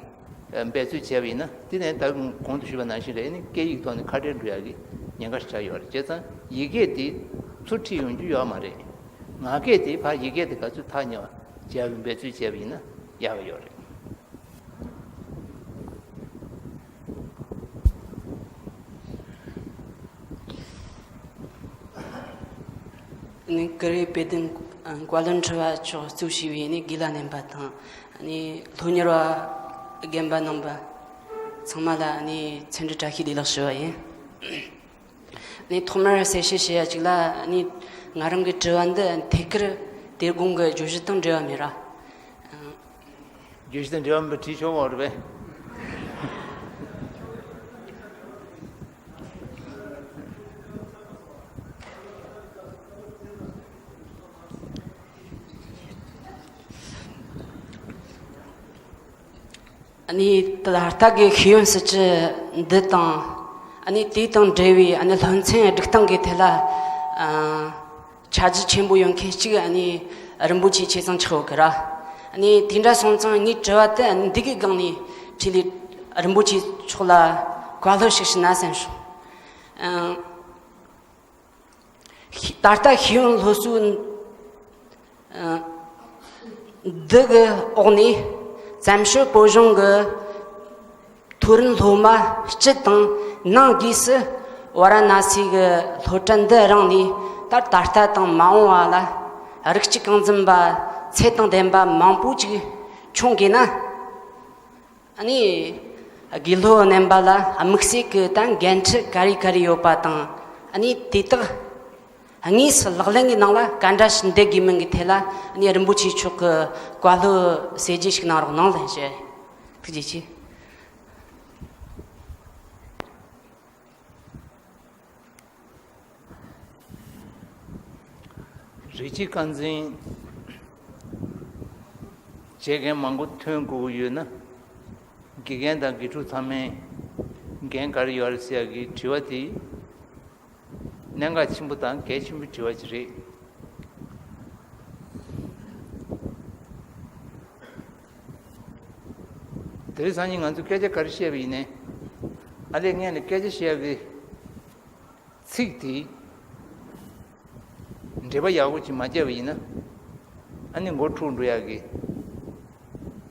འབད་རྩོལ་བྱས་པ་ཡིན་ན། དེ་ནས་ད་གོང་དུ་ཞུས་པ་ནང་བཞིན་རེད། ཨ་ནི་སྐད་ཡིག་ཐོག་ནས་ཁ་བྲལ་འགྲོ་ཡག་གི་ཉེན་ཁ་ཞེ་དྲག་ཡོད་རེད། བྱས་ཙང་ཡིག་སྐད་དེ་ཚུར་ཁྲིད་ཡོང་རྒྱུ་ཡོད་མ་རེད། ངག་སྐད་དེ་ཕར་ཡིག་སྐད་དེ་ག་ཚོད་ཐག་ཉེ་བ་བྱས་པའི་འབད་རྩོལ་བྱས་པ་ཡིན་ན་ཡག་གི་ཡོད་རེད། ནི་ཀུ་རེ་དཔེ་སྟོན་བཀའ་བློན་ཁྲི་པ་མཆོག་གཙོས་བྱས་པའི་ནི་དགེ་ལགས་རྣམ་པ་དང་། ནི་སློབ་གཉེར་བ་རྒན་པ་རྣམ་པ་ཚང་མ་ལ་ནི་འཚམས་འདྲི་བཀྲ་ཤིས་བདེ་ལེགས་ཞུ་བ་ཡིན། ནི་ཐོག་མར་གསལ་བཤད་བྱེད་ཡ་གཅིག་ལ། ནི་ང་རང་གི་དྲི་བ་འདི་ཐད་ཀར་དེ་དགོང་གི་བརྗོད་གཞི་དང་འབྲེལ་བ་མེད་ར། བརྗོད་གཞི་དང་འབྲེལ་བ་མེད་པ་བྲིས་ཆོག་གོ་རེད་པས། ཨ་ནི་ད་ལྟ་གི་ཤེས་ཡོན་སྲིད་བྱུས་འདི་དང་། ཨ་ནི་དེ་དང་འབྲེལ་བའི་ཨ་ནི་སློབ་ཚན་སྒྲིག་སྟངས་ཀྱི་ཐད་ལ། ཨ། ཆ་རྒྱུས་ཆེན་པོ་ཡོད་མཁན་གཅིག་ཨ་ནི་རིན་པོ་ཆེ་ཆེ་ཚང་ཆགས་ཡོད་གི་ར། ཨ་ནི་དེ་འདྲ་སོང་ཙང་ངའི་དྲི་བ་དེ་ཨ་ནི་འདི་གི་སྒང་ནས་དྲིས་ལས་རིན་པོ་ཆེ་མཆོག་ལ་བཀའ་སློབ་ཞིག་ཞུ་ན་བསམ་བྱུང་། ཨ། ད་ལྟ་ཤེས་ཡོན་སློབ་གསོའི་འདི་གི་འོག་ནས་བཙན་བྱོལ་བོད་གཞུང་གི་མཐོ་རིམ་སློབ་མ་སྤྱི་དང་ནང་སྒོས་སུ་ཝཱ་ར་ཎ་སི་གི་སློབ་གྲྭ་འདི་རང་ནས་ད་ད་ལྟ་དང་མ་འོངས་པ་ལ་རིགས་གཅིག་རྐང་འཛིན་པ་ཚད་དང་ལྡན་པ་མང་པོ་ཅིག་འཁྱོངས་དགོས་ན། ཨ་ནི་དགེ་སློབ་རྣམ་པ་ལ་དམིགས་བསལ་གྱི་ད་འགན་འཁྲི་ག་རེ་ག་རེ་ཡོད་པ་དང་། ཨ་ནི་དེ་དག་དངོས་སུ་ལག་ལེན་གྱི་ནང་ལ་ག་འདྲ་ཞིག་འདེབས་དགོས་མིན་གྱི་ཐད་ལ། ཨ་ནི་རིན་པོ་ཆེ་མཆོག་གི་བཀའ་སློབ་གསལ་བརྗོད་ཞིག་གནང་རོགས་གནང་ལན་ཞུ། ཐུགས་རྗེ་ཆེ། རིགས་གཅིག་རྐང་འཛིན་བྱེད་མཁན་མང་པོ་ཐོན་དགོས་ཀྱི་ཡོད་ན། དགེ་རྒན་དང་དགེ་ཕྲུག་ཚང་མས་འགན་ག་རེ་ཡོད་རེད་ཟེར་ཡག་གི་དྲི་བ་དེ་གནད་འགག་ཆེན་པོ་དང་གལ་ཆེན་པོའི་དྲི་བ་ཅིག་རེད། དེ་རིང་སང་ཉིན་ང་ཚོས་སྐད་ཆ་ག་རེ་བཤད་པ་ཡིན་ནའི། ཨ་ལས་སྔོན་ནས་སྐད་ཆ་བཤད་ཡག་གི་ཚིག་དེ་འགྲེལ་པ་ཡག་པོ་ཅིག་མ་བརྒྱབ་པ་ཡིན་ན། ཨ་ནི་མགོ་འཁྲུག་འགྲོ་ཡག་གི་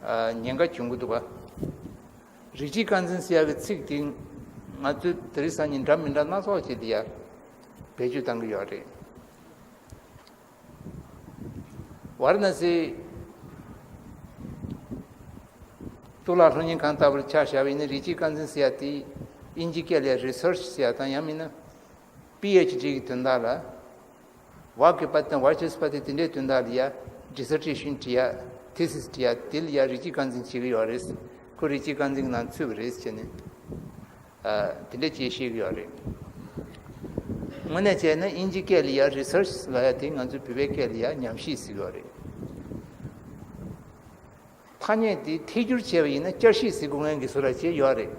ཨ་ཉེན་ཁ་བྱུང་གི་འདུག་ག་རིགས་གཅིག་རྐང་འཛིན་ཟེར་ཡག་གི་ཚིག་དེ་ང་ཚོས་དེ་རིང་སང་ཉིན་འདྲ་མི་འདྲ་སྣ་ཚོགས་བྱས་ཏེ་ཡར་བེད་སྤྱོད་བཏང་གི་ཡོད་རེད། ཝཱ་ར་ཎ་སི་གཙུག་ལག་སློབ་གཉེར་ཁང་ལྟ་བུར་ཆ་བཞག་པ་ཡིན་ན། རིགས་གཅིག་རྐང་འཛིན་ཟེར་ཡག་དེ་དབྱིན་ཇི་སྐད་ལ་རི་སར་ཆི་ཟེར་ཡག་དང་། ཡང་མིན་ན་པི་ཨེཆ་ཌི་གི་དོན་དག་ལ། ཝ་ཀི་པ་ཏན་ཝ་ཅེ་སི་པ་ཏི་དེ་འདྲའི་དོན་དག་ལ་ཡ་ཌི་སར་ཊེ་ཤན་བྲིས་ཡ། ཐི་སིས་བྲིས་ཡ། དེ་ལ་ཡ་རིགས་གཅིག་རྐང་འཛིན་བྱེད་ཀྱི་ཡོད་རེད། ཁོ་རིགས་གཅིག་རྐང་འཛིན་གྱི་ནང་ཚུད་པ་རེད་ཟེར་ནས། ཨ། དེ་འདྲ་ཅིག་བཤད་ཀྱི་ཡོད་རེད། དངོས་གནས་བྱས་ན་དབྱིན་ཇི་སྐད་ལ་ཡ་research་ལབ་ཡ་དེ་ང་ཚོའི་བོད་པའི་སྐད་ལ་ཡ་ཉམས་ཞིབ་ཟེར་གྱི་ཡོད་རེད། ཐ་སྙད་དེ་ཐད་སྒྱུར་བྱས་པ་ཡིན་ན་བསྐྱར་ཞིབ་ཟེར་དགོས་མཁན་གྱི་བཟོ་འདྲ་ཅིག་ཡོད་རེད།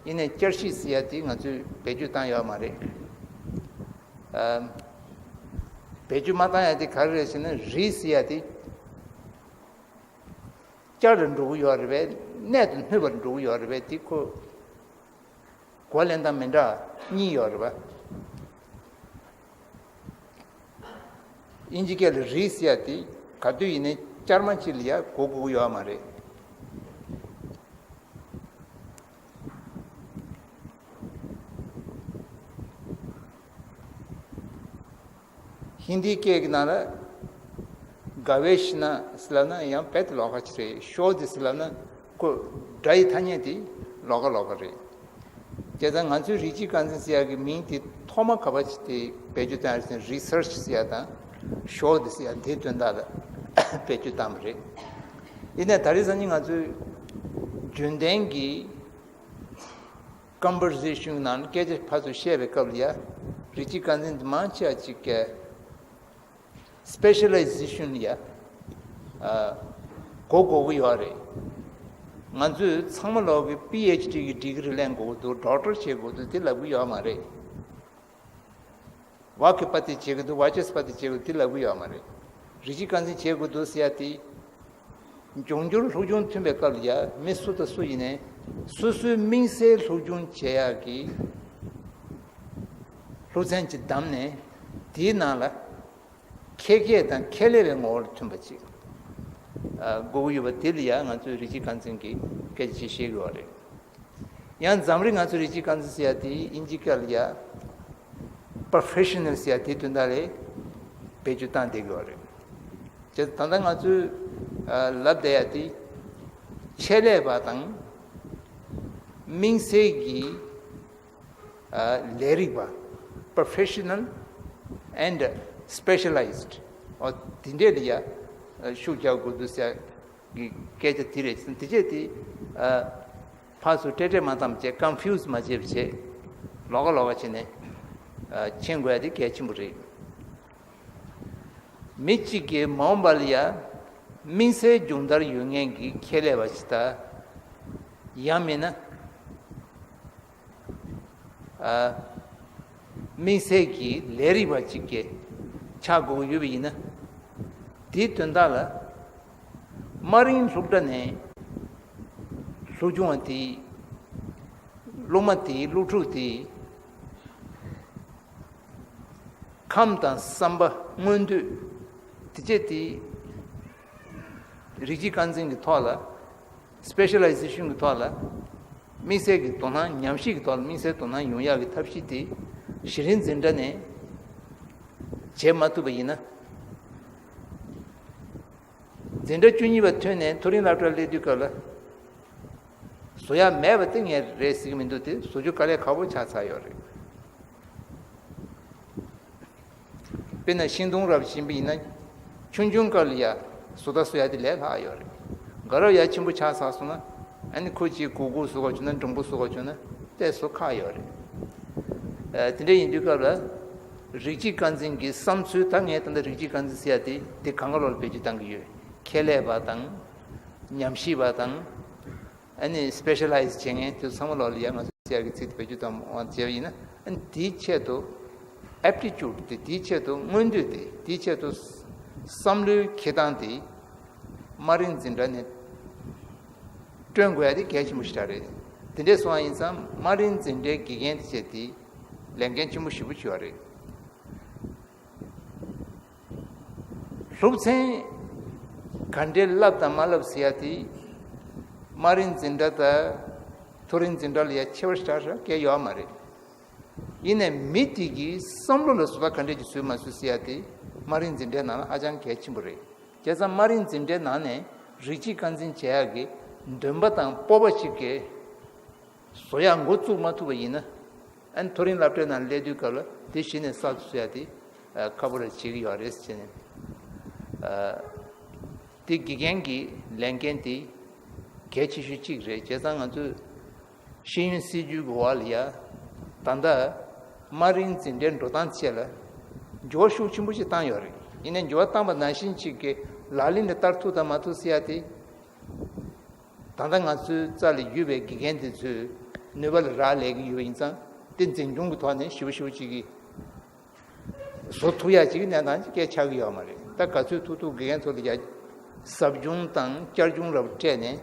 ཡིན་ནའི་བསྐྱར་ཞིབ་ཟེར་ཡ་དེ་ང་ཚོས་བེད་སྤྱོད་བཏང་ཡོད་མ་རེད། ཨ། བེད་སྤྱོད་མ་བཏང་ཡ་དེ་ག་རེ་རེད་ཟེར་ན་རིས་ཟེར་ཡ་དེ་བསྐྱར་དུ་འགྲོ་གི་ཡོད་རེད་པས། གནད་དུ་སྣུན་པར་འགྲོ་གི་ཡོད་རེད་པས། དེ་ཁོ་གོ་ལེན་སྟངས་མི་འདྲ་གཉིས་ཡོད་རེད་པ། དབྱིན་ཇི་སྐད་ལ་རིས་ཟེར་ཡ་དེ་ག་དུས་ཡིན་ནའི་བསྐྱར་མ་གཅིག་ལ་ཡ་གོ་དགོས་ཀྱི་ཡོད་མ་རེད། ཧིན་དིའི་སྐད་ཀྱི་ནང་ལ་ག་ཝེ་ཤ་ན་ཟེར་ལབ་ན་ཡང་རྦད་དེ་ལོགས་ཀ་ཅིག་རེད། ཤོད་ཟེར་ལབ་ན་ཁོ་སྒྲ་ཡི་ཐ་སྙད་དེ་ལོགས་ཀ་ལོགས་ཀ་རེད། བྱས་ཙང་ང་ཚོའི་རིགས་གཅིག་རྐང་འཛིན་ཟེར་ཡག་གི་མིང་དེ་ཐོག་མ་ག་པར་ཅིག་དེ་བེད་སྤྱོད་བཏང་ཡོད་ཟེར་ན་research་ཟེར་ཡག་དང་ཤོད་ཟེར་ཡག་དེའི་དོན་དག་ལ་བེད་སྤྱོད་བཏང་བ་རེད། ཡིན་ནའི་ད་རེས་སང་ཉིན་ང་ཚོའི་རྒྱུན་ལྡན་གྱི་conversation་ནང་སྐད་ཆ་ཕར་ཚུར་བཤད་པའི་སྐབས་ལ་ཡ་རིགས་གཅིག་རྐང་འཛིན་དེ་མང་ཆེ་བ་ཅིག་གིས་specialization་ཡ། ཨ། གོ་དགོས་ཀྱི་ཡོད་རེད། ང་ཚོས་ཚང་མ་ལོག་གི་པི་ཨེཆ་ཌི་གི་ཌི་གི་རི་ལེན་དགོས་ཀྱི་འདུག་ཌོག་ཊར་བྱེད་དགོས་འདུག་དེ་ལབ་ཀྱི་ཡོད་མ་རེད། བ་ཀི་པ་ཏི་བྱེད་ཀྱི་འདུག་ཝ་ཅེས་པ་ཏི་བྱེད་ཀྱི་འདུག་དེ་ལབ་ཀྱི་ཡོད་མ་རེད། རིགས་གཅིག་རྐང་འཛིན་བྱེད་དགོས་འདུག་ཟེར་ཡ་དེ། འབྱུང་འགྱུར་སློབ་སྦྱོང་ཐོན་པའི་སྐབས་ལ་ཡ་མི་སུ་དང་སུ་ཡིན་ནའི་སོ་སོའི་དམིགས་བསལ་སློབ་སྦྱོང་བྱེད་ཡག་གི་སློབ་ཚན་ཅིག་བདམས་ནས་དེའི་ནང་ལ་ཁྱད་བརྒལ་དང་ཁྱད་ལས་པའི་ངོ་བོར་ཐོན་པ་ཅིག་ཨ། དགོས་ཀྱི་ཡོད་པ་དེ་ལ་ཡང་ང་ཚོས་རིགས་གཅིག་རྐང་འཛིན་གྱི་སྐད་ཆ་ཅིག་བཤད་ཀྱི་ཡོད་རེད། ཡང་འཛམ་གླིང་ང་ཚོས་རིགས་གཅིག་རྐང་འཛིན་ཟེར་ཡ་དེ་དབྱིན་ཇི་སྐད་ལ་ཡ་professional་ཟེར་ཡ་དེའི་དོན་དག་ལ་བེད་སྤྱོད་བཏང་བསྡད་ཀྱི་ཡོད་རེད། བྱས་ཙང་ད་ལྟ་ང་ཚོས་ཨ། ལབ་བསྡད་ཡ་དེ་ཆེད་ལས་པ་དང་དམིགས་བསལ་གྱི་ཨ། ལས་རིགས་པ། professional and specialized། འོ་དེ་འདྲས་ལ་ཡ་ཨ། ཤུགས་རྒྱག་དགོས་འདུག་ཟེར་གི་སྐད་ཆ་དེ་རེད། དེ་བྱས་དེ་ཨ། ཕར་ཚུར་སྤྲེལ་སྤྲེལ་མ་བཏང་བྱས་confuse་མ་བྱས་པ་བྱས་ལོགས་ཀ་ལོགས་ཀ་བྱས་ནས་ཨ། མཁྱེན་དགོས་ཡ་དེ་གལ་ཆེན་པོ་རེད། མི་གཅིག་གིས་མ་འོངས་པ་ལ་ཡ་དམིགས་བསལ་སྦྱོང་བརྡར་ཡོད་མཁན་གྱི་ཁྱད་ལས་པ་ཞིག་དང་། ཡང་མིན་ན་ཨ། དམིགས་བསལ་གྱི་ལས་རིགས་པ་གཅིག་གིས་ཆགས་དགོས་ཀྱི་ཡོད་པ་ཡིན་ན། དེའི་དོན་དག་ལ་དམའ་རིམ་སློབ་གྲྭ་ནས་སློབ་སྦྱོང་བ་དེའི་སློབ་མ་དེའི་སློབ་ཕྲུག་དེའི་ཁམས་དང་བསམ་པ་མངོན་འདོད་དེ་བྱས་དེ་རིགས་གཅིག་རྐང་འཛིན་གྱི་ཐོག་ལ་specialization་གྱི་ཐོག་ལ་དམིགས་བསལ་གྱི་དོ་སྣང་ཉམས་ཞིབ་ཀྱི་ཐོག་ལ་དམིགས་བསལ་དོ་སྣང་ཡོང་ཡག་གི་ཐབས་ཤེས་དེ་གཞི་རིམ་འཛིན་གྲྭ་ནས་བྱེད་མ་ཐུབ་པ་ཡིན་ན། འཛིན་གྲྭ་བཅུ་གཉིས་པ་ཐོན་ནས་མཐོ་རིམ་སློབ་གྲྭར་སླེབས་དུས་སྐབས་ལ་བཟོ་ཡ་མེད་པ་དེ་ངས་རེད་ཟེར་གྱི་མི་འདུག་དེ་བཟོ་རྒྱུ་དཀའ་ལས་ཁག་པོ་ཆགས་ཚར་ཡོད་རེད། དཔེར་ན་ཤིང་སྡོང་རབ་བྱིན་པ་ཡིན་ན་ཆུང་ཆུང་སྐབས་ལ་ཡ་བཟོ་ལྟ་བཟོ་ཡ་དེ་ལས་སླ་ཡོད་རེད། དགའ་རབ་ཡ་ཆེན་པོ་ཆགས་ཚར་སོང་ན་ཨ་ནི་ཁོ་ཅིག་གུར་གུར་བཟོ་དགོས་བྱུང་ན་འགྲོན་པོ་བཟོ་དགོས་བྱུང་ན་དེ་བཟོ་ཁག་ཡོད་རེད། ཨ། དེ་འདྲ་ཡིན་དུས་སྐབས་ལ་རིགས་གཅིག་རྐང་འཛིན་གྱི་བསམ་ཚུལ། ད་ངས་ད་ལྟ་རིགས་གཅིག་རྐང་འཛིན་ཟེར་ཡ་དེ་དེ་གང་ག་ལོག་ལ་བེད་སྤྱོད་བཏང་གི་ཡོད། ཁྱད་ལས་པ་དང་། ཉམས་ཞིབ་པ་དང་། ཨ་ནི་སི་པེ་ཤ་ལའི་ཛི་བྱེད་མཁན་དེ་ཚོ་ཚང་མ་ལོག་ལ་ཡ་ང་ཚོ་ཟེར་ཡ་གི་ཚིག་དེ་བེད་སྤྱོད་བཏང་བ་བྱས་པ་ཡིན་ན། ཨ་ནི་དེའི་ཆེད་དུ་aptitude་དེ། དེའི་ཆེད་དུ་མངོན་འདོད་དེ། དེའི་ཆེད་དུ་བསམ་བློའི་འཁྱེར་སྟངས་དེ་དམའ་རིམ་འཛིན་གྲྭ་ནས་བསྐྲུན་དགོས་ཡ་དེ་གལ་ཆེན་པོ་ཞེ་དྲག་རེད། དེ་འདྲས་སོང་བ་ཡིན་ཙང་དམའ་རིམ་འཛིན་གྲྭའི་དགེ་རྒན་དེ་བྱས་དེ་ལས་འགན་ཆེན་པོ་ཞེ་པོ་ཅིག་ཡོད་རེད། སློབ་ཚན་ག་འདྲས་བསླབ་དང་མ་བསླབ་ཟེར་ཡ་དེ་དམའ་རིམ་འཛིན་གྲྭ་དང་མཐོ་རིམ་འཛིན་གྲྭ་ལ་ཡ་ཁྱད་པར་ཞེ་དྲག་གང་ཡང་ཡོད་མ་རེད། ཡིན་ནའི་མི་དེ་གི་བསམ་བློ་ལ་བཟོ་ལྟ་ག་འདྲས་ཀྱི་བཟོས་མ་བཟོས་ཟེར་ཡ་དེ་དམའ་རིམ་འཛིན་གྲྭའི་ནང་ལ་ཧ་ཅང་གལ་ཆེན་པོ་རེད། བྱས་ཙང་དམའ་རིམ་འཛིན་གྲྭའི་ནང་ནས་རིགས་གཅིག་རྐང་འཛིན་བྱེད་ཡག་གི་འདུན་པ་དང་སྤོབས་པ་ཅིག་གིས་བཟོ་ཡག་འགོ་བཙུགས་མ་ཐུབ་པ་ཡིན་ན། ཨ་ནི་མཐོ་རིམ་སློབ་གྲྭའི་ནང་སླེབས་དུས་སྐབས་ལ་དེ་གཞི་ནས་གསར་དུ་བཟོ་ཡག་དེ་ཨ། ཁག་པོ་རེ་བྱེད་ཀྱི་ཡོད་རེད་ཟེར་ནས། ཨ། དེ་དགེ་རྒན་གྱི་ལས་འགན་དེ་གལ་ཆེ་ཤོས་གཅིག་རེད། བྱས་ཙང་ང་ཚོས་ཤེས་ཡོན་སྲིད་ཇུས་ཀྱི་འོག་ལ་ཡ་ད་ལྟ་ དམའ་རིམ་འཛིན་གྲྭའི་འགྲོ་སྟངས་ཆེད་ལ་འགྱུར་བ་ཤུགས་ཆེན་པོ་ཞིག་བཏང་ཡོད་རེད། ཡིན་ནའི་འགྱུར་བ་བཏང་པ་ནང་བཞིན་གཅིག་གི་ལག་ལེན་དུ་བསྟར་ཐུབ་དང་མ་ཐུབ་ཟེར་ཡ་དེ། ད་ལྟ་ང་ཚོའི་རྩ་ལ་ཡོད་པའི་དགེ་རྒན་དེ་ཚོའི་ནུས་པ་ལ་རག་ལས་ཀྱི་ཡོད་པ་ཡིན་ཙང་། དེ་འཛིན་སྐྱོང་གི་ཐོག་ནས་ཞིབ་ཞིབ་ཅིག་གིས་བཟོ་ཐུབ་ཡ་ཅིག་གི་གནས་སྟངས་ཅིག་སྐད་ཆགས་ཀྱི་ཡོད་མ་རེད། ད་ག་ཚོད་ཐུབ་ཐུབ་དགེ་རྒན་ཚོ་ལ་ཡ་ཟབ་སྦྱོང་དང་བསྐྱར་སྦྱོང་རབ་སྤྲད་ནས་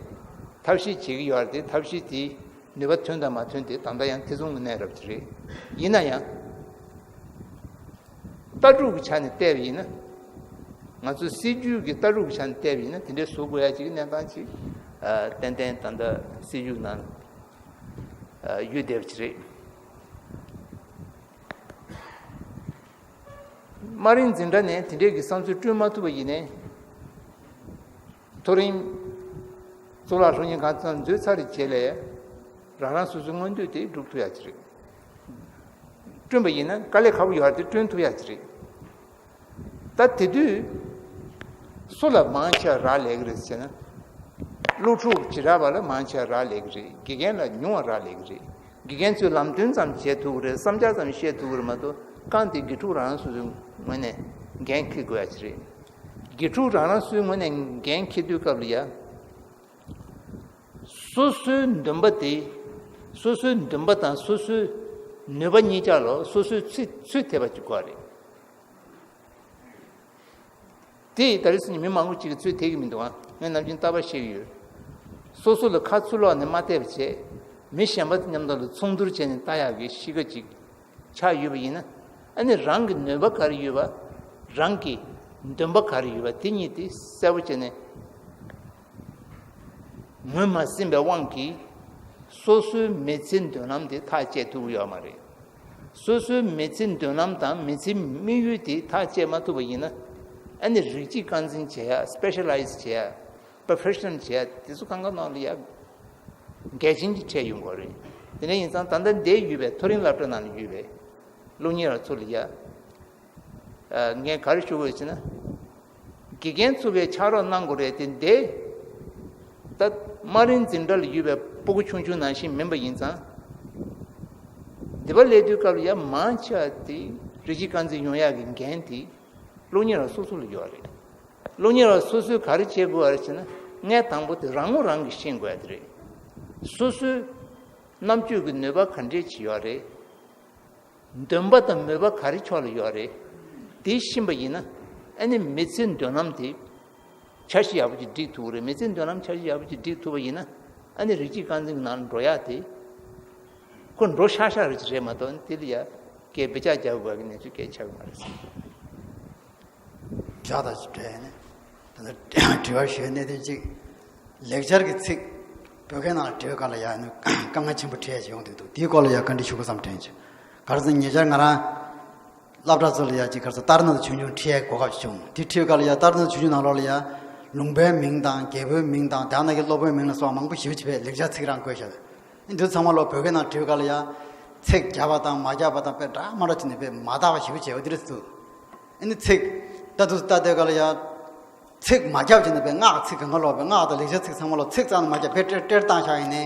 ཐབས་ཤེས་བྱེད་ཀྱི་ཡོད་རེད་དེ། ཐབས་ཤེས་དེ་ནུས་པ་ཐོན་དང་མ་ཐོན་དེ་ད་ལྟ་ཡང་ཐེ་ཚོམ་གྱི་གནས་རབ་ཅིག་རེད། ཡིན་ན་ཡང་། ལྟ་གྲུབ་ཀྱི་ཆ་ནས་བལྟས་པ་ཡིན་ན། ང་ཚོའི་སྲིད་ཇུས་ཀྱི་ལྟ་གྲུབ་ཀྱི་ཆ་ནས་བལྟས་པ་ཡིན་ན། དེ་འདྲའི་བཟོ་དགོས་ཡ་ཅིག་གི་གནས་སྟངས་ཅིག་ཨ། ཏན་ཏན་ད་ལྟ་སྲིད་ཇུས་ནང་ཨ། ཡོད་བསྡད་པ་ཅིག་རེད། དམའ་རིམ་འཛིན་གྲྭ་ནས་དེ་འདྲའི་གི་བསམ་ཚུལ་བསྐྲུན་མ་ཐུབ་པ་ཡིན་ནའི། མཐོ་རིམ་གཙུག་ལག་སློབ་གཉེར་ཁང་ཚང་འཛུལ་ཚར་བའི་རྗེས་ལ་རང་རང་སོ་སོའི་མངོན་འདོད་དེ་སྒྲུབ་ཐུབ་ཡ་ཅིག་རེད། བསྐྲུན་པ་ཡིན་ན་དཀའ་ལས་ཁག་པོ་ཡོད་རེད་དེ། བསྐྲུན་ཐུབ་ཡ་ཅིག་རེད། ད་དེ་དུས་སུ་ལ་མང་ཆེ་བ་རག་ལས་ཀྱི་རེད་ཟེར་ན། སློབ་ཕྲུག་བྱེ་བྲག་པ་ལ་མང་ཆེ་བ་རག་ལས་ཀྱི་རེད། དགེ་རྒན་ལ་ཉུང་བ་རག་ལས་ཀྱི་རེད། དགེ་རྒན་ཚོས་ལམ་སྟོན་ཙམ་བྱེད་ཐུབ་ཀྱི་རེད། བསམ་འཆར་ཙམ་བཤད་ཐུབ་ཀྱི་རེད་མ་གཏོགས། རྐང་དེ་དགེ་ཕྲུག་རང་སོ་སོའི་ངོས་ནས་འགན་འཁྱེར་དགོས་ཡ་ཅིག་རེད། དགེ་ཕྲུག་རང་རང་སོའི་ངོས་ནས་འགན་འཁྱེར་དུས་སྐབས་ལ་ཡ། སོ་སོའི་འདུན་པ་དེ། སོ་སོའི་འདུན་པ་དང་སོ་སོའི་ནུས་པ་གཉིས་ཆ་ལ་སོ་སོའི་ཚུལ་ཚུལ་དེད་པ་ཅིག་དགོས་རེད། དེ་ད་རེས་སུ་ནི་མི་མང་པོ་ཅིག་གིས་ཚུལ་དེད་ཀྱི་མི་འདུག་ཨ། ངས་ནམ་རྒྱུན་རྟག་པར་བཤད་ཀྱི་ཡོད། སོ་སོ་ལ་ཁ་ཚུར་ལོག་ནས་མ་བལྟས་པ་བྱས། མི་གཞན་པ་མཉམ་དུ་ལ་མཚུངས་བསྡུར་བྱས་ནས་ལྟ་ཡག་གི་གཤིས་ཀ་ཅིག་ཆགས་ཡོད་པ་ཡིན་ན། ཨ་ནི་རང་གི་ནུས་པ་ག་རེ་ཡོད་པ། རང་གི་འདུན་པ་ག་རེ་ཡོད་པ་དེ་གཉིས་དེ་གསལ་པོ་བྱས་ནས། ངོས་མ་ཟིན་པའི་དབང་གིས་སོ་སོའི་མི་ཚེའི་མདུན་ལམ་དེ་ཐག་བཅད་ཐུབ་ཀྱི་ཡོད་མ་རེད། སོ་སོའི་མི་ཚེའི་མདུན་ལམ་དང་མི་ཚེའི་དམིགས་ཡུལ་དེ་ཐག་བཅད་མ་ཐུབ་པ་ཡིན་ན། ཨ་ནི་རིགས་གཅིག་རྐང་འཛིན་བྱེད་ཡ། སི་པེ་ཤ་ལའི་ཛི་བྱེད་ཡ། པོ་རོ་ཕེ་ཤ་ནལ་བྱེད་ཡ་དེ་ཚོ་གང་ག་ནང་ལ་ཡ་འགལ་རྐྱེན་གྱིས་འཕྲད་ཡོང་གི་རེད། དེ་འདྲ་ཡིན་ཙང་ད་ལྟ་འདིར་ཡོད་པའི་མཐོ་རིམ་སློབ་གྲྭ་ནང་ལ་ཡོད་པའི་སློབ་གཉེར་བ་ཚོ་ལ་ཡ། ཨ། ངས་ག་རེ་ཞུ་དགོས་ཟེར་ན། དགེ་རྒན་ཚོ་གིས་ཕྱག་རོགས་གནང་དགོས་རེད་དེ། འདི་ད་དམའ་རིམ་འཛིན་གྲྭ་ལ་ཡོད་པའི་སྤུ་གུ་ཆུང་ཆུང་ནང་བཞིན་མིན་པ་ཡིན་ཙང་། འདི་པར་སླེབས་དུས་སྐབས་ལ་ཡ་མང་ཆེ་བ་དེ་རིགས་གཅིག་རྐང་འཛིན་ཡོང་ཡག་གི་འགན་དེ་སློབ་གཉེར་བ་སོ་སོ་ལ་ཡོད་རེད། སློབ་གཉེར་བ་སོ་སོས་ག་རེ་བྱེད་དགོས་པ་རེད་ཟེར་ན། ངས་དང་པོ་དེ་རང་ངོ་རང་གིས་ཤེས་དགོས་ཡ་དེ་རེད། སོ་སོའི་རྣམ་དཔྱོད་ཀྱི་ནུས་པ་ག་འདྲས་ཅིག་ཡོད་རེད། འདུན་པ་དང་མོས་པ་ག་རེ་ཕྱོགས་ལ་ཡོད་རེད། དེ་ཤེས་པ་ཡིན་ན། ཨ་ནི་མི་ཚེའི་མདུན་ལམ་དེ་འཆར་གཞི་ཡག་པོ་ཅིག་སྒྲིག་ཐུབ་ཀྱི་རེད། མི་ཚེའི་མདུན་ལམ་འཆར་གཞི་ཡག་པོ་ཅིག་སྒྲིག་ཐུབ་པ་ཡིན་ན། ཨ་ནི་རིགས་གཅིག་རྐང་འཛིན་གྱི་ནང་ལ་འགྲོ་ཡག་དེ་ཁོ་འགྲོ་ཤག་ཤག་རེད་ཅིག་རེད་མ་གཏོགས། དེ་ལ་ཡ་སྐད་བེད་སྤྱོད་རྒྱག་དགོས་པའི་གནས་ཚུལ་སྐད་ཆགས་ཀྱི་མ་རེད་བསམ། བྱ་དང་ཅིག་འབྲེལ་ནས། ད་ལྟ་དྲི་བ་ཞུ་གནད་དོན་གཅིག་ལེགས་སྦྱར་གྱི་ཚིག་བོད་སྐད་ནང་ལ་འབྲི་བའི་སྐབས་ལ་ཡ་ནི་དཀའ་ངལ་ཆེན་པོ་འཕྲད་ཡ་ཅིག་ཡོང་བསྡད་འདུག་དེའི་སྐོར་ལ་ཡ་བཀའ་འདྲི་ཞུ་དགོས་བསམ་དྲན་བྱུང་། ག་རེ་ཟེར་ན་ཉེ་ཆར་ང་རང་སློབ་གྲྭ་ཚོ་ལ་ཡ་ཅིག་ག་རེ་ཟེར་ལྟར་སྣང་དུ་ཆུང་ཆུང་ཁྲིད་ཡའི་གོ་སྐབས་བྱུང་། དེ་ཁྲིད་པའི་སྐབས་ལ་ཡ་ལྟར་སྣང་དུ་ཆུང་ཆུང་ནང་ལོགས་ལ་ཡ་ལུང་པའི་མིང་དང་རྒྱལ་པོའི་མིང་དང་དེ་ནང་གི་སློབ་དཔོན་མིང་ལ་སོགས་མང་པོ་ཞེ་པོ་ཅིག་བས་ལེགས་སྦྱར་ཚིག་རང་བཀོད་བཞག་པས། འདི་ཚང་མ་ལོ་བོད་སྐད་ནང་བྲིས་པའི་སྐབས་ལ་ཡ། ཚེག་བརྒྱབ་པ་དང་མ་བརྒྱབ་པ་དང་དཔེ་འདྲ་མ་འདྲ་བྱས་ནས་དཔེ་མ་དག་པ་ཞེ་པོ་བྱས་པ་འདི་རེད་འདུག་ཨ་ནི་ཚེག་ད་དུ་ལྟ་དེ་ག་ལ་ཡ། ཚེག་མ་བརྒྱབ་བྱས་ནས་དཔེ་སྔགས་ཚིག་གང་ག་ལོག་པའི་སྔགས་དང་ལེགས་སྦྱར་ཚིག་ཚང་མ་ལོ་ཚེག་ཙམ་མ་བརྒྱབ་དཔེ་སྤྲེལ་སྤྲེལ་བཏང་བཞག་ཡིན་ནའི།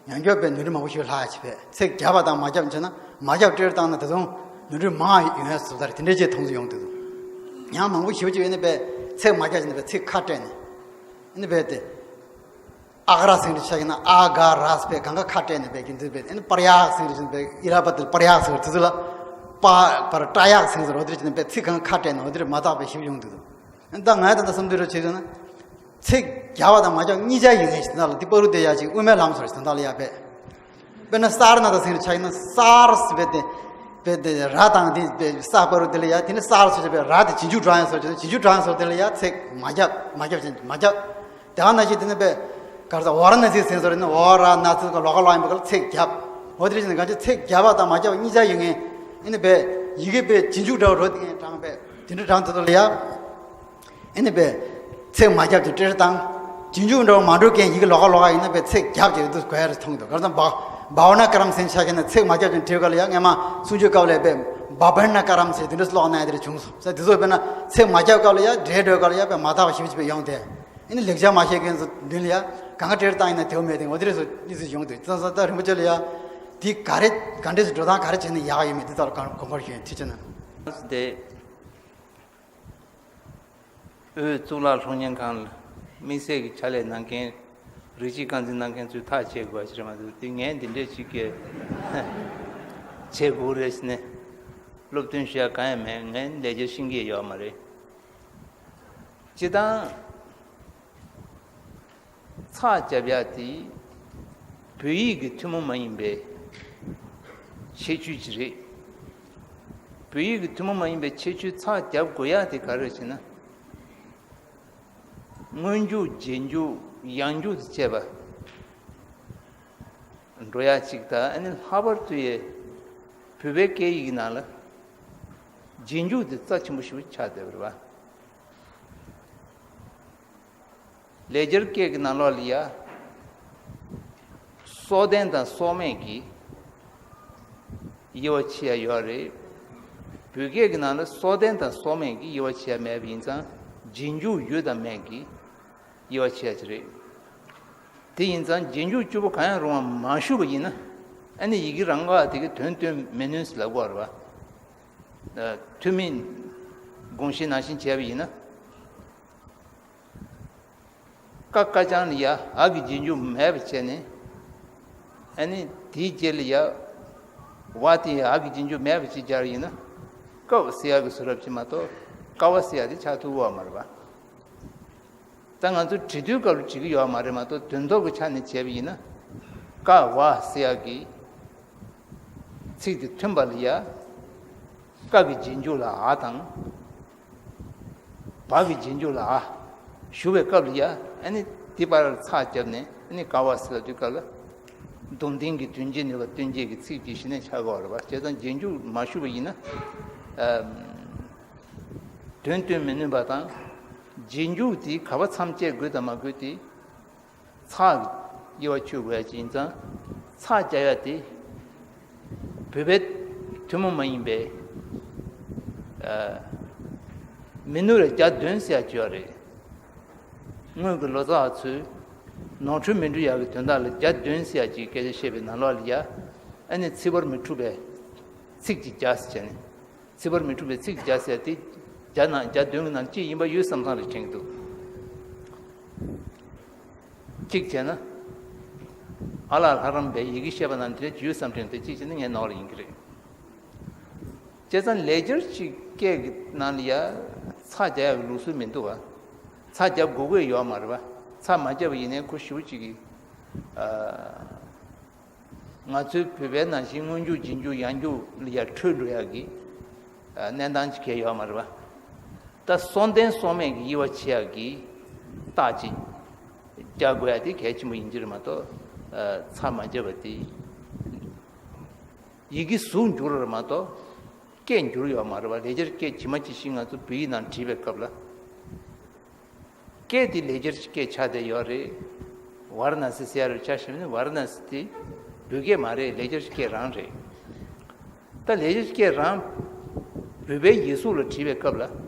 ཡང་བསྐྱར་དཔེ་ནོར་འཁྲུལ་མང་པོ་ཞིག་ལྷག་ཡ་བྱས་པས། ཚེག་བརྒྱབ་པ་དང་མ་བརྒྱབ་བྱས་ན་མ་བརྒྱབ་སྤྲེལ་བཏང་ན་དེ་ཚོ་ནོར་འཁྲུལ་མང་ཡོང་ཡ་བཟོ་ལྟ་རེད། དེ་འདྲའི་ཅིག་མཐོང་ཚུལ་ཡོང་འདུག་ཡང་མང་པོ་ཞེ་པོ་ཅིག་ཡོད་ནི་དཔེ་ཚེག་མ་བརྒྱབ་བྱས་ནས་དཔེ་ཚིག་ཁ་སྤྲད་ནས། ཨ་ནི་དཔེ་དེ། ཨ་ག་ར་ཟེར་འདྲ་ཆགས་ཀྱི་ན་ཨ་ག་ར་ཟེར་དཔེ་གང་ག་ཁ་སྤྲད་ནས་དཔེ་གི་འདུག་དཔེ། ཨ་ནི་པར་ཡག་ཟེར་འདྲ་ཆགས་དཔེ་ཨི་ར་པ་དེ་པར་ཡག་ཟེར་དེ་ཚོ་ལ་པ་པར་སྐྲ་ཡག་ཟེར་ཟེར་འོ་དེ་འདྲ་བྱས་ནས་དཔེ་ཚིག་གང་ག་ཁ་སྤྲད་ནས་འོ་དེ་འདྲ་མ་དག་པའི་ཞིབ་ཡོང་འདུག་ཨ་ནི་ད་ང་ད་ལྟ་བསམ་ཚུལ་རེ་བྱས་ན། ཚིག་བརྒྱབ་པ་དང་མ་བརྒྱབ་གཉིས་ཆ་ཡིན་ངེས་ཤིག་ད་ལ་འདི་པ་རུ་དེ་ཡག་ཅིག་དབུ་མའི་ལམ་སོགས་ཤིག་ད་ལ་ཡག་དཔེ། དཔེར་ན་སར་ན་ད་ཟེར་འདྲ་ཆགས་ཀྱི་ན་སར་ཟེར་དཔེ་དེ། དཔེ་དེ་ར་དང་དེ་དཔེ་ས་པ་རུ་དེ་ལ་ཡ་དེ་ནི་སར་ཟེར་དཔེ་ར་དེ་རྗེས་འཇུག་འགྲོ་ཡང་སོགས་ཀྱི་རྗེས་འཇུག་འགྲོ་ཡང་སོགས་དེ་ལ་ཡ་ཚེག་མ་བརྒྱབ་མ་བརྒྱབ་ཟེར་མ་བརྒྱབ། དེ་ག་ནང་བཞིན་དེ་ནི་དཔེ་ག་རེ་ཟེར་ཝ་ར་ན་སི་ཟེར་ཟེར་ནི་ཝ་ར་ན་སི་ག་ལོག་ག་ལོག་ཡིན་པ་ག་ལ་ཚེག་བརྒྱབ། འོ་དེ་རེད་ཟེར་ན་གང་ཅི་ཚེག་བརྒྱབ་པ་དང་མ་བརྒྱབ་པ་གཉིས་ཆ་ཡོད་ངེས། ཨ་ནི་དཔེ་ཡི་གེ་དཔེ་རྗེས་འཇུག་འདྲ་བོ་རོ་དེ་ངས་དྲངས་དཔེ་དེ་འདྲ་དྲངས་དེ་ཚོ་ལ་ཡ། ཨ་ནི་དཔེ་ཚེག་མ་བརྒྱབ་ཀྱི་སྤྲེལ་བཏང་། རྗེས་འཇུག་འདྲ་བོ་མ་འགྲོ་མཁན་ཡི་གེ་ལོག་ག་ལོག་ག་ཡིན་ན་དཔེ་ཚེག་བརྒྱབ་ཀྱི་འདུག་གོ་ཡ་རེ་མཐོང་གི་འདུག་ག་རེ་ཟེར་ན་བྷ་བྷ་ཝ་ན་ཀ་རམ་ཟེར་ཆགས་ཀྱི་ན་ཚེག་མ་བརྒྱབ་ཀྱི་འབྲི་ག་ལ་ཡ་སྔས་མ་གསུང་ཆོས་སྐབས་ལ་དཔེ་བྷ་བན་ན་ཀ་རམ་ཟེར་དེ་འདྲ་ཀློག་གནང་ཡ་དེ་འདྲ་བྱུང་སོང་ཟེར། དེ་ཚོ་དཔེར་ན་ཚེག་མ་བརྒྱབ་སྐབས་ལ་ཡ་འགྲེལ་འགྲོ་ག་ལ་ཡ་དཔེ་མ་དག་པ་ཞིབ་ཞིབ་ཡོང་དེ། ཨ་ནི་ལེགས་སྦྱར་མ་ཤེས་མཁན་ཚོ་མདུན་ལ་ཡ་གང་ག་སྤྲེལ་བཏང་ཡིན་ན་དེའུ་མེད་དེ་འོ་དེ་རེད་སོ་གནས་ཚུལ་བྱུང་འདུག་ཙང་ཙང་ད་རིན་པོ་ཆེ་ལ་ཡ་ འདི་ག་རེ་ག་འདྲས་འགྲོ་སྟངས་ག་རེ་བྱས་ན་ཡག་ཡོད་མེད་འདི་ལྟར་དགོངས་པ་ཞུ་ཡིན། ཐུགས་རྗེ་གནང་། དེ་དབུས་གཙུག་ལག་སློབ་གཉེར་ཁང་ལ་དམིགས་བསལ་གྱི་ཕྱག་ལས་གནང་མཁན། རིགས་གཅིག་རྐང་འཛིན་གནང་མཁན་ཚོས་ཐག་བཅད་དགོས་པ་ཞིག་རེད་མ་གཏོགས། དེ་ངས་འདི་འདྲས་ཅིག་གི་བྱེད་དགོས་རེད་ཟེར་ནས་སློབ་སྟོན་ཞུ་ཡ་གང་ཡང་མེད། ངས་ལས་འཆར་ཤེས་ཀྱི་ཡོད་མ་རེད། སྤྱིར་བཏང་ཚགས་རྒྱབ་ཡ་དེ་བོད་ཡིག་གི་ཐུན་མོང་མ་ཡིན་པའི་ཁྱད་ཆོས་ཅིག་རེད། བོད་ཡིག་གི་ཐུན་མོང་མ་ཡིན་པའི་ཁྱད་ཆོས་ཚགས་རྒྱབ་དགོས་ཡ་དེ་ག་རེ་རེད་ཟེར་ན། སྔོན་འཇུག་རྗེས་འཇུག་ཡང་འཇུག་དང་བཅས་པ་འགྲོ་ཡ་གཅིག་དང་། ཨ་ནི་ལྷག་པར་དུ་ཡ་བོད་པའི་སྐད་ཡིག་གི་ནང་ལ་རྗེས་འཇུག་དེ་རྩ་ཆེན་པོ་ཞིག་ཆགས་བསྡད་པ་རེད་པ། ལེགས་སྦྱར་སྐད་ཀྱི་ནང་ལོགས་ལ་ཡ་སྲོག་ལྡན་དང་སྲོག་མེད་ཀྱི་དབྱེ་བ་ཕྱེ་ཡ་ཡོད་རེད། བོད་སྐད་ཀྱི་ནང་ལ་སྲོག་ལྡན་དང་སྲོག་མེད་ཀྱི་དབྱེ་བ་ཕྱེ་ཡ་མེད་པ་ཡིན་ཙང་། རྗེས་འཇུག་ཡོད་དང་མེད་ཀྱི་དབྱེ་བ་ཕྱེ་ཡ་ཅིག་རེད། དེ་ཡིན་ཙང་རྗེས་འཇུག་བཅུ་པོ་གང་ཡང་རུང་བ་མ་ཞུགས་པ་ཡིན་ན། ཨ་ནི་ཡི་གེ་རང་ག་དེ་གི་དོན་སྟོན་མི་ནུས་ལབ་དགོས་རེད་པ། ཐུན་མིན་དགོངས་གཞི་ནང་བཞིན་བྱས་པ་ཡིན་ན། ཀ་ཀ་རྐྱང་ལ་ཡ་འ་གི་རྗེས་འཇུག་མེད་པ་བྱས་ནས། ཨ་ནི་དེའི་རྗེས་ལ་ཡ་བ་དེ་འ་གི་རྗེས་འཇུག་མེད་པ་ཅིག་སྦྱར་ཡིན་ན། ཀ་བ་ཟེར་ཡ་གི་བཟོ་འདྲ་ཅིག་མ་གཏོགས་ཀ་བ་ཟེར་ཡ་དེ་ཆགས་ཐུབ་ཀྱི་ཡོད་མ་རེད་པ། ད་ང་ཚོ་བྲིས་དུས་སྐབས་ལ་བྲིས་ཀྱི་ཡོད་མ་རེད་མ་གཏོགས། དོན་ཐོག་གི་ཆ་ནས་བྱས་པ་ཡིན་ན། ཀ་བ་ཟེར་ཡ་གི་ཚིག་དེ་ཐོན་པ་ལ་ཡ། ཀ་གི་རྗེས་འཇུག་ལ་འ་དང་། བ་གི་རྗེས་འཇུག་ལ་འ་ཞུ་བའི་སྐབས་ལ་ཡ། ཨ་ནི་དེ་བར་ཚགས་བརྒྱབ་ནས། ཨ་ནི་ཀ་བ་ཟེར་ལབ་དུས་སྐབས་ལ་སྡོམ་ལྡན་གྱི་དོན་བྱེད་ནུས་པ་སྟོན་བྱེད་ཀྱི་ཚིག་དེ་གཞི་ནས་ཆགས་ཀྱི་ཡོད་རེད་པ། བྱས་ཙང་རྗེས་འཇུག་མ་ཞུ་བ་ཡིན་ན། ཨ། དོན་སྟོན་མི་ནུས་པ་དང་། རྗེས་འཇུག་དེ་ག་པར་མཚམས་བཅད་དགོས་དང་མ་དགོས་དེ་ཚགས་དབྱེ་བ་ཕྱེ་དགོས་ཡ་ཅིག་ཡིན་ཙང་། ཚགས་རྒྱག་ཡ་དེ་བོད་པའི་ཐུན་མོང་མ་ཡིན་པའི། ཨ། མི་ནུབ་ལ་རྒྱ་འདོན་ཟེར་ཡ་ཅིག་ཡོད་རེད། སྔོན་གྱི་ལོ་ཙཱ་བ་ཚོས་ནོར་འཁྲུལ་མི་འགྲོ་ཡག་གི་དོན་དག་ལ་རྒྱ་འདོན་ཟེར་ཡག་ཅིག་སྐད་ཆ་བཤད་པའི་ནང་ལོགས་ལ་ཡ། ཨ་ནི་ཚིག་བར་མི་འཁྲུག་པའི་ཚིག་ཅིག་རྒྱག་ཟེར་བྱས་ནས། ཚིག་བར་མི་འཁྲུག་པའི་ཚིག་རྒྱག་ཟེར་ཡག་དེ་རྒྱ་ནང་རྒྱ་འདོན་གྱི་ནང་གཅིག་ཡིན་པ་ཡོད་བསམ་བསམ་རེ་དྲན་གྱི་འདུག་གཅིག་བྱས་ན། ཨ་ལགས་ལྷ་རམས་པས་ཡི་གེ་བཤད་པ་ནང་དེ་འདྲ་ཅིག་ཡོད་བསམ་དྲན། དེ་གཅིག་བྱས་ན་ངའི་ནོར་ཡིན་གྱི་རེད། བྱས་ཙང་ལེགས་སྦྱར་ཅིག་སྐད་ཀྱི་ནང་ལ་ཡ་ཚགས་རྒྱག་ཡག་གི་ལུགས་སྲོལ་མི་འདུག་ག་ཚགས་རྒྱབ་དགོས་ཀྱི་ཡོད་མ་རེད་པ། ཚགས་མ་རྒྱབ་པ་ཡིན་ནའི་ཁོ་ཞེ་པོ་ཅིག་གི། ཨ། ང་ཚོའི་བོད་པའི་ནང་བཞིན་སྔོན་འཇུག་རྗེས་འཇུག་ཡང་འཇུག་ལ་ཡ་འཕྲོད་འགྲོ་ཡག་གི། ཨ། གནས་སྟངས་ཅིག་གང་ཡང་ཡོད་མ་རེད་པ། ད་སྲོག་ལྡན་སྲོག་མེད་ཀྱི་དབྱེ་བ་ཕྱེ་ཡག་གི་རྟགས་ཅིག་རྒྱག་དགོས་ཡ་དེ་གལ་ཆེན་པོ་ཡིན་གྱི་རེད་མ་གཏོགས། ཨ། ཚགས་མ་རྒྱབ་པ་དེ། ཡི་གེ་གཟུགས་འགྱུར་བ་རེད་མ་གཏོགས་སྐད་འགྱུར་ཡོད་མ་རེད་པ། ལེགས་སྦྱར་སྐད་ཇི་མ་ཇི་བཞིན་ང་ཚོ་བོད་ཡིག་ནང་བྲིས་པའི་སྐབས་ལ། སྐད་དེ་ལེགས་སྦྱར་གྱི་སྐད་ཆགས་བསྡད་ཡོད་རེད། ཝཱ་ར་ཎ་སི་ཟེར་ཡ་རེད། ཆ་བཞག་ན་ཝཱ་ར་ཎ་སི་དེ་བོད་སྐད་མ་རེད། ལེགས་སྦྱར་གྱི་སྐད་རང་རེད། ད་ལེགས་སྦྱར་གྱི་སྐད་རང་བོད་པའི་ཡིག་གཟུགས་ལ་བྲིས་པའི་སྐབས་ལ།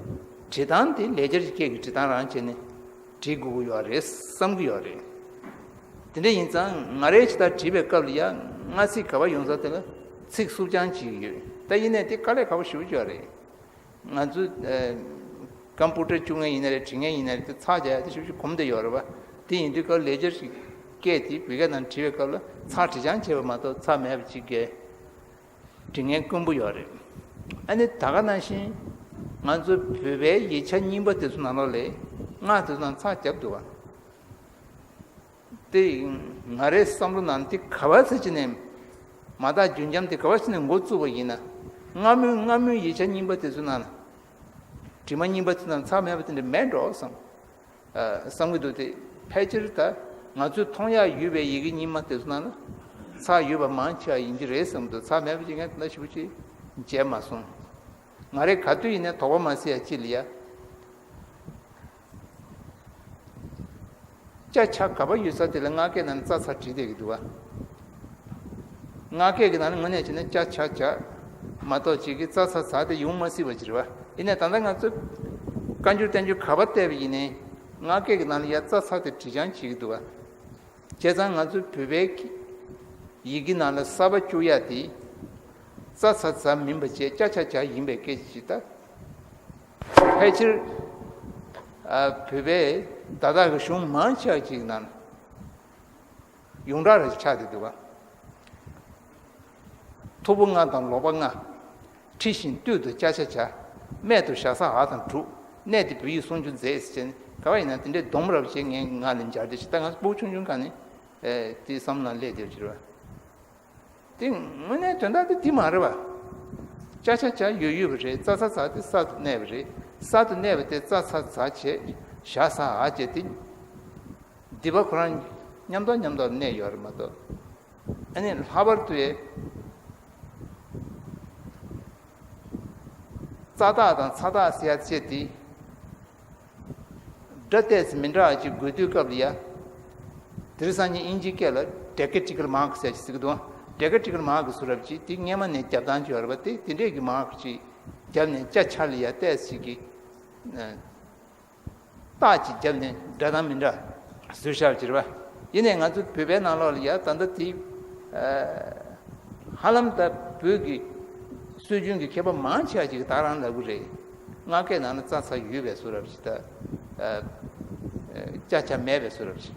བྲིས་སྟངས་དེ་ལེགས་སྦྱར་གྱི་སྐད་ཀྱི་བྲིས་སྟངས་རང་བྱས་ནས་བྲིས་དགོས་ཀྱི་ཡོད་རེད་བསམ་གྱི་ཡོད་རེད། དེ་འདྲ་ཡིན་ཙང་ང་རའི་ཇི་ལྟར་བྲིས་པའི་སྐབས་ལ་ཡ་སྔ་ཚིག་ག་པར་ཡོང་ས་དེ་ལ་ཚིག་སུབ་རྐྱང་བྱེད་ཀྱི་ཡོད། ད་ཡིན་ནའི་དེ་དཀའ་ལས་ཁག་པོ་ཞེ་པོ་ཅིག་ཡོད་རེད། ང་ཚོ། ཨ། ཀམ་པུ་ཊར་བཅུག་མཁན་ཡིན་ན་རེད། འབྲི་མཁན་ཡིན་ན་རེད། དེ་ཚགས་རྒྱག་ཡ་དེ་ཞེ་པོ་ཅིག་གོམས་བསྡད་ཡོད་རེད་པ། དེ་ཡིན་དུས་སྐབས་ལེགས་སྦྱར་གྱི་སྐད་དེ་བོད་སྐད་ནང་བྲིས་པའི་སྐབས་ལ་ཚགས་བྲིས་རྐྱང་བྱས་པ་མ་གཏོགས་ཚགས་མེད་པ་ཅིག་གི་འབྲི་མཁན་དཀོན་པོ་ཡོད་རེད། ཨ་ནི་ད་ག་ནང་བཞིན་ང་ཚོ་བོད་པའི་ཡིག་ཆ་རྙིང་པ་དེ་ཚོ་ནང་ལོགས་ལ་སྔགས་དེ་ཚོ་ནང་ཚགས་བརྒྱབ་འདུག་པ། དེ་ང་རའི་བསམ་བློ་ནང་དེ་ག་པར་ཟེར་བྱས་ནས་མ་དག་རྒྱུན་འབྱམས་དེ་ག་པར་ཟེར་ནས་འགོ་བཙུགས་པ་ཡིན་ན། སྔ་མོའི་སྔ་མོའི་ཡིག་ཆ་རྙིང་པ་དེ་ཚོ་ནང་ལ་དྲི་མ་རྙིང་པ་དེ་ཚོ་ནང་ཚགས་མེད་པ་དེ་འདྲ་མེད་འགྲོ་བསམ། ཨ། བསམ་གྱི་འདུག་དེ་ཕལ་ཆེར་ད་ང་ཚོས་མཐོང་ཡག་ཡོད་པའི་ཡི་གེ་རྙིང་མ་དེ་ཚོ་ནང་ལ་ཚགས་ཡོད་པ་མང་ཆེ་བ་ཡིན་གྱི་རེད་བསམ་གྱི་འདུག་ཚགས་མེད་པ་ཅིག་ངས་དེ་འདྲ་ཞེ་པོ་ཅིག་མཇལ་མ་སོང་། ང་རས་ག་དུས་ཡིན་ནའི་དོགས་པ་མ་སེལ་ཡ་ཅིག་ལ་ཡ། ཅ་ཆ་ག་པར་ཡོད་ས་དེ་ལ་སྔགས་སྐད་ནང་ནས་ཙ་ཚ་བྲིས་བསྡད་ཀྱི་འདུག་པ། སྔགས་སྐད་ཀྱི་ནང་ནས་དངོས་གནས་བྱས་ན་ཅ་ཆ་ཇ་མ་གཏོགས་ཅིག་གི་ཙ་ཚ་ཛ་དེ་ཡོང་མ་སྲིད་པ་ཅིག་རེད་པ། ཡིན་ནའི་ད་ལྟ་ང་ཚོས་བཀའ་འགྱུར་བསྟན་འགྱུར་ག་པར་བལྟས་པ་ཡིན་ནའི་སྔགས་སྐད་ཀྱི་ནང་ལ་ཡ་ཙ་ཚ་དེ་བྲིས་རྐྱང་བྱེད་ཀྱི་འདུག་པ། བྱས་ཙང་ང་ཚོའི་བོད་པའི་གི་ ཡི་གེ་ནང་ལ་གསར་པ་བཅུག་ཡ་དེ་ཙ་ཚ་ཛ་མིན་པ་བྱས་ཅ་ཆ་ཇ་ཡིན་པའི་སྐད་ཆ་ཅིག་ད། ཕལ་ཆེར་ཨ་བོད་པའི་བརྡ་དག་གི་གཞུང་མང་ཆེ་བ་ཅིག་ནང་ཡོངས་གྲགས་རེ་ཆགས་བསྡད་འདུག་ག། ཐོར་བུ་ལྔ་དང་ལོག་པ་ལྔ། ཁྲི་བཞིན་སྟོད་དུ་ཅ་ཆ་ཇ། སྨད་དུ་ཞ་ས་འ་དང་དྲུག། གནས་དེ་བོད་ཡིག་སྲུང་སྐྱོབ་མཛད་ཟེར་བྱས་ནས་ག་བ་ཡིན་ན་དེ་འདྲའི་སྡོམ་རབ་བྱས་ངས་ང་ལ་སྦྱར་ཏེ་ཅིག་ད་ང་ཕྲུ་གུ་ཆུང་ཆུང་སྒང་ནས་ཨེ་དེ་བསམ་བློ་སླེབས་བསྡད་པ་ཅིག་རེད་བ། དེ་དངོས་གནས་དོན་དག་དེ་དེ་མ་རེད་བ། ཅ་ཆ་ཇ་ཡོད་ཡོད་པ་རེད། ཙ་ཚ་ཛ་དེ་གསར་དུ་གནས་པ་རེད། གསར་དུ་གནས་པ་དེ་ཙ་ཚ་ཛ་བྱས་ཞ་ས་འ་བྱས་དེ། སྡིག་པ་ཁོ་རང་མཉམ་དུ་མཉམ་དུ་གནས་ཡོད་རེད་མ་གཏོགས། ཨ་ནི་ལྷག་པར་དུ་ཡ་ཙ་རྟགས་དང་ཚ་རྟགས་ཟེར་ཡ་བཅས་དེ། སྒྲ་ཏོག་ཙམ་མི་འདྲ་བ་ཅིག་དགོས་དུས་སྐབས་ལ་ཡ། དེང་སང་ཉིན་དབྱིན་ཇིའི་སྐད་ལ་ཌེ་ཀེ་ཊི་ཀལ་མཱར་ཀ་ཟེར་ཅིག་ཟེར་གི་འདུག། ཌེ་ཀེ་ཊི་ཀལ་མཱར་ཀ་ཟེར་རབས་ཅིག་དེ་སྔས་མ་ནས་རྒྱབ་སྟངས་ཅིག་ཡོད་རེད་པ། དེ་དེ་འདྲས་ཀྱི་མཱར་ཀ་ཅིག་བརྒྱབ་ནས་ཅ་ཆ་ལ་ཡ་ཏོག་ཙམ་ཅིག་གི་རྟགས་ཅིག་བརྒྱབ་ནས་འདྲ་དང་མི་འདྲ་བཟོས་བཞག་ཅིག་རེད་པ། ཡིན་ནའི་ང་ཚོ་བོད་པའི་ནང་ལོགས་ལ་ཡ་ད་ལྟ་དེ་ཧ་ལམ་ད་བོད་ཀྱི་སྲོལ་རྒྱུན་གྱི་མཁས་པ་མང་ཆེ་བ་ཅིག་གིས་ད་རང་ལབ་གི་རེད། སྔགས་སྐད་ནང་ལ་ཙ་ཚ་ཡོད་པའི་བཟོ་འདྲ་ཅིག་ད། ཨ། ཨ། ཅ་ཆ་མེད་པའི་བཟོ་འདྲ་ཅིག།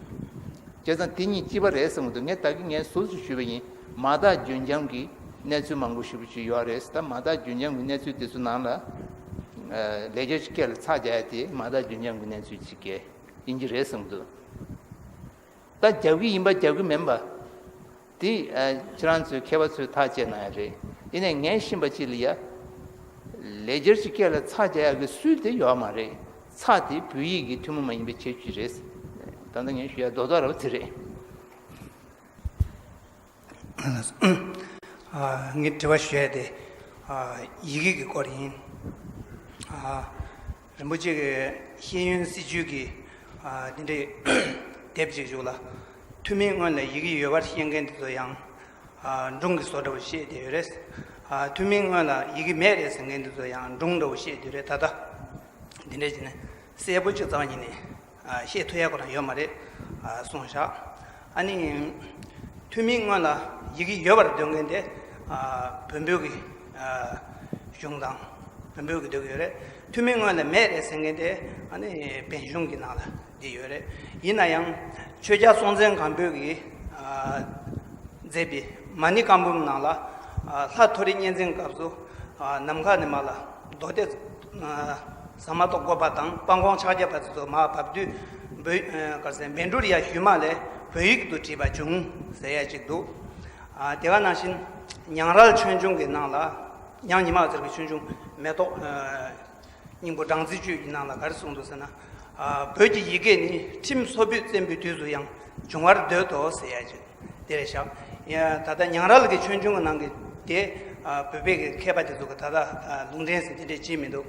བྱས་ཙང་དེ་གཉིས་གཅིག་པ་རེད་བསམ་གྱི་འདུག། ངས་ད་གིན་ངས་ཟུར་ཞིག་ཞུས་པ་ཡིན། མ་དག་རྒྱུན་འབྱམས་ཀྱི་གནས་ཚུལ་མང་པོ་ཞེ་པོ་ཅིག་ཡོད་རེད། ད་མ་དག་རྒྱུན་འབྱམས་ཀྱི་གནས་ཚུལ་དེ་ཚོ་ནང་ལ། ཨ། ལེགས་སྦྱར་གྱི་སྐད་ལ་ཚ་རྒྱག་ཡ་དེ་མ་དག་རྒྱུན་འབྱམས་ཀྱི་གནས་ཚུལ་ཅིག་གས་ཡིན་གྱི་རེད་བསམ་གྱི་འདུག། ད་རྒྱབ་ཀྱི་ཡིན་པ་རྒྱབ་ཀྱི་མིན་པ། དེ་ཨ་ཁྱེད་རང་ཚོའི་མཁས་པ་ཚོས་ཐག་བཅད་གནང་ཡ་རེད། ཡིན་ནའི་ངས་ཤེས་པ་ཅིག་ལ་ཡ། ལེགས་སྦྱར་གྱི་སྐད་ལ་ཚ་རྒྱག་ཡ་གི་སྲོལ་དེ་ཡོད་མ་རེད། ཚ་དེ་བོད་ཡིག་གི་ཐུན་མོང་མ་ཡིན་པའི་ཁྱད་ཆོས་རེད། ད་ལྟ་ངས་ཞུ་ཡ་རྡོག་རྡོག་ར་བ་དེ་རེད། ཨ། ངས་དྲི་བ་ཞུ་ཡ་དེ། ཨ། ཡི་གེ་གི་སྐོར་ཡིན། ཨ། རིན་པོ་ཆེ་གི་ཤེས་ཡོན་སྲིད་བྱུས་ཀྱི། ཨ། འདི་འདྲའི་དེབ་ཅིག་བཞུགས་ལ། ཐུན་མིན་སྔོན་ལ་ཡི་གེ་ཡོད་པར་བཤད་མཁན་དེ་ཚོ་ཡང་། ཨ། སྒྲུང་གི་བཟོ་འདྲ་བོ་བཤད་བསྡད་ཡོད་རེད། ཨ། ཐུན་མིན་སྔོན་ལ་ཡི་གེ་མེད་རེད་ཟེར་མཁན་དེ་ཚོ་ཡང་སྒྲུང་འདྲ་བོ་བཤད་བསྡད་རེད། ད་ལྟ་འདི་འདྲ་བྱས་ནས་གསལ་པོ་ཅིག་རྩ་བ་ཉིད་ནས། ཨ། བཤད་ཐུབ་ཡ་ཁོ་རང་ཡོད་མ་རེད། ཨ། གསུངས་བཞག། ཨ་ནི། ཐུན་མིན་སྔོན་ལ་ཡི་གེ་ཡོད་པར་འདོད་མཁན་དེ། ཨ། བོན་པོའི་གི། ཨ། གཞུང་དང་། བོན་པོའི་གི་འདོད་ཀྱི་ཡོད་རེད། ཐུན་མིན་སྔོན་ལ་མེད་རེད་ཟེར་མཁན་དེ། ཨ་ནི་བན་གཞུང་གི་ནང་ལ་འདི་ཡོད་རེད། ཡིན་ན་ཡང་ཆོས་རྒྱལ་སྲོང་བཙན་སྒམ་པོས་གི། ཨ། མཛད་པའི་མ་ཎི་བཀའ་འབུམ་ནང་ལ། ཨ། ལྷ་མཐོ་རིས་གཉན་བཙན་སྐབས་སུ། ཨ། ནམ་མཁའ་ནས་མར་ལ་མདོ་སྡེ། ཨ། ཟ་མ་ཏོག་བཀོད་པ་དང་སྤང་སྐོང་ཕྱག་རྒྱ་བ་དེ་ཚོ་མར་བབས་དུས། བོད། ཨ། ག་རེ་ཟེར། བཻ་ཌཱུརྱ་ཞུན་མ་ལས་བོད་ཡིག་ཏུ་བྲིས་པ་བྱུང་ཟེར་ཡ་ཅིག་འདུག། ཨ། དེ་ག་ནང་བཞིན་ཉང་རལ་ཆོས་འབྱུང་གི་ནང་ལ། ཉང་ཉི་མ་ཟེར་གྱི་ཆོས་འབྱུང་མེ་ཏོག། ཨ། སྙིང་པོ་སྦྲང་རྩིའི་བཅུད་ཀྱི་ནང་ལ་ག་རེ་གསུངས་འདུག་ཟེར་ན། ཨ། བོད་ཀྱི་ཡི་གེ་ནི་ཁྲིམས་སོ་བུད་བཙན་པོའི་དུས་སུ་ཡང་འབྱུང་བར་འདོད་དོ་ཟེར་ཡ་ཅིག་དེ་རེད་བཞག། ཡ། ད་ལྟ་ཉང་རལ་གྱི་ཆོས་འབྱུང་གི་ནང་གི་དེ། ཨ། བོད་པའི་གི་མཁས་པ་དེ་ཚོ་གི་ད་ལྟ། ཨ། ལུང་འདྲེན་ཟེར་དེ་འདྲས་བྱས་མི་འདུག།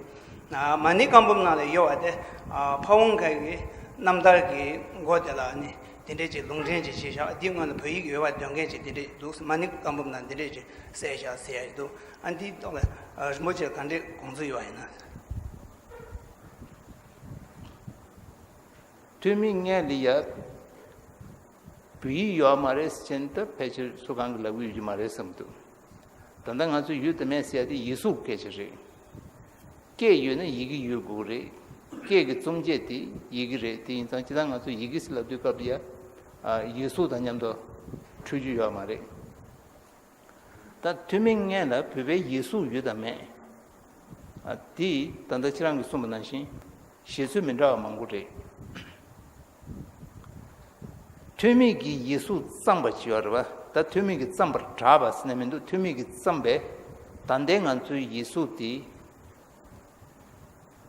ཨ། མ་ཎི་བཀའ་འབུམ་ནང་ལ་ཡོད་པ་དེ། ཨ། ཕ་བོང་ཁ་གི་རྣམ་ཐར་གྱི་མགོ་དེ་ལ་ནི་དེ་འདྲས་ཅིག་ལུང་འདྲེན་ཅིག་བྱས་བཞག། འདི་སྔོན་ལ་བོད་ཡིག་ཡོད་པར་འདོད་མཁན་ཅིག་དེ་འདྲས་འདུག། མ་ཎི་བཀའ་འབུམ་ནང་འདི་འདྲས་ཅིག་གསལ་བཞག་ཟེར་ཡ་ཞིག་འདུག། ཨ། འདིའི་ཐོག་ལ། ཨ། རིན་པོ་ཆེ་ག་འདྲས་དགོངས་ཚུལ་ཡོད་པ་ཡིན་ན། ཐུན་མིན་སྔོན་ལ་ཡ་བོད་ཡིག་ཡོད་མ་རེད་ཟེར་ན་ད་ཕལ་ཆེར་སུ་གང་གིས་ལབ་ཀྱི་ཡོད་ཀྱི་མ་རེད་བསམ་འདུག། ད་ལྟ་ང་ཚོ་ཡོད་དང་མེད་ཟེར་ཡ་དེ་ཡིག་གཟུགས་སྐད་ཆ་རེད། སྐད་ཡོད་ན་ཡི་གེ་ཡོད་དགོས་རེད། སྐད་ཀྱི་གཙོ་བྱེད་དེ་ཡི་གེ་རེད། དེ་ཡིན་ཙང་སྤྱིར་བཏང་ང་ཚོ་ཡི་གེ་ཟེར་ལབ་དུས་སྐབས་ལ་ཡ། ཨ། ཡིག་གཟུགས་དང་མཉམ་དུ་འཁྲུལ་རྒྱུ་ཡོད་མ་རེད། ད་ཐུན་མིན་སྔོན་ལ་བོད་པའི་ཡིག་གཟུགས་ཡོད་དང་མེད། ཨ། དེ་ད་ལྟ་ཁྱེད་རང་གིས་གསུངས་པ་ནང་བཞིན་བཞེད་ཚུལ་མི་འདྲ་བ་མང་པོ་རེད། ཐོན་མིས་ཀྱིས་ཡིག་གཟུགས་བརྩམས་པ་ཅིག་ཡོད་རེད་པ། ད་ཐོན་མིས་ཀྱིས་བརྩམས་པར་གྲགས་པ་ཟེར་ན་མི་འདུག། ཐོན་མིས་ཀྱིས་བརྩམས་པའི་ད་ལྟའི་ང་ཚོའི་ཡིག་གཟུགས་དེ།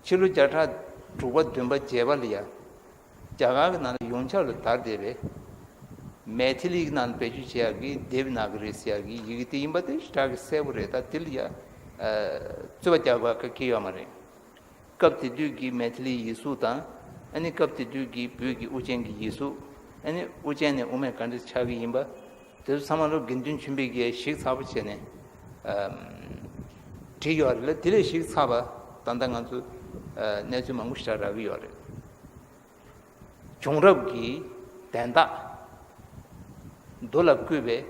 ཕྱི་ལོ་བརྒྱ་ཕྲག་དྲུག་པ་བདུན་པ་བརྒྱད་པ་ལ་ཡ། རྒྱ་གར་གྱི་ནང་ལ་ཡོངས་ཁྱབ་ལ་དར་བསྡད་པའི་མེ་ཐི་ལིའི་ནང་བེད་སྤྱོད་བྱེད་ཡག་གི་དེབ་ནང་གི་རེད་ཟེར་ཡག་གི་ཡི་གེ་དེ་ཡིན་པ་དེ་ཞེ་དྲག་གི་གསལ་པོ་རེད། ད་དེ་ལ་ཡ། ཨ། རྩོད་པ་རྒྱག་དགོས་ཡག་གི་ཡོད་མ་རེད། སྐབས་དེ་དུས་ཀྱི་མེ་ཐི་ལིའི་ཡིག་གཟུགས་དང་། ཨ་ནི་སྐབས་དེ་དུས་ཀྱི་བོད་ཀྱི་དབུ་ཅན་གྱི་ཡིག་གཟུགས། ཨ་ནི་དབུ་ཅན་ནས་དབུ་མེད་ག་འདྲ་ཆགས་ཀྱི་ཡིན་པ། དེ་ཚོ་ཚང་མ་ལོ་དགེ་འདུན་ཆོས་འཕེལ་གྱིས་ཞིབ་ཚགས་པོ་བྱས་ནས། ཨམ། བྲིས་ཡོད་རེད་ལ། དེ་ལས་ཞིབ་ཚགས་པ་ད་ལྟ་ང་ཚོ། ཨ། གནས་ཚུལ་མང་པོ་ཞིག་རག་གི་ཡོད་རེད། བྱུང་རབས་ཀྱི་དན་རྟགས། མདོ་ལ་བཀོད་པའི་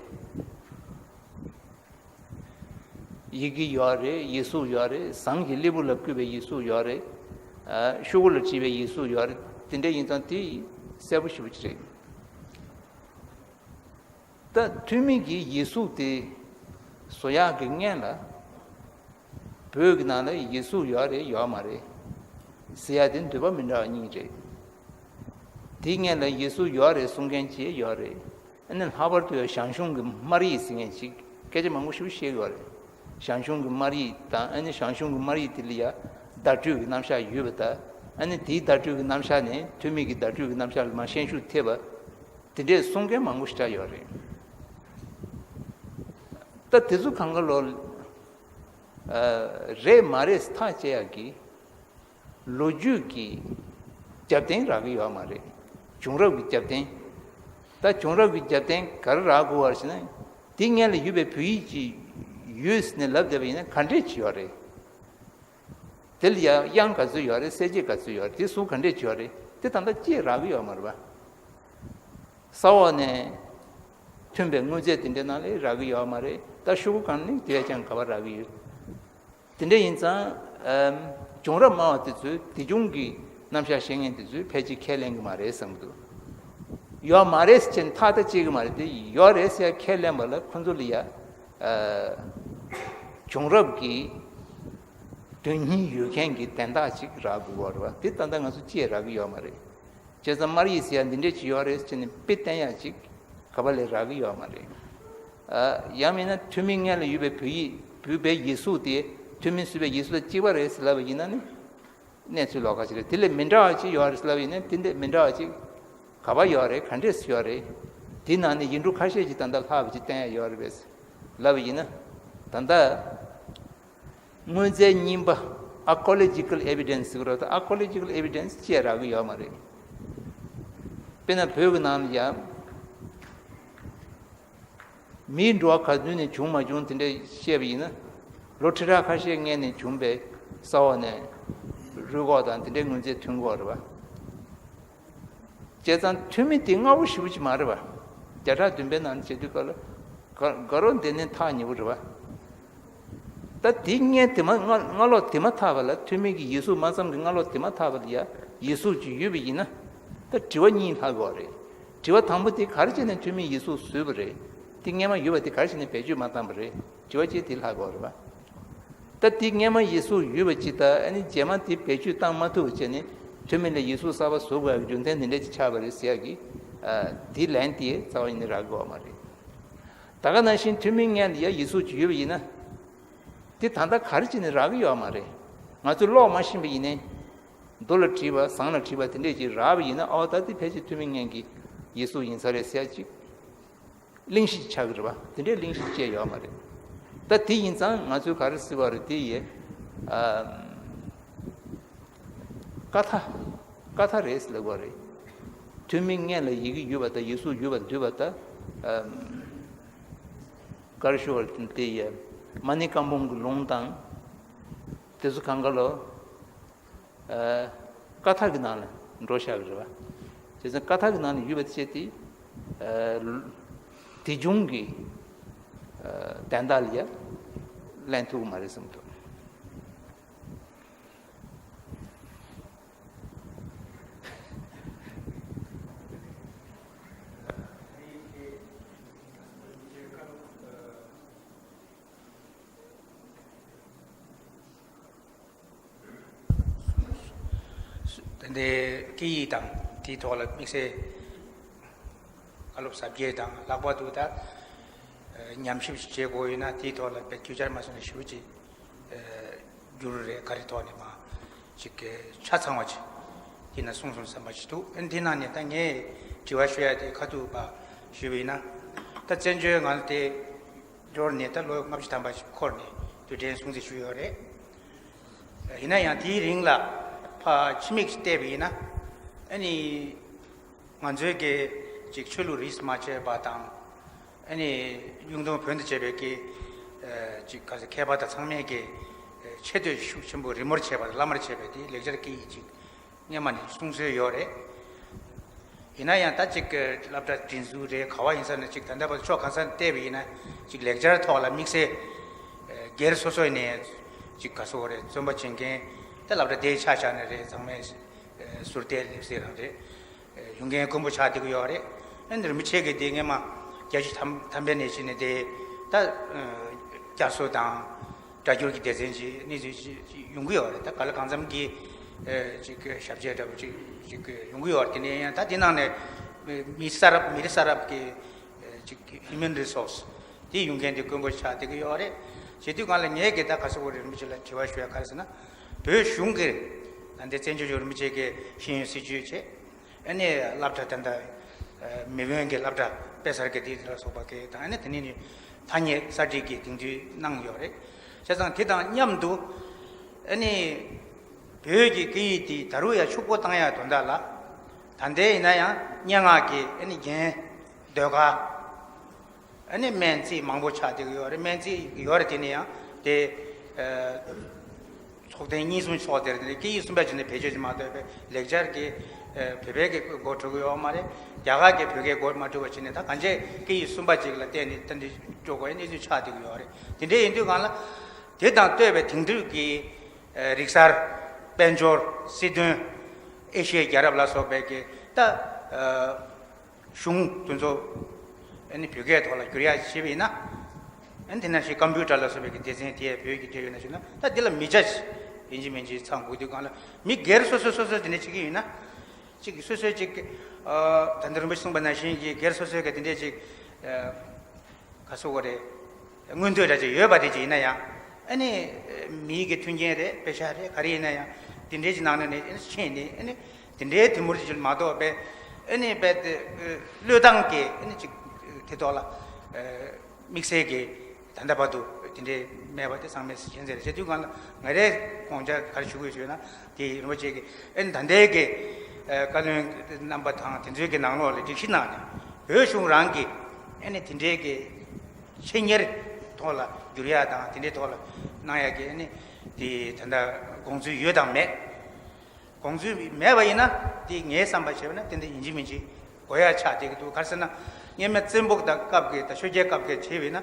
ཡི་གེ་ཡོད་རེད། ཡིག་གཟུགས་ཡོད་རེད། ཟངས་ཀྱི་སླེ་པོ་ལ་བརྐོས་པའི་ཡིག་གཟུགས་ཡོད་རེད། ཨ། ཤོག་གུ་ལ་བྲིས་པའི་ཡིག་གཟུགས་ཡོད་རེད། དེ་འདྲ་ཡིན་ཙང་དེ་གསལ་པོ་ཞེ་པོ་ཅིག་རེད། ད་ཐོན་མི་གི་ཡིག་གཟུགས་དེ་བཟོ་ཡག་གི་སྔོན་ལ་བོད་ཀྱི་ནང་ལ་ཡིག་གཟུགས་ཡོད་རེད་ཡོད་མ་རེད་ཟེར་ཡ་དེ་འདོད་པ་མི་འདྲ་བ་གཉིས་རེད། དེའི་སྔོན་ལ་ཡིག་གཟུགས་ཡོད་རེད་གསུང་མཁན་ཅིག་ཡོད་རེད། ཨ་ནི་ལྷག་པར་དུ་ཡང་ཞང་ཞུང་གི་སྨར་ཡིག་ཟེར་མཁན་ཅིག་སྐད་ཆ་མང་པོ་ཞིག་བཤད་ཀྱི་ཡོད་རེད། ཞང་ཞུང་གི་སྨར་ཡིག་དང་། ཨ་ནི་ཞང་ཞུང་གི་སྨར་ཡིག་དེ་ལ་ཡ་བརྡ་སྤྲོད་ཀྱི་རྣམ་གཞག་ཡོད་པ་དང་། ཨ་ནི་དེའི་བརྡ་སྤྲོད་ཀྱི་རྣམ་གཞག་ནས་ཐོན་མི་གི་བརྡ་སྤྲོད་ཀྱི་རྣམ་གཞག་ལ་མར་ཤན་ཤུགས་ཐེབས་པ་དེ་འདྲས་གསུང་མཁན་མང་པོ་ཞིག་ཡོད་རེད། ད་དེ་ཚོ་གང་ག་ལོ། ཨ། རེད་མ་རེད་ཐག་བཅད་ཡག་གི་ལོ་རྒྱུས་ཀྱི་རྒྱབ་རྟེན་རག་གི་ཡོད་མ་རེད། བྱུང་རབས་ཀྱི་རྒྱབ་རྟེན། ད་བྱུང་རབས་ཀྱི་རྒྱབ་རྟེན་ག་རེ་རག་དགོས་པ་རེད་ཟེར་ན། དེ་སྔོན་ལ་ཡོད་པའི་བོད་ཡིག་ཅིག་ཡོད་ཟེར་ནས་ལབ་བསྡད་པ་ཡིན་ན་ག་འདྲས་ཅིག་ཡོད་རེད། དེ་ལ་ཡང་དབྱངས་ག་ཚོད་ཡོད་རེད། གསལ་བྱེད་ག་ཚོད་ཡོད་རེད། དེ་གཟུགས་ག་འདྲས་ཅིག་ཡོད་རེད། དེ་ད་ལྟ་ཅིག་རག་གི་ཡོད་མ་རེད་པ། ས་འོག་ནས་ཐོན་པའི་དངོས་རྫས་དེ་འདྲའི་ནང་ལ་རག་གི་ཡོད་མ་རེད། ད་ཤོག་གུ་གང་ནས་དེ་ཡང་ཀྱང་ག་པར་རག་གི་ཡོད། དེ་འདྲ་ཡིན་ཙང་། ཨམ། བྱུང་རབས་སྨྲ་བ་དེ་ཚོས་དེ་བྱུང་གི་རྣམ་གཞག་བཤད་མཁན་དེ་ཚོས་ཕལ་ཆེར་ཁས་ལེན་གི་མ་རེད་བསམ་གི་འདུག་ཡོད་མ་རེད་ཟེར་ནས་ཐག་ད་བཅད་གི་མ་རེད་དེ། ཡོད་རེད་ཟེར་ཁས་ལེན་པ་ལ་ཁོ་ཚོ་ལ་ཡ། ཨ། བྱུང་རབས་ཀྱི་དོན་སྙིང་ཡོད་མཁན་གྱི་དན་རྟགས་ཅིག་རག་དགོས་པ་རེད་པ། དེ་ད་ལྟ་ང་ཚོ་ཅིག་རག་གི་ཡོད་མ་རེད། བྱས་ཙང་སྨར་ཡིག་ཟེར་ཡ་འདི་འདྲས་ཅིག་ཡོད་རེད་ཟེར་ནས་དཔེ་བསྟན་ཡ་ཅིག་ག་པ་ལས་རག་གི་ཡོད་མ་རེད། ཨ། ཡང་མིན་ན་ཐོན་མིའི་སྔོན་ལ་ཡོད་པའི་བོད་ཡིག་བོད་པའི་ཡིག་གཟུགས་དེ་ཐོན་མིས་བཟོས་པའི་ཡིག་གཟུགས་དང་གཅིག་པ་རེད་ཟེར་ལབ་པ་ཡིན་ན་ནི་གནས་ཚུལ་ལོགས་ཀ་ཅིག་རེད། དེ་ལས་མི་འདྲ་བ་ཅིག་ཡོད་རེད་ཟེར་ལབ་པ་ཡིན་ན་དེ་འདྲས་མི་འདྲ་བ་ཅིག་ག་པ་ཡོད་རེད། ག་འདྲས་ཡོད་རེད། དེའི་ནང་ནས་ཡིག་འབྲུ་ཁ་ཤས་ཅིག་ད་ལྟ་ལྷག་པ་ཅིག་བསྟན་ཡ་ཡོད་རེད་པས་ལབ་པ་ཡིན་ན། ད་ལྟ་དངོས་རྫས་རྙིང་པ། Archaeological evidence ཟེར་གི་རེད། ད་Archaeological evidence ཅིག་རག་གི་ཡོད་མ་རེད། དཔེར་ན་བོད་ཀྱི་ནང་ལ་ཡང་མིའི་འགྲོ་བ་ག་དུས་ནས་བྱུང་མ་བྱུང་དེ་འདྲ་བཤད་པ་ཡིན་ན། ལོ་ཁྲི་ཕྲག་ཁ་ཤས་སྔོན་ནས་བྱུང་པའི་ས་འོག་ནས་རུས་ཁོག་དང་དེ་འདྲའི་དངོས་རྫས་ཐོན་གྱི་ཡོད་རེད་པ། བྱས་ཙང་ཐོན་མི་དེ་སྔ་པོ་ཞེ་པོ་ཅིག་མ་རེད་པ། བརྒྱ་ཕྲག་བདུན་པའི་ནང་བྱེད་དུས་སྐབས་ལ་དགའ་དགའ་རོགས་འདི་ནས་ཐག་ཉེ་པོ་རེད་པ། ད་དེ་སྔོན་དེ་མ་སྔ་སྔ་ལོགས་དེ་མ་ཐག་པ་ལ། ཐོན་མི་གི་ཡིག་གཟུགས་མ་བརྩམས་ཀྱི་སྔ་ལོགས་དེ་མ་ཐག་པ་ལ་ཡ་ཡིག་གཟུགས་ཅིག་ཡོད་པ་ཡིན་ན། ད་དྲི་བ་གཉིས་ལྷག་གི་ཡོད་རེད། དྲི་བ་དང་པོ་དེ་ག་རེ་བྱས་ནས་ཐོན་མིས་ཡིག་གཟུགས་བཟོས་པ་རེད། དེ་སྔོན་མ་ཡོད་པ་དེ་ག་རེ་བྱས་ནས་བེད་སྤྱོད་མ་བཏང་པ་རེད། དྲི་བ་གཅིག་དེ་ལྷག་གི་ཡོད་རེད་པ། ད་དེ་སྔོན་མ་ཡིག་གཟུགས་ཡོད་པ་ཅིག་དང་། ཨ་ནི་རྗེས་མ་དེ་བེད་སྤྱོད་བཏང་མ་ཐུབ་པ་བྱས་ནས་ཐོན་མི་ལ་ཡིག་གཟུགས་གསར་པ་བཟོ་དགོས་ཡག་རྒྱུ་མཚན་དེ་འདྲ་ཅིག་ཆགས་པ་རེད་ཟེར་ཡག་གི། ཨ། དེའི་ལན་དེ་རྩ་བ་ཉིད་ནས་རག་གི་ཡོད་མ་རེད། ད་ག་ནང་བཞིན་ཐོན་མིའི་སྔོན་ལ་ཡ་ཡིག་གཟུགས་ཅིག་ཡོད་པ་ཡིན་ན། དེ་ད་ལྟ་ག་རེ་བྱས་ནས་རག་གི་ཡོད་མ་རེད། ང་ཚོས་ཀློག་མ་ཤེས་པ་ཡིན་ནའི། རྡོ་ལ་བྲིས་པ། ཟངས་ལ་བྲིས་པ་དེ་འདྲས་ཅིག་རག་པ་ཡིན་ན། ཨོ། ད་དེ་ཕལ་ཆེར་ཐོན་མིའི་སྔོན་གྱི་ཡིག་གཟུགས་ཡིན་ས་རེད་ཟེར་ཡག་ཅིག་གླེང་གཞི་ཆགས་ཀྱི་རེད་པ། དེ་འདྲའི་གླེང་གཞི་བཅས་ཡོད་མ་རེད། ད་དེ་ཡིན་ཙང་ང་ཚོས་ག་རེ་ཟེར་བ་རེད། དེ་ཡི། ཨ། ཀ་ཐ། ཀ་ཐ་རེད་ཟེར་ལབ་པ་རེད། ཐོན་མིའི་སྔོན་ལ་ཡི་གེ་ཡོད་པ་དང་ཡིག་གཟུགས་ཡོད་པ་འདུས་པ་དང་། ཨ། ག་རེ་ཞུ་བ་རེད། དེ་ཡི་མ་ཎི་བཀའ་འབུམ་གྱི་ལུང་དང་། དེ་ཚོ་གང་ག་ལོ། ཨ། ཀ་ཐ་གི་ནང་ལ་འགྲོ་བཞག་གི་རེད་པ། བྱས་ཙང་ཀ་ཐ་གི་ནང་ལ་ཡོད་པ་དེ་བྱས་ཏེ། ཨ། དེ་བྱུང་གི། ཨ། དན་རྟགས་ལ་ཡ་ལེན་ཐུབ་ཀྱི་མ་རེད་བསམ་འདུག་དེ་འདྲའི་སྐད་ཡིག་དང་དེའི་ཐོག་ལ་དམིགས་བསལ་བཀའ་སློབ་ཟབ་རྒྱས་དང་། ལྷག་པར་དུ་ད་ཉམས་ཞིབ་བྱེད་དགོས་ཡོད་ན་དེའི་ཐོག་ལ་དཔེ་རྒྱུ་ཆ་མ་སོང་ན་ཞུ་ཅིག་འགྱུར་རེ་ག་རེ་ཐོག་ནས་མ་ཅིག་ཆ་ཚང་བ་ཅིག་དེ་ན་གསུངས་སོང་བསམ་པ་ཞིག་འདུག་ཨ་ནི་དེ་ནང་ནས་ད་ངས་དྲི་བ་ཞུ་ཡ་དེ་ཁ་ཐུག་པ་ཞུས་པ་ཡིན་ན། ད་བཙན་བྱོལ་ང་ཚོ་དེ་འབྱོར་ནས་ད་ལོ་ལྔ་བཅུ་ཐམ་པ་ཞིག་འཁོར་ནས་དུས་དྲན་སྲུང་བརྩི་ཞུས་ཡོད་རེད། ཡིན་ན་ཡང་དེའི་རིང་ལ་ཕར་ཕྱི་མིག་ཅིག་བལྟས་པ་ཡིན་ན། ཨ་ནི་ང་ཚོའི་གི་ཅིག་ཆོས་ལུགས་རིས་མ་ཆད་པ་དང་། ཨ་ནི་གཡུང་དྲུང་བོན་དང་བཅས་པའི་གི་ཅིག་ག་ཚོད་མཁས་པ་དང་ཚང་མས་གི་ཆེ་བསྟོད་ཤུགས་ཆེན་པོ་རི་མོར་བྱས་པ་དང་བླ་མར་བྱས་པའི་དེ་ལེགས་སྦྱར་སྐད་ཡིག་ཅིག་སྔོན་མ་ནས་གསུང་སྲོལ་ཡོད་རེད། ཡིན་ན་ཡང་ད་ཅིག་གི་སློབ་གྲྭ་སྒྲིག་འཛུགས་རེད། ག་བ་ཡིན་ས་ན་ཅིག་ད་ལྟ་བར་ཕྱོགས་གང་ས་ནས་བལྟས་པ་ཡིན་ན་ཅིག་ལེགས་སྦྱར་ཐོག་ལ་དམིགས་བསལ་ སྒེར་སོ་སོ་ནས་ཅིག་ག་སོ་རེད། བརྩོན་པ་བྱེད་མཁན་ད་སློབ་གྲྭ་དེའི་ཆ་བཞག་ནས་རེད། ཚང་མས་ཟུར་བལྟས་ལེབ་སེ་རང་རེད། ཡོང་མཁན་དཀོན་པོ་ཆགས་བསྡད་ཀྱི་ཡོད་རེད། ཨ་ནི་རིན་པོ་ཆེ་གིས་དེ་སྔས་མ་བརྒྱད་ཅུ་ཐམ་ཐམ་པའི་ནས་བྱས་ནས་དེ་ད་བསྐྱར་གསོ་དང་སྒྲ་སྒྱུར་གྱི་སྡེ་ཚན་གྱི་གནས་ཚུལ་ཅིག་ཅིག་ཡོང་གི་ཡོད་རེད། ད་ག་ལ་གང་འཚམ་གྱི་ཅིག་ཞབས་ཕྱི་འདྲ་པོ་ཅིག་ཅིག་ཡོང་གི་ཡོད་རེད། དེ་ནས་ཡང་ད་དེ་ནང་ནས་མི་གསར་རབ་མི་རབས་གསར་རབ་ཀྱི་ཅིག་human resource དེ་ཡོང་མཁན་དེ་དཀོན་པོ་ཆགས་བསྡད་ཀྱི་ཡོད་རེད། བྱེད་དུས་གང་ལ་ངས་གི་ད་ག་ས་གོ་རིན་པོ་ཆེ་ལ་དྲི་བ་ཞུ་ཡ་ག་རེ་ཟེར་ན། བོད་གཞུང་གི་ད་ལྟའི་བཙན་བྱོལ་གཞུང་རིན་པོ་ཆེ་གི་ཤེས་ཡོན་སྲིད་བྱུས་བྱས། ཨ་ནི་སློབ་གྲྭ་ད་ལྟ་མི་དབང་གི་སློབ་གྲྭ་དཔེ་གསར་གྱི་དེ་ལ་སོགས་པ་གི་དང་། ཨ་ནི་དེ་ནས་ནི་ཐ་སྙད་གསར་བསྒྲིགས་ཀྱི་དེང་དུས་གནང་ཡོད་རེད། བྱས་ཙང་དེ་དང་མཉམ་དུ་ཨ་ནི་བོད་ཀྱི་སྐད་ཡིག་དེ་ད་རུང་ཡང་ཕྱུག་པོ་བཏང་ཡ་དོན་དག་ལ། ད་ལྟའི་ཡིན་ན་ཡང་སྙན་ངག་གི་ཨ་ནི་རྒྱན་ཟློས་གར། ཨ་ནི་སྨན་རྩིས་མང་པོ་ཆགས་བསྡད་ཀྱི་ཡོད་རེད། སྨན་རྩིས་ཡོད་རེད། དེ་ནས་ཡང་དེ་ཚོགས་ཐེངས་གཉིས་གསུམ་ཚོགས་དེར་དེ་སྐད་ཡིག་གསུམ་པ་བྱས་ནས་བེད་སྤྱོད་ཅིག་མ་གཏོགས་པའི་ལེགས་སྦྱར་གྱི་བོད་པའི་གི་འགོ་ཁྲིད་ཀྱི་ཡོད་མ་རེད། རྒྱ་གར་གྱི་བོད་སྐད་འགོ་མ་ཁྲིད་པ་བྱས་ནས་ད་གང་ཅི་སྐད་ཡིག་གསུམ་པ་ཅིག་ལ་བརྟེན་ནས་ད་འདི་སྤྲོད་དགོས་ཡ་གནས་ཚུལ་ཆགས་བསྡད་ཀྱི་ཡོད་རེད། དེ་འདྲ་ཡིན་དུས་གང་ལ་དེ་དང་ལྟོས་པའི་དེང་དུས་ཀྱི་རིག་གསར། དཔལ་འབྱོར། སྲིད་དོན། ཨེ་ཤི་ཡའི་རྒྱལ་རབས་ལ་སོགས་པའི་གི་ད། གཞུང་དེ་ཚོ་ཨ་ནི་བོད་སྐད་ཐོག་ལ་བསྒྱུར་ཡག་བྱས་པ་ཡིན་ན། ཨ་ནི་དེ་ནང་བཞིན་ཀམ་པུ་ཊར་ལ་སོགས་པའི་གི་སྡེ་ཚན་དེ་བོད་ཀྱི་སྤྲད་ཡོད་ན་ཞུ་ན། ད་འདི་ལ་མི་ཆ་ཡིན་གཅིག་མིན་གཅིག་ཚང་དགོས་དུས་གང་ལ་མི་སྒེར་སོ་སོས་སོ་སོས་དེ་འདྲ་བྱེད་ཀྱི་ཡིན་ན། གཅིག་སོ་སོས་གཅིག་ད་ལྟ་རིན་པོ་ཆེ་གསུངས་པ་ནང་བཞིན་གྱི་སྒེར་སོ་སོས་གི་དེ་འདྲས་གཅིག་ག་སོ་གོ་རེད། མངོན་འདོད་འདྲ་ཅིག་ཡོད་པ་དེ་ཅིག་ཡིན་ན་ཡང་། ཨ་ནི་མིའི་གི་མཐུན་རྐྱེན་རེད། པེ་ཤག་རེད། ག་རེ་ཡིན་ན་ཡང་དེ་འདྲའི་ཅིག་ནང་ནས་ནས་ཨ་ནི་ཕྱིན་ནས་ཨ་ནི་དེ་འདྲའི་དེ་མུར་ཅིག་མ་གཏོགས་པའི་ཨ་ནི་རྦད་དེ་བློས་བཏང་གི་ཨ་ནི་ཅིག་དེ་ཐོག་ལ་དམིགས་བསལ་གྱི་ད་ལྟ་བར་དུ་དེ་འདྲའི་མེད་པ་དེ་ཚང་མས་གཞི་རྩ་རེད། བྱེད་དུས་གང་ལ་ང་རའི་དགོངས་འཆར་ག་རེ་ཞུ་དགོས་ཞུས་ན། དེ་རིན་པོ་ཆེ་གི་ཨ་ནི་ད་ལྟའི་གི་བཀའ་བློན་རྣམ་པ་དང་དེ་ཚོའི་གི་ནང་ལོགས་ལ་སྒྲིག་གཞི་ནང་ནས་བོད་གཞུང་རང་གི་ཨ་ནི་དེ་འདྲའི་གི་ཆེད་གཉེར་ཐོག་ལ་བསྒྱུར་ཡ་དང་དེ་འདྲའི་ཐོག་ལ་གནང་ཡ་གི་ཨ་ནི་དེ་ད་ལྟ་དགོངས་ཚུལ་ཡོད་དང་མེད། དགོངས་ཚུལ་མེད་པ་ཡིན་ན་དེ་ངའི་བསམ་པ་བྱས་པ་ན་དེ་འདྲ་ཡིན་གཅིག་མིན་གཅིག་དགོས་ཡ་ཆགས་བསྡད་ཀྱི་འདུག་ག་རེ་ཟེར་ན་སྔོན་མ་བཙན་པོ་དང་སྐབས་ཀྱི་དང་ཆོས་རྒྱལ་སྐབས་ཀྱི་བྱས་པ་ཡིན་ན།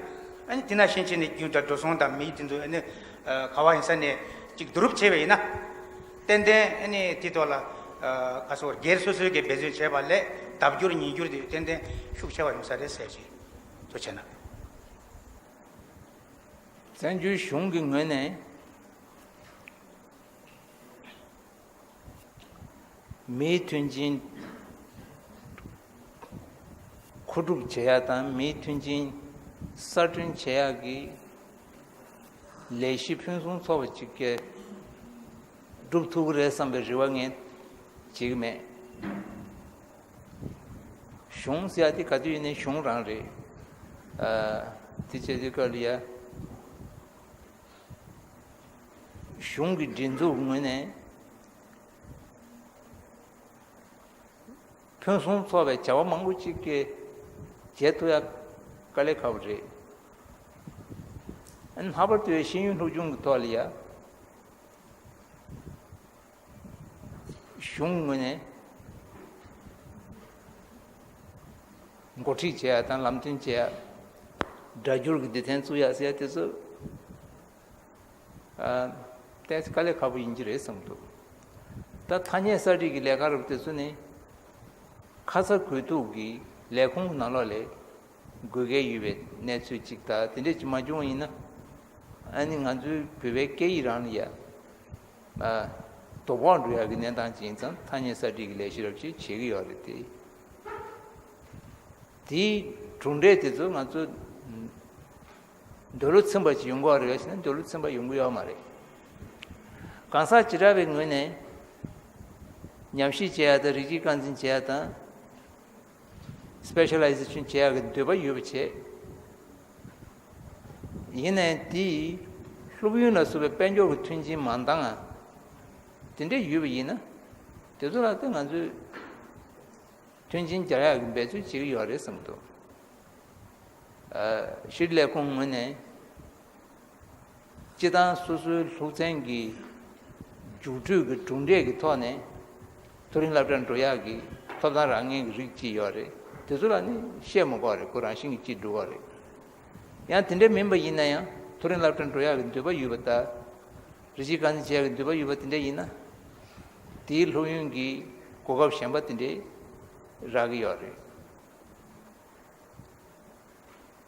ཨ་ནི་དེ་ན་ཕྱིན་ཕྱིན་ནས་རྒྱུན་དང་འགྲོ་སོང་དང་མི་དེ་ཚོ་ཨ་ནི་ག་བ་ཡིན་ས་ནས་གཅིག་བསྡུ་རུབ་བྱས་པ་ཡིན་ན། ཏན་ཏན་ཨ་ནི་དེ་ཐོག་ལ་ག་སོ་སྒེར་སོ་སོའི་གི་འབད་བརྩོན་བྱས་པ་ལས་ལྡབ་འགྱུར་ཉིས་འགྱུར་དེ་ཏན་ཏན་ཤུགས་ཆེ་བ་ཡོང་ས་རེད་ཟེར་ཞིག་ཐུགས་རྗེ་གནང་། བཙན་བྱོལ་གཞུང་གི་ངོས་ནས་མིའི་མཐུན་རྐྱེན་མཁོ་སྒྲུབ་བྱེད་ཡ་དང་མིའི་མཐུན་རྐྱེན་གསར་སྐྲུན་བྱེད་ཡ་གི་ལས་གཞི་ཕུན་སུམ་ཚོགས་པ་ཅིག་གི་སྒྲུབ་ཐུབ་ཀྱི་རེད་བསམ་པའི་རེ་བ་ངས་བྱེད་ཀྱི་མེད། གཞུང་ཟེར་ཡ་དེ་ག་དུས་ཡིན་ནའི་གཞུང་རང་རེད། ཨ། དེ་བྱས་དུས་སྐབས་ལ་ཡ། གཞུང་གི་སྒྲིག་འཛུགས་ངོས་ནས་ཕུན་སུམ་ཚོགས་པའི་བྱ་བ་མང་པོ་ཅིག་གི་བྱེད་ཐུབ་ཡ་དཀའ་ལས་ཁག་པོ་རེད། ཨ་ནི་ལྷག་པར་དུ་ཤེས་ཡོན་སློབ་སྦྱོང་གི་ཐོག་ལ་ཡ། གཞུང་ངོས་ནས་འགོ་ཁྲིད་བྱེད་ཡ་དང་ལམ་སྟོན་བྱེད་ཡ། སྒྲ་སྒྱུར་གྱི་སྡེ་ཚན་བཙུགས་ཡ་ཟེར་ཡ་དེ་ཚོ་ཨ། ཏོག་ཙམ་དཀའ་ལས་ཁག་པོ་ཡིན་གྱི་རེད་བསམ་འདུག་ད་ཐ་སྙད་གསར་སྒྲིག་གི་ལས་ཀ་རུ་དེ་ཚོ་ནི་ཁ་ཚ་དགོས་གཏུགས་ཀྱི་ལས་ཁུངས་ནང་ལོགས་ལས་དགོས་གལ་ཡོད་པའི་གནས་ཚུལ་ཅིག་ད་དེ་འདྲས་ཅིག་མ་བྱུང་བ་ཡིན་ན། ཨ་ནི་ང་ཚོའི་བོད་པའི་སྐད་ཡིག་རང་ལ་ཡ། ཨ། དོ་ཕོག་འགྲོ་ཡག་གི་གནས་སྟངས་ཅིག་ཡིན་ཙང་ཐ་སྙད་གསར་སྒྲིག་གི་ལས་གཞི་རབ་ཅིག་བྱེད་ཀྱི་ཡོད་རེད་དེ། དེའི་གྲུབ་འབྲས་དེ་ཚོ་ང་ཚོ་འདོད་བློ་ཚིམ་པ་ཅིག་ཡོང་གི་ཡོད་རེད་ཟེར་ན་འདོད་བློ་ཚིམ་པ་ཡོང་གི་ཡོད་མ་རེད། གང་ཟག་བྱེ་བྲག་པའི་ངོས་ནས་ཉམས་ཞིབ་བྱེད་ཡ་དང་རིགས་གཅིག་རྐང་འཛིན་བྱེད་ཡ་དང་། སི་པེ་ཤ་ལའི་ཟེ་ཤན་བྱེད་ཡག་གི་འདོད་པ་ཡོད་པ་བྱས། ཡིན་ནའི་དེའི་སློབ་ཡོན་ལ་སོགས་པའི་དཔལ་འབྱོར་གྱི་མཐུན་རྐྱེན་མ་འདང་ང་། དེ་འདྲ་ཡོད་པ་ཡིན་ན། དེ་ཚོ་ལ་ད་ང་ཚོས་མཐུན་རྐྱེན་སྦྱར་ཡག་གི་འབད་རྩོལ་བྱེད་ཀྱི་ཡོད་རེད་བསམ་གྱི་འདུག་ཨ། ཕྱིར་ལས་ཁུངས་ངོས་ནས། སྤྱི་བཏང་སོ་སོའི་སློབ་ཚན་གྱི་རྒྱུགས་སྤྲོད་ཀྱི་གྲུབ་འབྲས་ཀྱི་ཐོག་ནས་མཐོ་རིམ་སློབ་གྲྭར་འགྲོ་ཡག་གི་ཐོབ་ཐང་རག་མཁན་གྱི་རིགས་གཅིག་ཡོད་རེད། དེ་ཚོ་ལ་ནི་བཤད་མི་དགོས་རེད། ཁོ་རང་བཞིན་གྱིས་གཅིག་འགྲོ་གི་རེད། ཡང་དེ་འདྲ་མིན་པ་ཡིན་ན་ཡང་ མཐོ་རིམ་སློབ་གྲྭར་འགྲོ་ཡག་གི་འདོད་པ་ཡོད་པ་དང་། རི་སྐྱེས་རྐང་འཛིན་བྱེད་ཡག་གི་འདོད་པ་ཡོད་པ་དེ་འདྲ་ཡིན་ན། དེའི་སློབ་ཡོན་གྱི་གོ་སྐབས་གཞན་པ་དེ་འདྲ་རག་གི་ཡོད་རེད།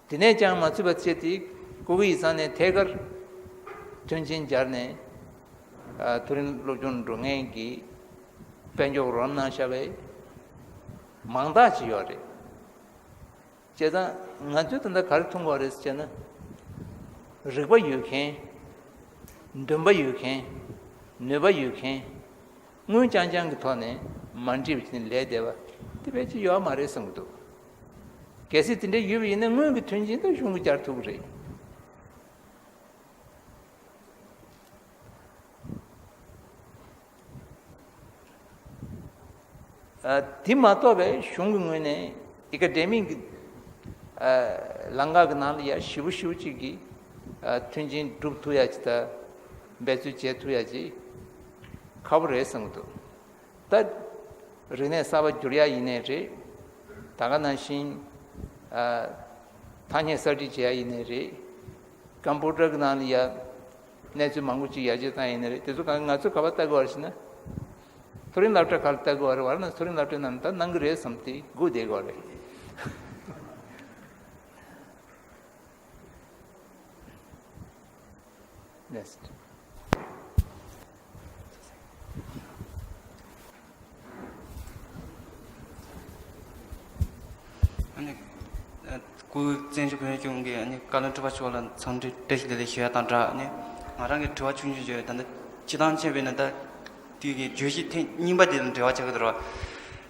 དེ་ནས་ཀྱང་མ་ཚུད་པ་བྱས་ཏེ། ཀུ་ཀི་ཡིག་ཚང་ནས་ཐད་ཀར་མཐུན་རྐྱེན་སྦྱར་ནས། ཨ། མཐོ་རིམ་སློབ་སྦྱོང་འགྲོ་མཁན་གྱི་དཔལ་འབྱོར་རོགས་རམ་གནང་བཞག་པའི་མང་དག་ཅིག་ཡོད་རེད། བྱས་ཙང་ང་ཚོས་ད་ལྟ་ག་རེ་མཐོང་གི་ཡོད་རེད་ཟེར་ན། རིག་པ་ཡོད་མཁན། འདུན་པ་ཡོད་མཁན། ནུས་པ་ཡོད་མཁན། དངུལ་རྐྱང་རྐྱང་གི་ཐོག་ནས་མ་འགྲིག་པ་བྱས་ནས་ལས་བསྡད་པ་དེ་ཕལ་ཆེར་ཡོད་མ་རེད་བསམ་གྱི་འདུག། གལ་སྲིད་དེ་འདྲ་ཡོད་པ་ཡིན་ན། དངུལ་གྱི་མཐུན་རྐྱེན་ད་གཞུང་གིས་སྦྱར་ཐུབ་ཀྱི་རེད། ཨ། དེ་མ་གཏོགས་པའི་གཞུང་གི་ངོས་ནས་ཨེ་ཀ་ཌེ་མིག་གི། ཨ། ལམ་ཁ་གི་ནང་ལ་ཡ་ཞེ་པོ་ཞེ་པོ་ཅིག་གི། ཨ། མཐུན་རྐྱེན་སྒྲུབ་ཐུབ་ཡ་ཅིག་དང་། འབད་རྩོལ་བྱེད་ཐུབ་ཡ་ཅིག་ཁག་པོ་རེད་བསམ་གྱི་འདུག། ད་རིག་གནས་གསར་པ་བསྒྱུར་ཡ་ཡིན་ནའི་རེད། ད་ག་ནང་བཞིན། ཨ། ཐ་སྙད་གསར་སྒྲིག་བྱེད་ཡ་ཡིན་ནའི་རེད། ཀམ་པུ་ཊར་གྱི་ནང་ལ་ཡ་གནས་ཚུལ་མང་པོ་ཅིག་ཡར་རྒྱས་བཏང་ཡ་ཡིན་ནའི་རེད། དེ་ཚོ་གང་། ང་ཚོས་ག་པར་ལྟ་དགོས་པ་རེད་ཟེར་ན། མཐོ་རིམ་སློབ་གྲྭ་ག་ལ་ལྟ་དགོས་པ་རེད། ཝཱ་ར་ཎ་སི་མཐོ་རིམ་སློབ་གྲྭའི་ནང་ལ་ད་གནང་གི་རེད་བསམ་སྟེ་སྒུག་བསྡད་དགོས་པ་རེད། Next. ཨ་ནི། ཨ། སྐུ། བཙན་བྱོལ་བོད་གཞུང་གི། ཨ་ནི། བཀའ་བློན་ཁྲི་པ་མཆོག་ལ་འཚམས་འདྲི་བཀྲ་ཤིས་བདེ་ལེགས་ཞུ་ཡ་དང་སྦྲགས། ཨ་ནི། ང་རང་གི་དྲི་བ་ཆུང་ཆུང་ཅིག་ཡོད། ད་ལྟ་སྤྱིར་བཏང་བྱས་པས་ན། ད་དུས་ཀྱི་བརྗོད་གཞི་ཐེངས་གཉིས་པ་དེ་ལ་འབྲེལ་བ་ཆགས་ཀྱི་འདུག་ར།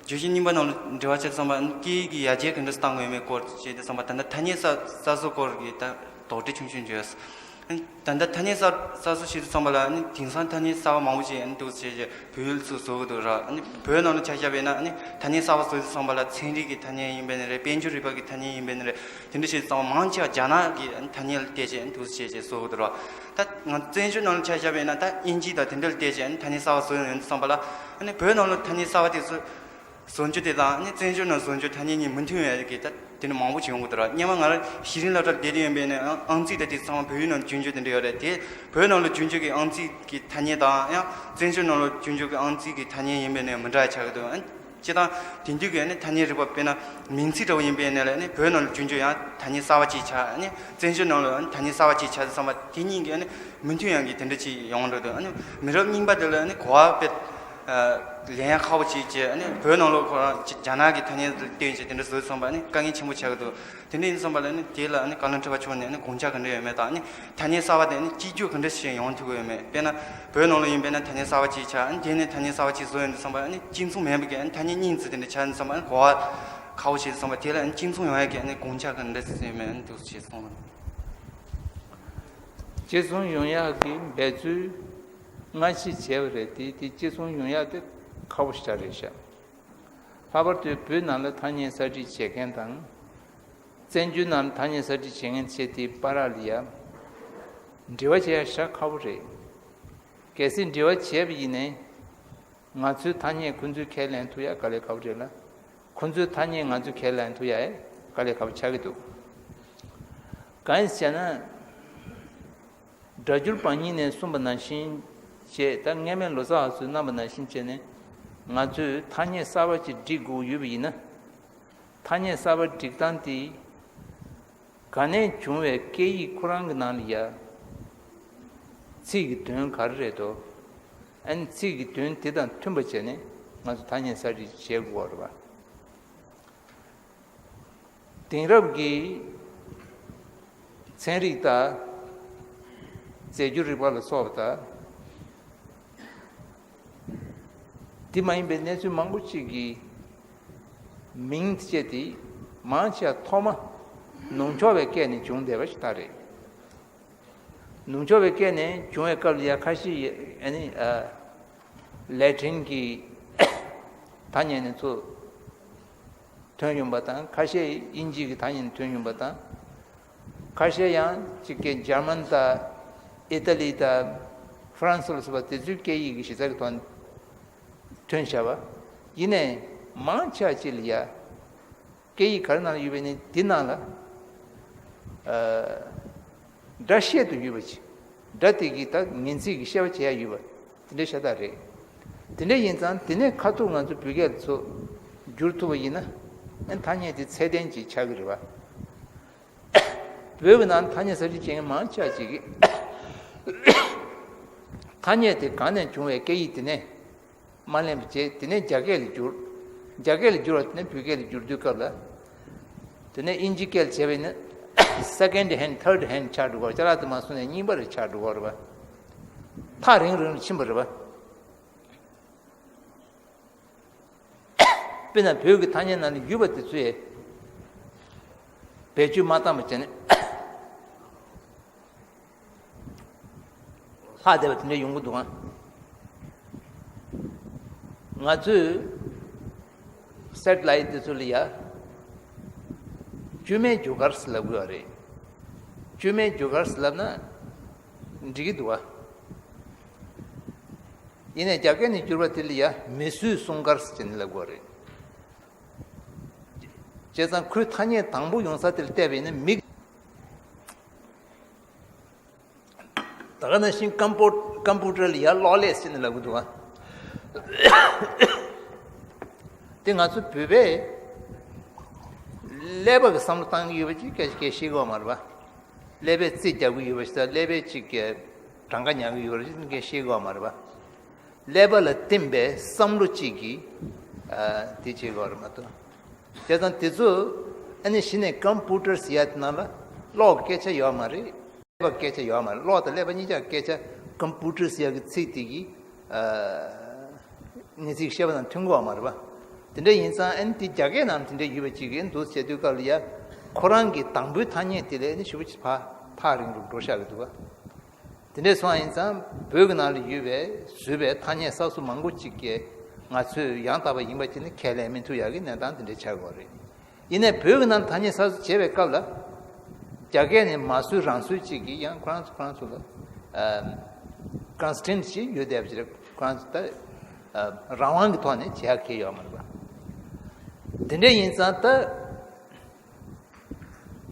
བརྗོད་གཞི་གཉིས་པ་ནང་ལ་འབྲེལ་བ་ཆགས་བསམ་པ། ཨ་ནི། སྐད་ཡིག་གི་ཡར་རྒྱས་ག་འདྲ་བཏང་དགོས་ཡོད་མེད་སྐོར་བྱས་ཏེ་བསམ་པ། ད་ལྟ་ཐ་སྙད་གསར་གསར་བཟོ་སྐོར་གྱི་ད་དོགས་འདྲི་ཆུང་ཆུང་ཅིག་ཡོད། ད་ལྟ་ཐ་སྙད་གསར་གསར་བཟོ་བྱེད་དུས་ཙམ་པ་ལ། ཨ་ནི། དེང་སང་ཐ་སྙད་གསར་པ་མང་པོ་ཅིག་ཨ་ནི་འདུག་ཟེར་བྱས་བོད་ཡིག་ཚུར་བཟོ་གི་འདུག་ར། ཨ་ནི། བོད་ནང་ལ་ཆ་བཞག་པ་ཡིན་ན། ཨ་ནི། ཐ་སྙད་གསར་པ་བཟོ་དུས་ཙམ་པ་ལ་ཚན་རིག་གི་ཐ་སྙད་ཡིན་པ་ཡིན་ནའི་རེད། དཔལ་འབྱོར་རིག་པ་གི་ཐ་སྙད་ཡིན་པ་ཡིན་ནའི་རེད། དེ་འདྲ་བྱེད་དུས་ཙམ་པ་མང་ཆེ་བ་རྒྱ་ནག་གི་ཐ་སྙད་ལ་བལྟས་བྱས་ཨ་ནི་འདུག་ཟེར་བྱས་བཟོ་གི་འདུག་ར། ད་ང་བཙན་བྱོལ་ནང་ལ་ཆ་བཞག་པ་ཡིན་ན། ད་དབྱིན་ཇི་དང་དེ་འདྲ་ལ་བལྟས་བྱས་ཨ་ནི་ཐ་སྙད་གསར་པ་བཟོ་ཡོང་དུས་ཙམ་པ་ལ། ཨ་ནི། བོད་ནང་ལ་ཐ་སྙད་གསར་པ་དེ་ཚོ་བཟོ་རྒྱུ་དེ་དང་། ཨ་ནི། བཙན་བྱོལ་ནང་བཟོ་རྒྱུ་ཐ་སྙད་གཉིས་མི་མཐུན་ཡ་གི་ད་དེ་འདྲ་མང་པོ་ཅིག་ཡོང་གི་འདུག་ར། སྔོན་མ་ང་རང་གཞི་རིམ་སློབ་གྲྭར་བསྡད་དུས་ཡིན་པ་ཡིན་ནའི། ཨང་རྩིས་དང་དེ་ཚང་མ་བོད་ཡིག་ནང་བསྒྱུར་རྒྱུ་དེ་འདྲ་ཡོད་རེད། དེ་བོད་ནང་ལ་བསྒྱུར་རྒྱུ་གི་ཨང་རྩིས་ཀྱི་ཐ་སྙད་དང་། ཡང་བཙན་བྱོལ་ནང་ལ་བསྒྱུར་རྒྱུ་གི་ཨང་རྩིས་ཀྱི་ཐ་སྙད་ཡིན་པ་ཡིན་ནའི་མི་འདྲ་ཆགས་ཀྱི་འདུག། ཨ། སྤྱིར་བཏང་དེང་དུས་ཀྱི་ཨ་ནི་ཐ་སྙད་རིག་པ། དཔེར་ན་མིང་ཚིག་འདྲ་བོ་ཡིན་པ་ཡིན་ནའི་ལ། ཨ་ནི། བོད་ནང་ལ་བསྒྱུར་རྒྱུ་ཡང་ཐ་སྙད་གསར་པ་ཅིག་ཆགས། ཨ་ནི། བཙན་བྱོལ་ནང་ལ་ཨ་ནི་ཐ་སྙད་གསར་པ་ཅིག་ཆགས་དུས་ཙམ་པ་དེ་གཉིས་ཀྱི་ཨ་ནི་མི་མཐུན་ཡ་གི་དེ་འདྲ་ཅིག་ཡོང་འགྲོ་འདུག། ཨ་ནི། མི་རབས་རྙིང་པ་དེ་ལ་ཨ་ནི་གོ་བ་དཔེ། ཨ། ལེན་ཡ་ཁག་པོ་ཅིག་བྱས། ཨ་ནི། བོད་ནང་ལ་ཁོ་རང་རྒྱ་ནག་གི་ཐ་སྙད་ལ་བསྟུན་བྱས་དེ་འདྲ་བཟོས་སོང་པ། ཨ་ནི། དཀའ་ངལ་ཆེན་པོ་ཆགས་ཀྱི་འདུག། དེ་འདྲ་ཡིན་སོང་པ་ལ། ཨ་ནི། དེ་ལ་ཨ་ནི་བཀའ་བློན་ཁྲི་པ་མཆོག་ནས་ཨ་ནི་དགོངས་འཆར་ག་འདྲ་ཡོད་མེད་དང་། ཨ་ནི། ཐ་སྙད་གསར་པ་དེ་ཨ་ནི་གཅིག་གྱུར་ག་འདྲ་ཞིག་ཡོང་ཐུབ་ཀྱི་ཡོད་མེད། དཔེར་ན་བོད་ནང་ལ་ཡིན་པས་ན་ཐ་སྙད་གསར་པ་ཅིག་ཆགས། ཨ་ནི། དེ་ནས་ཐ་སྙད་གསར་པ་ཅིག་བཟོས་ཡོང་དུས་ཙམ་པ། ཨ་ནི། གཅིག་མཚུངས་མིན་པ་གི། ཨ་ནི། ཐ་སྙད་གཉིས་ཙམ་དེ་འདྲ་ཆགས་ཡོང་དུས་ཙམ་པ། ཨ་ནི། གོ་བ་ཁག་པོ་བྱེད་དུས་ཙམ་པ། དེ་ལ་ཨ་ནི་གཅིག་མཚུངས་ཡོང་ཡ་གི་ཨ་ནི་དགོངས་འཆར་ག་འདྲ་ཞིག་ཡོད་མེད། ཨ་ནི། འདུག་སེ་གསུངས། གཅིག་མཚུངས་ཡོང་ཡག་གི་འབད་རྩོལ་སྔ་ཕྱི་བྱས་པ་རེད་དེ། དེ་གཅིག་མཚུངས་ཡོང་ཡག་དེ་ཁག་པོ་ཞེ་དྲག་རེད་ཤག། ལྷག་པར་དུ་བོད་ནང་ལ་ཐ་སྙད་གསར་སྒྲིག་བྱེད་མཁན་དང་། བཙན་བྱོལ་ནང་ལ་ཐ་སྙད་གསར་སྒྲིག་བྱེད་མཁན་བྱས་དེའི་བར་ལ་ཡ་འབྲེལ་བ་བྱེད་ཡག་ཞེ་དྲག་ཁག་པོ་རེད། གལ་སྲིད་འབྲེལ་བ་བྱས་པ་ཡིན་ནའི། ང་ཚོའི་ཐ་སྙད་ཁོ་ཚོས་ཁས་ལེན་ཐུབ་ཡག་དཀའ་ལས་ཁག་པོ་རེད་ལ། ཁོ་ཚོའི་ཐ་སྙད་ང་ཚོས་ཁས་ལེན་ཐུབ་ཡག་དཀའ་ལས་ཁག་པོ་ཆགས་ཀྱི་འདུག། གང་ཡིན་ཟེར་ན། སྒྲ་སྒྱུར་པ་ཉིད་ནས་གསུངས་པ་ནང་བཞིན་བྱས། ད་སྔས་མའི་ལོ་ཙཱ་བ་ཚོས་གནང་པ་ནང་བཞིན་བྱས་ནས། ང་ཚོས་ཐ་སྙད་གསར་པ་ཅིག་སྒྲིག་དགོས་ཡོད་པ་ཡིན་ན། ཐ་སྙད་གསར་པ་སྒྲིག་སྟངས་དེ། ག་ནས་བྱུང་བའི་སྐད་ཡིག་ཁོ་རང་གི་ནང་ལ་ཡ། ཚིག་གི་དོན་ག་རེ་རེད་དོ། ཨ་ནི་ཚིག་གི་དོན་དེ་དང་མཐུན་པ་བྱས་ནས་ང་ཚོ་ཐ་སྙད་གསར་སྒྲིག་བྱེད་དགོས་པ་རེད་པ། དེང་རབས་ཀྱི་ཚན་རིག་དང་། རྫས་འགྱུར་རིག་པ་ལ་སོགས་པ་དང་། དེ་མ་ཡིན་པའི་གནས་ཚུལ་མང་པོ་ཅིག་གི་མིང་བཅས་དེ་མང་ཆེ་བ་ཐོག་མ་ནུབ་ཕྱོགས་པའི་སྐད་ནས་བྱུང་བསྡད་པ་ཞིག་ད་རེད། ནུབ་ཕྱོགས་པའི་སྐད་ནས་བྱུང་བའི་སྐབས་ལ་ཡ། ཁ་ཤས་ཡ། ཨ་ནི། ཨ། ལེ་ཊིན་གྱི་ཐ་སྙད་ནས་ཚུར་ཐོན་ཡོང་པ་དང་། ཁ་ཤས་དབྱིན་ཇི་གི་ཐ་སྙད་ནས་ཐོན་ཡོང་པ་དང་། ཁ་ཤས་ཡང་གཅིག་གི་འཇར་མན་དང་ཨི་ཏ་ལི་དང་ཧྥ་རན་སི་ལ་སོགས་པ་དེ་ཚོའི་སྐད་ཡིག་གི་གཞི་རྩ་གི་ཐོག་ནས་ཐོན་བཞག་པ། ཡིན་ནའི་མང་ཆེ་བ་ཅིག་ལ་ཡ། སྐད་ཡིག་ག་རེ་ནང་ལ་ཡོད་པ་ཡིན་ནའི་དེ་ནང་ལ། ཨ། སྒྲ་བཤད་དུ་ཡོད་པ་ཅིག་སྒྲ་དེ་གིས་ད་ངན་ཚིག་གི་བཤད་པ་བྱེད་ཡ་ཡོད་པ་དེ་འདྲའི་ཤ་སྟག་རེད། དེ་འདྲ་ཡིན་ཙང་དེ་ནས་ཁ་ཐུག་ང་ཚོ་བོད་སྐད་ཚོ་བསྒྱུར་ཐུབ་པ་ཡིན་ན་ཨ་ཐ་སྙད་དེ་ཚད་ལྡན་ཅིག་ཆགས་ཀྱི་རེད་བ། བོད་ཀྱི་ནང་ཐ་སྙད་གསར་བརྗེ་བྱེད་མཁན་མང་ཆེ་བ་ཅིག་གིས་ཐ་སྙད་དེ་གང་ནས་བྱུང་བའི་སྐད་ཡིག་དེ་ནས་མ་ལེན་པ་བྱས། དེ་ནས་རྒྱ་སྐད་ལ་བསྒྱུར། རྒྱ་སྐད་ལ་བསྒྱུར་བ་དེ་ནས་བོད་སྐད་ལ་བསྒྱུར་དུས་སྐབས་ལ། དེ་ནས་དབྱིན་ཇི་སྐད་ལ་བྱས་པས་ན་second hand, third hand ཆགས་འགྲོ་གི་རེད། ཅ་ལག་དེ་མ་སོང་ནས་རྙིང་པ་རེ་ཆགས་འགྲོ་གི་རེད་བ། ཐག་རིང་རིང་ལ་ཕྱིན་པ་རེད་བ། དཔེར་ན་བོད་ཀྱི་ཐ་སྙད་ནང་ནས་ཡུལ་བ་དེ་ཚོས་བེད་སྤྱོད་མ་བཏང་བ་བྱས་ནས་ལྷག་བསྡད་པ་དེ་འདྲ་ཡོང་གི་འདུག་ཨ། ང་ཚོས་སེ་ཊི་ལའིཊ་དེ་ཚོ་ལ་ཡ་བཅོས་མའི་རྒྱུ་སྐར་ཟེར་ལབ་དགོས་པ་རེད། བཅོས་མའི་རྒྱུ་སྐར་ཟེར་ལབ་ན་འགྲིག་གི་འདུག་ཨ། ཡིན་ནའི་རྒྱ་སྐད་ནས་བསྒྱུར་བ་དེ་ལ་ཡ་མི་གསོད་སྲུང་སྐར་ཟེར་ནས་ལབ་དགོས་པ་རེད། བྱས་ཙང་ཁོའི་ཐ་སྙད་དང་པོ་ཡོང་ས་དེ་ལ་བལྟས་པ་ཡིན་ན་མིག་ད་ག་ནང་བཞིན་ཀམ་པོ་ཀམ་པུ་ཊར་ལ་ཡ་གློག་ཀླད་ཟེར་ནས་ལབ་གི་འདུག་བ། དེ་ང་ཚོ་བོད་པས་ཀླད་པ་གི་བསམ་བློ་བཏང་གི་ཡོད་པ་ཅིག་སྐད་ཆ་སྐད་ཤེས་གི་ཡོད་མ་རེད་པ། ཀླད་པས་རྩིས་རྒྱག་གི་ཡོད་པ་ཞིག་དང་ཀླད་པས་ཅིག་གི་གྲངས་ཀ་ཉར་གི་ཡོད་པ་ཅིག་སྐད་ཤེས་གི་ཡོད་མ་རེད་པ། ཀླད་པ་ལ་བརྟེན་པའི་བསམ་བློ་གཅིག་གིས་ཨ་དེ་བྱེད་དགོས་རེད་མ་གཏོགས། བྱས་ཙང་དེ་ཚོ་ཨ་ནི་གཞི་ནས་ཀམ་པུ་ཊར་ཟེར་ཡ་དེ་ནང་ལ་གློག་གི་སྐད་ཆ་ཡོད་མ་རེད། ཀླད་པ་སྐད་ཆ་ཡོད་མ་རེད། གློག་དང་ཀླད་པ་གཉིས་ཀྱི་སྐད་ཆ་ཀམ་པུ་ཊར་ཟེར་ཡ་གི་ཚིག་དེ་གིས་ཨ་ངེས་ཚིག་བཤད་པ་དང་མཐུན་གི་ཡོད་མ་རེད་པ། དེ་འདྲ་ཡིན་ཙང་ཨ་ནི་དེ་རྒྱ་སྐད་ནང་དེ་འདྲ་ཡོད་པ་ཅིག་གིས་འདུག་བྱས་དུས་སྐབས་ལ་ཡ་ཁོ་རང་གི་དང་པོའི་ཐ་སྙད་དེ་ལས་ཨ་ནི་ཞེ་པོ་ཅིག་ཕར་ཐག་རིང་རུ་འགྲོ་ཤག་གི་འདུག་བ། དེ་འདྲས་སོང་བ་ཡིན་ཙང་བོད་ཀྱི་ནང་ལ་ཡོད་པའི་བཟོས་པའི་ཐ་སྙད་གསར་བཟོ་མང་པོ་ཅིག་གིས་ང་ཚོས་ཡང་དག་པ་ཡིན་པ་ཅིག་ནི་ཁས་ལེན་མི་ཐུབ་ཡག་གི་གནས་སྟངས་དེ་འདྲས་ཆགས་ཡོད་རེད། ཡིན་ནའི་བོད་ཀྱི་ནང་ལ་ཐ་སྙད་གསར་བཟོ་བྱེད་པའི་སྐབས་ལ་རྒྱ་སྐད་ནས་མ་བཟོས་རང་བཟོས་ཅིག་གིས་ཡང་ཁོ་རང་ཚོ་ཁོ་རང་ཚོ་ལ་ཀོན་སི་ཊན་ཊི་ཅིག་ཡོད་བསྡད་པ་ཅིག་རེད། ཁོ་རང་ཚོ་ད་རང་དབང་གི་ཐོག་ནས་བྱེད་ཡག་གི་ཡོད་མ་རེད་པ། དེ་འདྲས་ཡིན་ཙང་ད།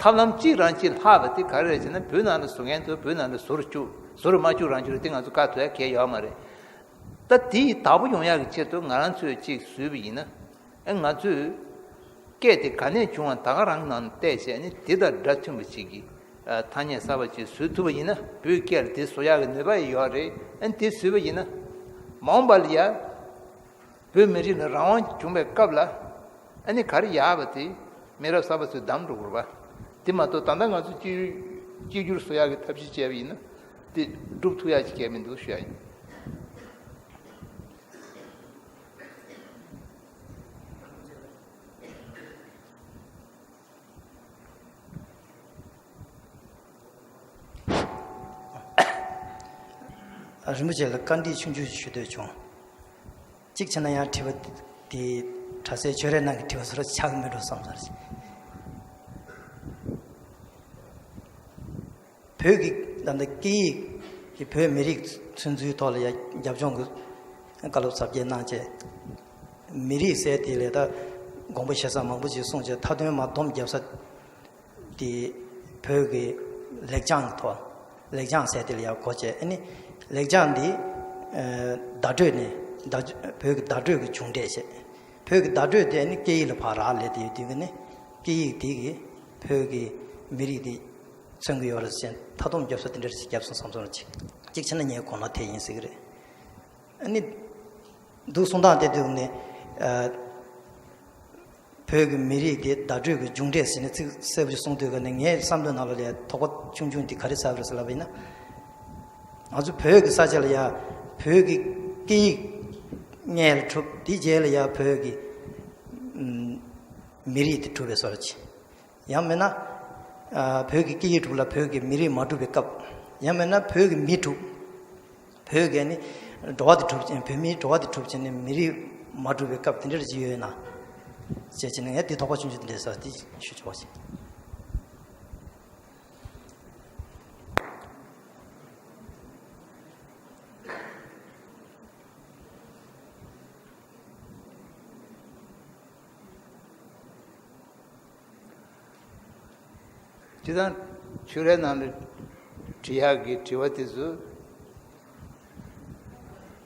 ཐབས་ལམ་གཅིག་རང་གཅིག་ལྷག་པ་དེ་ག་རེ་རེད་ཟེར་ན། བོད་ནང་ལ་བཟོ་མཁན་ཚོས་བོད་ནང་ལ་བཟོ་རུ་བཅུག་བཟོ་རུ་མ་བཅུག་རང་བཅུག་རེད། དེ་ང་ཚོ་བཀག་ཐུབ་ཡ་གང་ཡང་ཡོད་མ་རེད། ད་དེ་ཡི་བདག་པོ་ཡོང་ཡག་གི་ཆེད་དུ་ང་རང་ཚོས་གཅིག་བཟོས་པ་ཡིན་ན། ཨེ་ང་ཚོས་སྐད་དེ་ག་ནས་བྱུང་བ་ད་ག་རང་ནང་བལྟས་བྱས་ནས་དེ་དང་སྒྲ་མཐུན་པ་ཅིག་གི་ཨ་ཐ་སྙད་གསར་པ་ཅིག་བཟོ་ཐུབ་པ་ཡིན་ན་བོད་སྐད་ལ་དེ་བཟོ་ཡག་གི་ནུས་པ་ཡོད་རེད། ཨེ་དེ་བཟོས་པ་ཡིན་ན་མ་འོངས་པ་ལ་ཡ། བོད་མི་རིགས་ལ་རང་དབང་བྱུང་བའི་སྐབས་ལ་ཨ་ནི་ག་རེ་ཡག་པ་དེ་མི་རབས་གསར་པ་ཚོས་བདམས་འགྲོ་དགོས་པ། དེ་མ་གཏོགས་ད་ལྟ་ང་ཚོ་གཅིག་གཅིག་གྱུར་བཟོ་ཡག་གི་ཐབས་ཤེས་བྱས་པ་ཡིན་ན་དེ་སྒྲུབ་ཐུབ་ཡག་ཅིག་གང་ཡང་མི་འདུག་ཞུ་ཡ་ཡིན། རིན་པོ་ཆེ་ལ་བཀའ་འདྲི་ཆུང་ཆུང་ཞུ་འདོད་བྱུང་། གཅིག་བྱས་ན་ཡང་དྲི་བ་དེ་གྲྭ་སའི་ཆོས་རའི་ནང་གི་དྲི་བ་བཟོ་འདྲ་ཆགས་ཀྱི་མེད་འགྲོ་བསམ་ས་རེད། བོད་ཀྱི་ད་ལྟ་སྐད་ཡིག་གི་བོད་མི་རིགས་མཚོན་ཚུལ་ཐོག་ལ་ཡ་རྒྱབ་ལྗོངས་ཀྱི་བཀའ་སློབ་ཟབ་རྒྱས་གནང་བྱས། མི་རིགས་ཟེར་དེ་ལས་ད་དགོངས་པ་ཞེ་ས་མང་པོ་ཞིག་གསུངས་བྱས། མཐའ་དོན་མར་སྡོམ་རྒྱབ་ས་དེ་བོད་ཀྱི་ལེགས་བྱང་གི་ཐོག་ལེགས་བྱང་ཟེར་དེ་ལ་ཡ་གོ་བྱས། ཨ་ནི་ལེགས་བྱང་འདི་ཨ་བརྡ་སྤྲོད་ནས་བརྡ་བོད་ཀྱི་བརྡ་སྤྲོད་ཀྱི་མཇུག་འབྲས་བྱས། བོད་ཀྱི་བརྡ་སྤྲོད་དེ་ཨ་ནི་སྐད་ཡིག་ལ་ཕར་རག་ལས་དེ་ཡོད་དུས་ཀྱི་ནི་སྐད་ཡིག་དེ་གིས་བོད་ཀྱི་མི་རིགས་དེ་མཚོན་གྱི་ཡོད་རེད་ཟེར་མཐའ་སྡོམ་རྒྱབ་ས་དེ་འདྲ་ཞིག་བརྒྱབ་སོང་བསམ་སོང་། གཅིག་གཅིག་བྱས་ན་ངའི་དགོངས་ན་དེ་ཡིན་ཟེར་གྱི་རེད། ཨ་ནི་འདུག་གསུང་སྟངས་དེ་འདུག་ནས་ཨ་བོད་ཀྱི་མི་རིགས་དེ་བརྡ་སྤྲོད་ཀྱི་མཇུག་འབྲས་ཟེར་ནས་ཚིག་གསལ་པོ་ཞིག་གསུངས་འདུག་ག་ནས་ངའི་བསམ་བློའི་ནང་ལ་ལས་དོགས་པ་ཆུང་ཆུང་དེ་ག་རེ་ཟ་བ་རེད་ཟེར་ལབ་པ་ཡིན་ན། ང་ཚོ་བོད་ཀྱི་ས་ཆ་ལ་ཡ་བོད་ཀྱི་སྐད་ཡིག་སྔོན་ལ་གྲུབ། དེ་རྗེས་ལ་ཡ་བོད་ཀྱི་ཨམ་མི་རིགས་དེ་གྲུབ་པའི་བཟོ་འདྲ་ཅིག་ཡང་མིན་ན། ཨ་བོད་ཀྱི་སྐད་ཡིག་དྲུག་ལ་བོད་ཀྱི་མི་རིགས་མ་གྲུབ་པའི་སྐབས། ཡང་མིན་ན་བོད་ཀྱི་མི་དྲུག་བོད་ཀྱི་ནི་འགྲོ་བ་དེ་གྲུབ་ཅིང་། བོད་མིའི་འགྲོ་བ་དེ་གྲུབ་ཅིང་ནི་མི་རིགས་མ་གྲུབ་པའི་སྐབས་དེ་འདྲར་ཅི་ཡོད་ན། ཅེས་བྱས་ནས་ངས་དེ་དོགས་པ་ཆུང་ཆུང་དེ་འདྲ་ཟ་དེ་ཞུ་ཆོག་ཅིང་། སྤྱིར་བཏང་ཆོས་རའི་ནང་ལ་ འདྲི་ཡག་གི་དྲི་བ་དེ་ཚོ།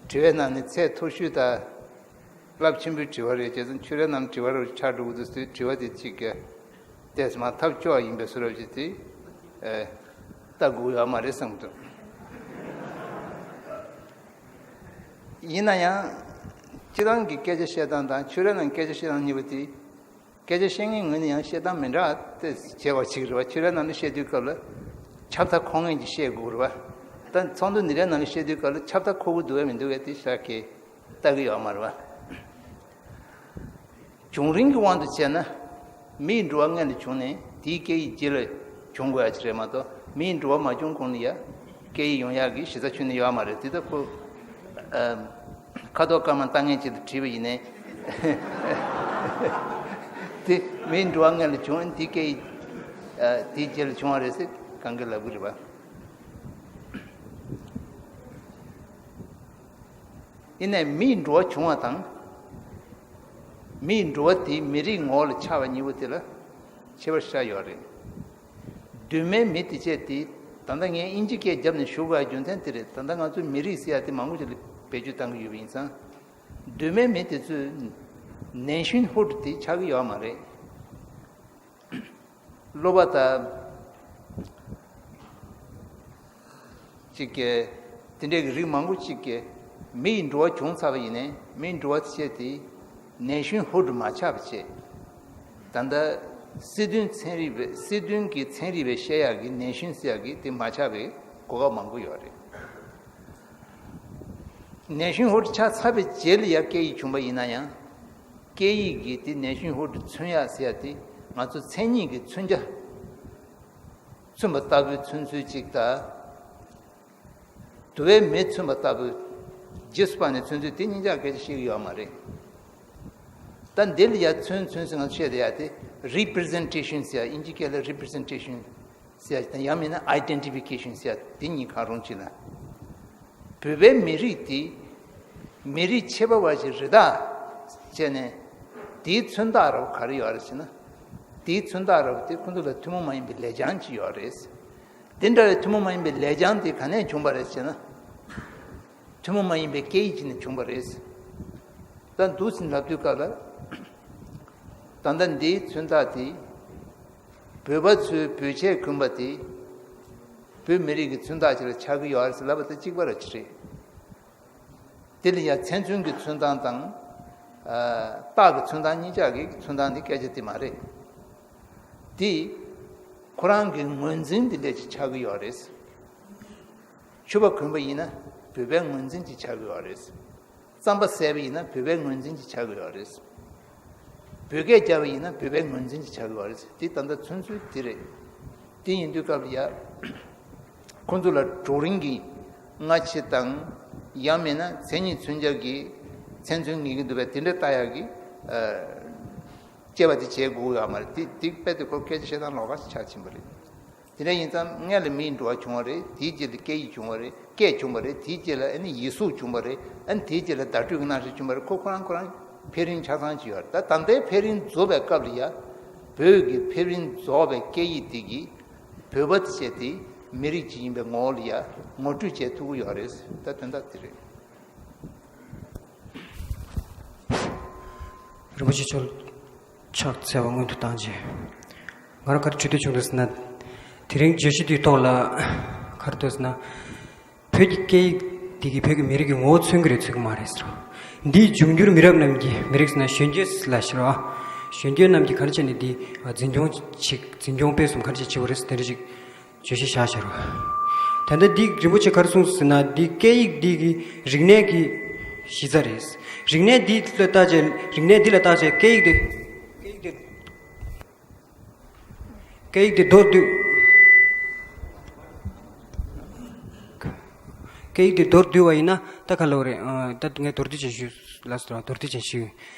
དྲི་བའི་ནང་ནས་ཚད་མཐོ་ཤོས་དང་རླབས་ཆེན་པོའི་དྲི་བ་རེད། བྱས་ཙང་ཆོས་རའི་ནང་དྲི་བ་རུ་ཆགས་འགྲོ་གི་འདུག་ཟེར་དྲི་བ་དེ་གཅིག་གི་ཏེས་མ་ཐབས་སྐྱོ་བ་ཡིན་པའི་བཟོ་འདྲ་ཅིག་དེ་ཨེ་ལྟ་དགོས་ཡོད་མ་རེད་བསམ་གྱི་འདུག་ཡིན་ན་ཡང་སྤྱིར་བཏང་གི་སྐད་ཆ་བཤད་སྟངས་དང་ཆོས་རའི་ནང་སྐད་ཆ་བཤད་སྟངས་གཉིས་པོ་དེ། སྐད་ཆ་བཤད་མཁན་ངོས་ནས་ཡང་བཤད་སྟངས་མི་འདྲ་བ་དེ་བྱས་པ་ཞིག་རེད་བ། ཆོས་རའི་ནང་ལ་བཤད་དུས་སྐབས་ལ་ཁྱབ་མཐའ་འཁོར་མཁན་གྱིས་བཤད་དགོས་རེད་བ། ད་ཚོགས་འདུ་འདི་འདྲའི་ནང་ལ་བཤད་དུས་སྐབས་ལ་ཁྱབ་མཐའ་འཁོར་གི་འདུག་བས་མི་འདུག་བས་དེ་ཤ་གི་ལྟ་གི་ཡོད་མ་རེད་བ། བྱུང་རིམ་གྱི་དབང་དུ་བྱས་ན། མིའི་འགྲོ་བ་སྔོན་ལ་བྱུང་ནས་དེའི་སྐད་ཡིག་རྗེས་ལ་བྱུང་དགོས་ཡ་ཅིག་རེད་མ་གཏོགས། མིའི་འགྲོ་བ་མ་བྱུང་གོང་ལ་ཡ་སྐད་ཡིག་ཡོང་ཡག་གི་གཞི་རྩ་ཁྱོན་ནས་ཡོད་མ་རེད། དེ་ལྟ་ཁོ་ཨ་ཁ་དོག་དཀར་དམར་ལྟ་མཁན་ཅིག་ལ་དྲིས་པ་ཡིན་ནའི། དེ་མིའི་འགྲོ་བ་སྔོན་ལ་བྱུང་དེའི་སྐད་ཡིག་ཨ་དེའི་རྗེས་ལ་བྱུང་བ་རེད་ཟེར་གང་གི་ལབ་གི་རེད་བ། ཡིན་ནའི་མིའི་འགྲོ་བ་བྱུང་བ་དང་། མིའི་འགྲོ་བ་དེ་མི་རིགས་ངོ་བོ་ལ་ཆགས་པ་གཉིས་པོ་དེ་ལ་ཁྱད་པར་ཤར་ཡོད་རེད། གདོད་མའི་མི་དེ་བྱས་ཏེ། ད་ལྟ་ངས་དབྱིན་ཇི་སྐད་རྒྱབ་ནས་ཞུ་དགོས་རྒྱུ་མཚན་དེ་རེད། ད་ལྟ་ང་ཚོ་མི་རིགས་ཟེར་ཡ་དེ་མང་པོ་ཅིག་ལ་བེད་སྤྱོད་བཏང་གི་ཡོད་པ་ཡིན་ཙང་། གདོད་མའི་མི་དེ་ཚོས་ནན་ཤུན་ཧུར་དེ་ཆགས་ཀྱི་ཡོད་མ་རེད། སློབ་པ་དང་གཅིག་གིས་དེ་འདྲའི་གི་རིགས་མང་པོ་གཅིག་གིས་མི་ཡི་འགྲོ་བ་བྱུང་ཚར་བ་ཡིན་ནའི་མི་ཡི་འགྲོ་བ་དེ་བྱས་ཏེ་ནན་ཤུན་ཧུར་དུ་མ་ཆགས་པ་བྱས། ད་ལྟ་སྲིད་དོན་ཚན་རིག་པའི་སྲིད་དོན་གྱི་ཚན་རིག་པའི་བཤད་ཡག་གི་ནན་ཤུན་ཟེར་ཡག་གི་དེ་མ་ཆགས་པའི་གོ་སྐབས་མང་པོ་ཡོད་རེད། ནན་ཤུན་ཧུར་ཆགས་ཚར་བའི་རྗེས་ལ་ཡང་སྐད་ཡིག་བྱུང་པ་ཡིན་ན་ཡང་། སྐད་ཡིག་གི་དེ་ནན་ཤུན་ཧུར་དུ་མཚོན་ཡག་ཟེར་ཡག་དེ་ང་ཚོ་མཚན་ཉིད་ཀྱི་མཚོན་ཆ་མཚོན་པ་ལྟ་བུའི་མཚོན་ཚུལ་གཅིག་དང་། དུ་བའི་མེ་མཚོན་པ་ལྟ་བུའི་རྗེས་སུ་དཔག་ནས་མཚོན་ཚུལ་དེ་གཉིས་ཆ་སྐད་ཆ་བཤད་ཀྱི་ཡོད་མ་རེད། ད་འདི་ལ་ཡ་མཚོན་མཚོན་ཟེར་ང་ཚོ་བཤད་བསྡད་ཡག་དེ་རི་པི་རི་ཟེན་ཊེ་ཤན་ཟེར་ཡག་དབྱིན་ཇི་སྐད་ལ་རི་པི་རི་ཟེན་ཊེ་ཤན་ཟེར་ཡག་དང་ཡང་མིན་ན་ཨའི་ཌེན་ཊི་ཕི་ཀེ་ཤན་ཟེར་ཡག་དེ་གཉིས་གང་རུང་བྱས་ན། བོད་པའི་མི་རིགས་དེ་མི་རིགས་ཁྱད་པར་བ་ཞིག་རེད་ད་བྱས་ནས། དེའི་མཚོན་རྟགས་ར་བ་ག་རེ་ཡོད་རེད་ཟེར་ན། དེའི་མཚོན་རྟགས་ར་བ་དེ་ཁོ་ཚོ་ལ་ཐུན་མོང་མ་ཡིན་པའི་ལེགས་བྱང་ཅིག་ཡོད་རེད། དེ་འདྲ་བའི་ཐུན་མོང་མ་ཡིན་པའི་ལེགས་བྱང་དེ་ག་ནས་བྱུང་བ་རེད་ཟེར་ན། ཐུན་མོང་མ་ཡིན་པའི་སྐད་ཡིག་ཅིག་ནས་བྱུང་བ་རེད། ད་འདུག་སེ་ལབ་དུས་སྐབས་ལ། ད་ལྟ་འདིའི་མཚོན་རྟགས་དེ། བོད་པ་ཚོས་བོད་ཆས་གོན་པ་དེ། བོད་མི་རིགས་ཀྱི་མཚོན་རྟགས་ཅིག་ལ་ཆགས་ཀྱི་ཡོད་རེད་ཟེར་ལབ་པ་དང་གཅིག་པ་ར་ཅིག་རེད། དེ་ལ་ཡང་མཚན་མཚོན་གྱི་མཚོན་སྟངས་དང་། ཨ་རྟགས་ཀྱི་མཚོན་སྟངས་གཉིས་ཆ་གི་མཚོན་སྟངས་དེ་སྐད་ཆ་དེ་མ་རེད། དེ་ཁོ་རང་གི་ངོས་འཛིན་དེ་ལས་ཅིག་ཆགས་ཀྱི་ཡོད་རེད། ཕྱུ་པ་གོན་པ་ཡིན་ན་བོད་པའི་ངོས་འཛིན་ཅིག་ཆགས་ཀྱི་ཡོད་རེད། རྩམ་པ་ཟས་པ་ཡིན་ན་བོད་པའི་ངོས་འཛིན་ཅིག་ཆགས་ཀྱི་ཡོད་རེད། བོད་སྐད་རྒྱབ་པ་ཡིན་ན་བོད་པའི་ངོས་འཛིན་ཅིག་ཆགས་ཀྱི་ཡོད་རེད། དེ་ད་ལྟ་མཚོན་ཚུལ་དེ་རེད། དེ་ཡིན་དུས་སྐབས་ལ་ཡ། ཁོང་ཚོ་ལ་གྲོགས་རིང་གི་སྔ་ཕྱི་དང་། ཡང་མིན་ན་མཚན་ཉིད་མཚོན་ཆ་གི་མཚན་མཚོན་ངེས་ཀྱི་འདུག་པས་དེ་འདྲ་ལྟ་ཡག་གི་ཨ་དཔྱད་པ་དེ་བྱེད་དགོས་ཡོད་མ་རེད། དེ་དེ་དཔེ་དེ་ཁོ་སྐད་ཆ་བཤད་སྟངས་ལོགས་ཀ་ཞིག་ཆགས་ཕྱིན་པ་རེད། དེ་འདྲ་ཡིན་ཙང་སྔོན་ལ་མིའི་འགྲོ་བ་བྱུང་བ་རེད། དེའི་རྗེས་ལ་སྐད་ཡིག་བྱུང་བ་རེད། སྐད་བྱུང་བ་རེད། དེའི་རྗེས་ལ་ཨ་ནི་ཡིག་གཟུགས་བྱུང་བ་རེད། ཨ་ནི་དེའི་རྗེས་ལ་བརྡ་སྤྲོད་ཀྱི་གནའ་ཤུལ་བྱུང་བ་རེད། ཁོ་ཁོ་རང་ཁོ་རང་འཕེལ་རིམ་ཆ་ཚང་ཅིག་ཡོད་རེད། ད་ད་ལྟའི་འཕེལ་རིམ་རྫོགས་པའི་སྐབས་ལ་ཡ། བོད་ཀྱི་འཕེལ་རིམ་རྫོགས་པའི་སྐད་ཡིག་དེ་གིས་བོད་པ་དེ་བྱས་ཏེ་མི་རིགས་ཅིག་ཡིན་པའི་ངོ་བོ་ལ་ཡ་ངོ་སྤྲོད་བྱེད་ཐུབ་ཀྱི་ཡོད་རེད། ད་དོན་དག་དེ་རེད། རིན་པོ་ཆེ་མཆོག་ཕྱག་འཚལ་བ་སྔོན་དུ་བཏང་རྗེས། ང་རང་ག་རེ་དྲི་འདོད་བྱུང་འདུག་ཟེར་ན། དེ་རིང་བརྗོད་གཞི་འདིའི་ཐོག་ལ་ག་རེ་འདུག་ཟེར་ན། བོད་ཀྱི་སྐད་ཡིག་འདི་གིས་བོད་ཀྱི་མི་རིགས་ཀྱི་ངོ་བོ་མཚོན་གྱི་རེད་མཚོན་གྱི་མ་རེད་ཟེར་བ། འདིའི་འབྱུང་འགྱུར་མི་རབས་རྣམས་ཀྱི་མི་རིགས་ཟེར་ན་གཞོན་སྐྱེས་ལ་ཟེར་བ། གཞོན་སྐྱེས་རྣམས་ཀྱིས་ག་རེ་བྱས་ནས་འདི་འཛིན་སྐྱོང་བྱེད་འཛིན་སྐྱོང་སྤེལ་གསུམ་ག་རེ་བྱེད་བྱེད་དགོས་རེད་ཟེར་དེ་འདྲ་ཞིག་བརྗོད་གཞི་བཞག་བཞག་རོགས། ད་ལྟ་འདི་རིན་པོ་ཆེ་ག་རེ་གསུངས་ཟེར་ན་འདི་སྐད་ཡིག་འདི་གི་རིག་གནས་ཀྱི་གཞི་རྩ་རེད། རིག་གནས་འདི་ལ་བལྟ་བྱས་རིག་གནས་འདི་ལ་བལྟ་བྱས་སྐད་ཡིག་འདི་སྐད་ཡིག་འདི་སྐད་ཡིག་འདི་མདོར་བསྡུས། སྐད་ཡིག་འདི་མདོར་བསྡུས་པ་ཡིན་ན་ད་ག་ལབ་རེད། ད་ངས་མདོར་བསྡུས་ཅན་ཞུས་ལ་སོ་ར་མདོར་བསྡུས་ཅན་ཞུས་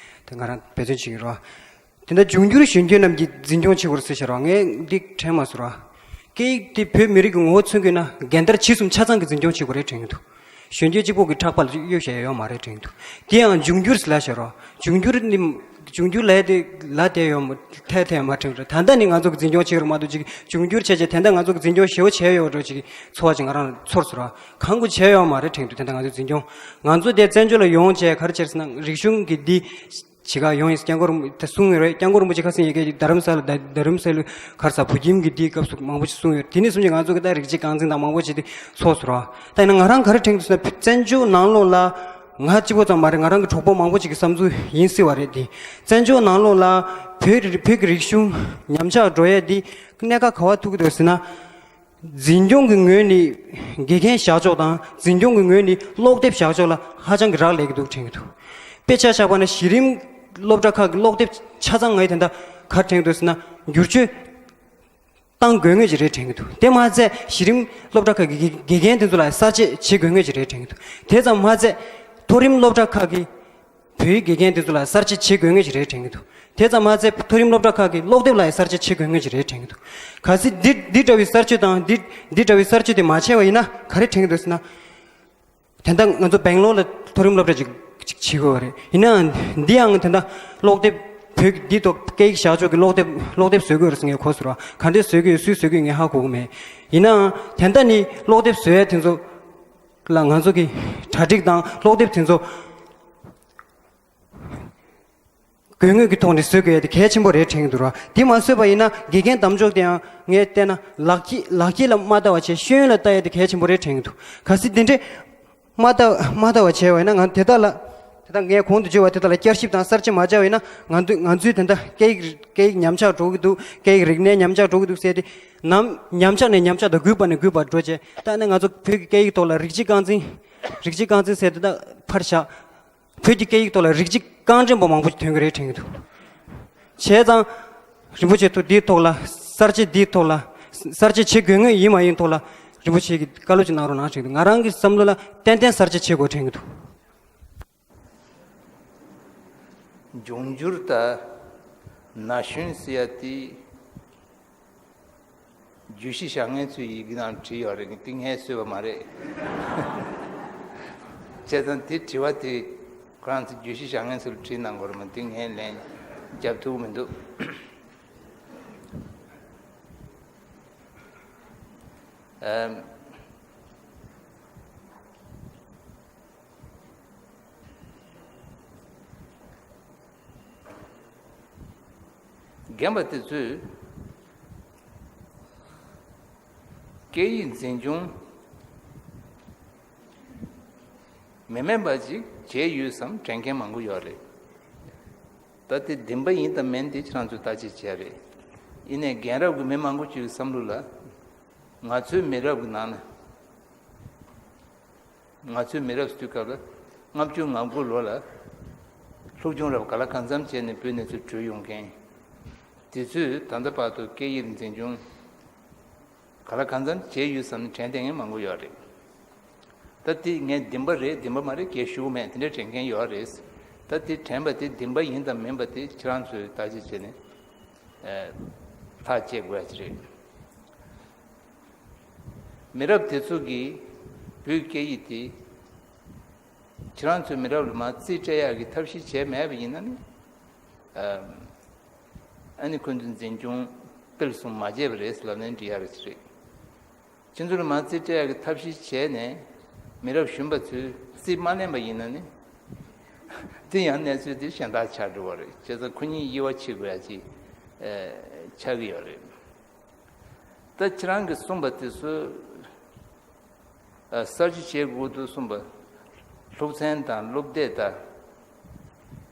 ད་ང་རང་འབད་བརྩོན་བྱེད་ཀྱི་རོགས། དེ་འདྲ་འབྱུང་འགྱུར་གཞོན་སྐྱེས་རྣམས་ཀྱིས་འཛིན་སྐྱོང་བྱེད་དགོས་རེད་ཟེར་བཞག་རོགས། ངས་འདི་དྲན་མ་སོང་ར། སྐད་ཡིག་དེ་བོད་མི་རིགས་ཀྱི་ངོ་བོ་མཚོན་དགོས་ན་འགལ་ཟླར་ཇི་གསུམ་ཆ་ཚང་གི་འཛིན་སྐྱོང་བྱེད་དགོས་རེད་དྲན་གྱི་འདུག་གཞོན་སྐྱེས་གཅིག་པོ་གི་ཕྲག་པ་ལ་གཡོ་བྱས་ཡོད་མ་རེད་དྲན་གྱི་འདུག་དེ་ཡང་འབྱུང་འགྱུར་ཟེར་ལ་བཞག་རོགས། འབྱུང་འགྱུར་ནི་ འབྱུང་འགྱུར་ལས་དེ་ལ་དེ་ཡོད་མ་ཐད་ཐད་མ་དྲན་རེད། ད་ལྟ་ནི་ང་ཚོ་གི་འཛིན་སྐྱོང་བྱེད་རོགས་མ་གཏོགས་ཅིག་འབྱུང་འགྱུར་བྱས་རྗེས་དེ་འདྲ་ང་ཚོ་གི་འཛིན་སྐྱོང་ཞེ་པོ་བྱས་ཡོད་འགྲོ་ཅིག་ཚོར་བ་ཅིག་ང་རང་ཚོར་སོང་ར། གང་གི་བྱས་ཡོད་མ་རེད་དྲན་འདུག་དེ་འདྲ་ང་ཚོ་འཛིན་སྐྱོང་ང་ཚོ་དེ་བཙན་བྱོལ་ལ་ཡོང་བྱས་ག་རེ་བྱས་ཟེར་ན་རིག་གཞུང་གི་འདི་ཅི་ག་ཡོང་ཡིན་སྐྱབས་མགོན་རིན་པོ་ཆེ་གསུང་ཡོད་རེད། སྐྱབས་མགོན་རིན་པོ་ཆེ་ཁ་སང་ཡི་གེ་རྡ་རམ་ས་ལ་རྡ་རམ་ས་ལ་ག་རེ་ཟ་བོད་ཁྱིམ་གི་འདི་སྐབས་སུ་མང་པོ་ཞིག་གསུང་ཡོད། དེ་ནས་བཟུང་ཅིག་ང་ཚོ་གི་ད་རིགས་གཅིག་རྐང་འཛིན་དང་མང་པོ་ཞིག་དེ་ཚོར་སོང་ར། ད་ཡིན་ན་ང་རང་ག་རེ་དྲན་འདུག་ཟེར་ན་བཙན་བྱོལ་ནང་ལོགས་ལ། ང་གཅིག་པོ་ཙམ་མ་རེད། ང་རང་གི་གྲོགས་པོ་མང་པོ་ཅིག་གི་བསམ་ཚུལ་ཡིན་སྲིད་པ་རེད་དེ། བཙན་བྱོལ་ནང་ལོགས་ལ་བོད་རི་བོད་ཀྱི་རིག་གཞུང་ཉམས་ཆག་འགྲོ་ཡས་འདི་གནད་འགག་ག་པར་ཐུག་གི་འདུག་ཟེར་ན། འཛིན་སྐྱོང་གི་ངོས་ནས་དགེ་རྒན་བཞག་ཕྱོགས་དང་འཛིན་སྐྱོང་གི་ངོས་ནས་ཀློག་དེབ་བཞག་ཕྱོགས་ལ་ཧ་ཅང་གི་རག་ལས་ཀྱི་འདུག་དྲན་གྱི་འདུག་དཔེ་ཆ་བཞག་པ་ན་གཞི་རིམ་སློབ་གྲྭ་ཁག་གི་ཀློག་དེབ་ཆ་ཚང་ངས་དེ་འདྲ་ག་རེ་དྲན་གྱི་འདུག་ཟེར་ན་བསྒྱུར་བཅོས། བཏང་དགོས་ངེས་ཅིག་རེད་དྲན་གྱི་འདུག་དེ་མ་ཚད་གཞི་རིམ་སློབ་གྲྭ་ཁག་གི་དགེ་དགེ་རྒན་དེ་ཚོ་ལ་གསར་བརྗེ་བྱེད་དགོས་ངེས་ཅིག་རེད་དྲན་གྱི་འདུག་དེ་ཙམ་མ་ཚད་མཐོ་རིམ་སློབ་གྲྭ་ཁག་གི་བོད་ཡིག་དགེ་རྒན་དེ་ཚོ་ལ་གསར་བརྗེ་བྱེད་དགོས་ངེས་ཅིག་རེད་དྲན་གྱི་འདུག་དེ་ཙམ་མ་ཚད་མཐོ་རིམ་སློབ་གྲྭ་ཁག་གི་ཀློག་དེབ་ལ་ཡང་གསར་བརྗེ་བྱེད་དགོས་ངེས་ཅིག་རེད་དྲན་གྱི་འདུག་གལ་སྲིད་འདི་འདི་འདྲ་བའི་གསར་བརྗེ་དང་འདི་འདི་འདྲ་བའི་གསར་བརྗེ་དེ་མ་བྱས་པ་ཡིན་ན་ག་རེ་དྲན་གྱི་འདུག་ཟེར་ན། དེ་འདྲ་ང་ཚོ་སྦེང་ལོར་ལ་མཐོ་རིམ་སློབ་གྲྭ་ཅིག་ཅིག་བྱེད་དགོས་པ་རེད། ཡིན་ནའང་འདི་ཡང་དེ་འདྲ་ཀློག་དེབ་བོད་ཀྱི་འདི་ཐོག་སྐད་ཡིག་བཞག་ཕྱོགས་ཀྱི་ཀློག་དེབ་ཀློག་དེབ་བཟོ་དགོས་རེད་ཟེར་ངས་གོ་སོང་ར། ག་འདྲས་བཟོ་དགོས་སུས་བཟོ་དགོས་ངས་ཧ་གོ་གི་མེད། ཡིན་ནའང་དེ་འདྲ་ནི་ཀློག་དེབ་བཟོ་ཡས་དེ་ཚོ་ལ་ང་ཚོ་གི་གྲ་སྒྲིག་དང་ཀློག་དེབ་དེ་ཚོ་དགོས་ངེས་ཀྱི་ཐོག་ནས་བཟོ་དགོས་ཡས་དེ་གལ་ཆེན་པོ་རེད་དྲན་གྱི་འདུག་ར། དེ་མ་བཟོས་པ་ཡིན་ན་དགེ་རྒན་གདམ་ཕྱོགས་དེ་ཡང་ངས་བལྟས་ན་ལག་ཁྱེར་ལག་ཁྱེར་ལ་མ་ལྟ་བ་བྱས་ཤེས་ཡོན་ལ་ལྟ་ཡས་དེ་གལ་ཆེན་པོ་རེད་དྲན་གྱི་འདུག་གལ་སྲིད་དེ་འདྲས་མ་ལྟ་མ་ལྟ་བ་བྱས་པ་ཡིན་ན་ང་དེ་དག་ལ་དེ་དག་ངས་གོང་དུ་བརྗོད་པ་དེ་དག་ལ་བསྐྱར་ཞིབ་དང་གསར་བརྗེ་མ་བྱས་པ་ཡིན་ན་ང་ཚོས་ང་ཚོའི་དེ་འདྲ་སྐད་ཡིག་སྐད་ཡིག་ཉམས་ཆག་འགྲོ་གི་འདུག་སྐད་ཡིག་རིག་གནས་ཉམས་ཆག་འགྲོ་གི་འདུག་ཟེར་ཏེ་ནམ་ཉམས་ཆག་ནས་ཉམས་ཆག་དང་རྒུད་པ་ནས་རྒུད་པར་འགྲོ་བྱས། ད་ནི་ང་ཚོ་བོད་ཀྱི་སྐད་ཡིག་ཐོག་ལ་རིགས་གཅིག་རྐང་འཛིན་རིགས་གཅིག་རྐང་འཛིན་ཟེར་དེ་དག་ཕར་བཞག་བོད་ཀྱི་སྐད་ཡིག་ཐོག་ལ་རིགས་གཅིག་རྐང་འཛིན་པ་མང་པོ་ཞིག་ཐོན་གྱི་རེད་དྲན་གྱི་འདུག་བྱས་ཙང་རིན་པོ་ཆེ་ཐུགས་འདིའི་ཐོག་ལ་གསར་བརྗེ་འདིའི་ཐོག་ལ་གསར་བརྗེ་བྱེད་དགོས་ངེས་ཡིན་མ་ཡིན་ཐོག་ལ་རིན་པོ་ཆེ་གིས་བཀའ་སློབ་ཅིག་གནང་རོགས་གནང་དྲན་གྱི་འདུག་ང་རང་གི་བསམ་བློ་ལ་ཏན་ཏན་གསར་བརྗེ་བྱེད་དགོས་དྲན་གྱི་འདུག་འབྱུང་འགྱུར་དང་ན་གཞོན་ཟེར་ཡ་དེ། བརྗོད་གཞི་བཞག་མཁན་ཚོའི་ཡི་གེ་ནང་བྲིས་ཡོད་རེད། དེ་ངས་བཟོས་པ་མ་རེད། བྱས་ཙང་དེ་དྲི་བ་དེ་ཁོ་རང་ཚོ་བརྗོད་གཞི་བཞག་མཁན་ཚོ་ལ་བྲིས་གནང་དགོས་རེད་མ། དེ་ངས་ལན་རྒྱབ་ཐུབ་ཀྱི་མི་འདུག་ཨམ། རྒན་པ་དེ་ཚོས་སྐད་ཡིག་འཛིན་སྐྱོང་མི་དམན་པ་ཅིག་བྱས་ཡོད་བསམ་དྲན་མཁན་མང་པོ་ཡོད་རེད། ད་དེ་བདེན་པ་ཡིན་དང་མིན་དེ་ཁྱེད་རང་ཚོས་བརྟག་དཔྱད་བྱས་རེད། ཡིན་ནའི་རྒན་རབས་ཀྱི་མི་མང་པོ་ཅིག་གི་བསམ་བློ་ལ་ང་ཚོའི་མི་རབས་ཀྱི་ནང་ན། ང་ཚོའི་མི་རབས་དུས་སྐབས་ལ་ལྔ་བཅུ་ང་དགུ་ལོ་ལ་སློབ་སྦྱོང་རབ་ག་ལ་གང་འཚམ་བྱས་ནས་བོད་ནས་ཚུར་བྲོས་ཡོང་མཁན་དེ་ཚོས་ད་ལྟ་བར་དུ་སྐད་ཡིག་འཛིན་སྐྱོང་ག་ལ་གང་འཚམ་བྱས་ཡོད་བསམ་ནས་དྲན་བསྡད་མཁན་མང་པོ་ཡོད་རེད། ད་དེ་ངས་བདེན་པ་རེད་བདེན་པ་མ་རེད་ངས་ཞུ་གི་མེད། དེ་འདྲ་དྲན་མཁན་ཡོད་རེད། ད་དེ་དྲན་པ་དེ་བདེན་པ་ཡིན་དང་མིན་པ་དེ་ཁྱེད་རང་ཚོས་བརྟག་དཔྱད་བྱས་ནས་ཐག་བཅད་དགོས་ཡ་ཅིག་རེད། མི་རབས་དེ་ཚོ་གིས་བོད་སྐད་ཡིག་དེ་ཁྱེད་རང་ཚོའི་མི་རབས་ལ་མར་རྩིས་སྤྲད་ཡག་གི་ཐབས་ཤེས་བྱས་མེད་པ་ཡིན་ན་ནི། ཨ་ནི་ཁོང་ཚོས་འཛིན་སྐྱོང་སྤེལ་གསུམ་མ་བྱས་པ་རེད་ལབ་ན་འགྲིག་ཡག་རེད་ཟེར་རེད། ཁྱེད་ཚོ་ལ་མར་རྩིས་སྤྲད་ཡག་གི་ཐབས་ཤེས་བྱས་ནས་མི་རབས་གཞོན་པ་ཚོས་རྩིས་མ་ལེན་པ་ཡིན་ན་ནི། དེ་ཡང་གནས་ཚུལ་དེ་གཞན་དག་ཆགས་འགྲོ་བ་རེད། བྱས་ཙང་ཁོ་གཉིས་དབྱེ་བ་ཕྱེ་དགོས་ཡག་ཅིག་ཆགས་ཀྱི་ཡོད་རེད། ད་ཁྱེད་རང་གིས་གསུངས་པ་དེ་ཚོ་གསར་བརྗེ་བྱེད་དགོས་འདུག་གསུངས་པ། སློབ་ཚན་དང་སློབ་དེབ་དང་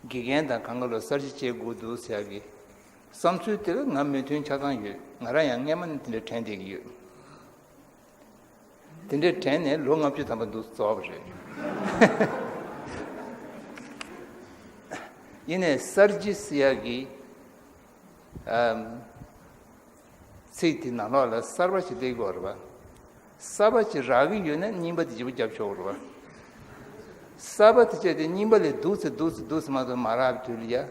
དགེ་རྒན་དང་གང་ག་ལ་གསར་བརྗེ་བྱེད་དགོས་འདུག་ཟེར་ཡག་གི་བསམ་ཚུལ་དེ་ལ་ང་མོས་མཐུན་ཆ་ཚང་ཡོད། ང་རང་ཡང་སྔས་མ་ནས་དེ་འདྲ་དྲན་བསྡད་ཀྱི་ཡོད། དེ་འདྲ་དྲན་ནས་ལོ་ལྔ་བཅུ་ཐམ་པ་འདུག་རྫོགས་པ་རེད། ཡིན་ནའི་གསར་བརྗེ་ཟེར་ཡག་གི་ཨམ། ཚིག་དེ་ནང་ལོགས་ལ་གསར་པ་ཞིག་སླེབས་ཀྱི་ཡོད་རེད་པ། གསར་པ་ཞིག་རག་གི་ཡོད་ན་རྙིང་པ་དེ་བརྗེ་པོ་རྒྱབ་ཆོག་གི་རེད་པ། གསར་པ་དེ་བྱས་ཏེ་རྙིང་པ་ལས་སྡུག་ཙམ་སྡུག་ཙམ་སྡུག་ཙམ་མ་གཏོགས་མ་རག་པའི་དུས་ལ་ཡ།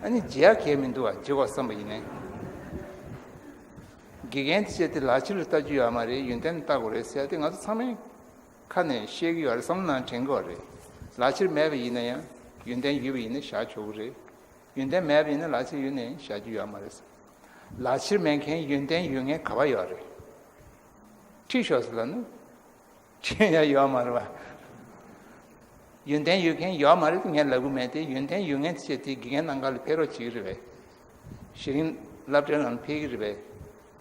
ཨ་ནི་བརྗེ་ཡག་གང་ཡང་མི་འདུག་པ། བརྗེ་དགོས་བསམ་པ་ཡིན་ནའི། དགེ་རྒན་དེ་བྱས་ཏེ་ལག་ཁྱེར་ལ་ལྟ་རྒྱུ་ཡོད་མ་རེད། ཡོན་ཏན་ལ་ལྟ་དགོས་རེད་ཟེར་ཏེ་ང་ཚོ་ཚང་མས་ཁ་ནས་བཤད་ཀྱི་ཡོད་རེད། བསམ་བློ་ནང་དྲན་གྱི་ཡོད་རེད། ལག་ཁྱེར་མེད་པ་ཡིན་ན་ཡང་ཡོན་ཏན་ཡོད་པ་ཡིན་ན་བཞག་ཆོག་གི་རེད། ཡོན་ཏན་མེད་པ་ཡིན་ན་ལག་ཁྱེར་ཡོད་ནས་བཞག་རྒྱུ་ཡོད་མ་རེད། ལག་ཁྱེར་མེད་མཁན་ཡོན་ཏན་ཡོད་མཁན་ག་པར་ཡོད་རེད། ཁྲིད་ཤོག་ཟེར་ལབ་ན། ཁྲིད་ཡ་ཡོད་མ་རེད་པ། ཡོན་ཏན་ཡོད་མཁན་ཡོད་མ་རེད་ངས་ལབ་གི་མེད་དེ། ཡོན་ཏན་ཡོད་མཁན་དེ་ཚོ་དེ་དགེ་རྒན་གནང་ག་ལ་ཕེབས་རོགས་བྱེད་ཀྱི་རེད་པས། ཤེས་རིག་སློབ་གྲྭའི་ནང་ཕེབས་ཀྱི་རེད་པས།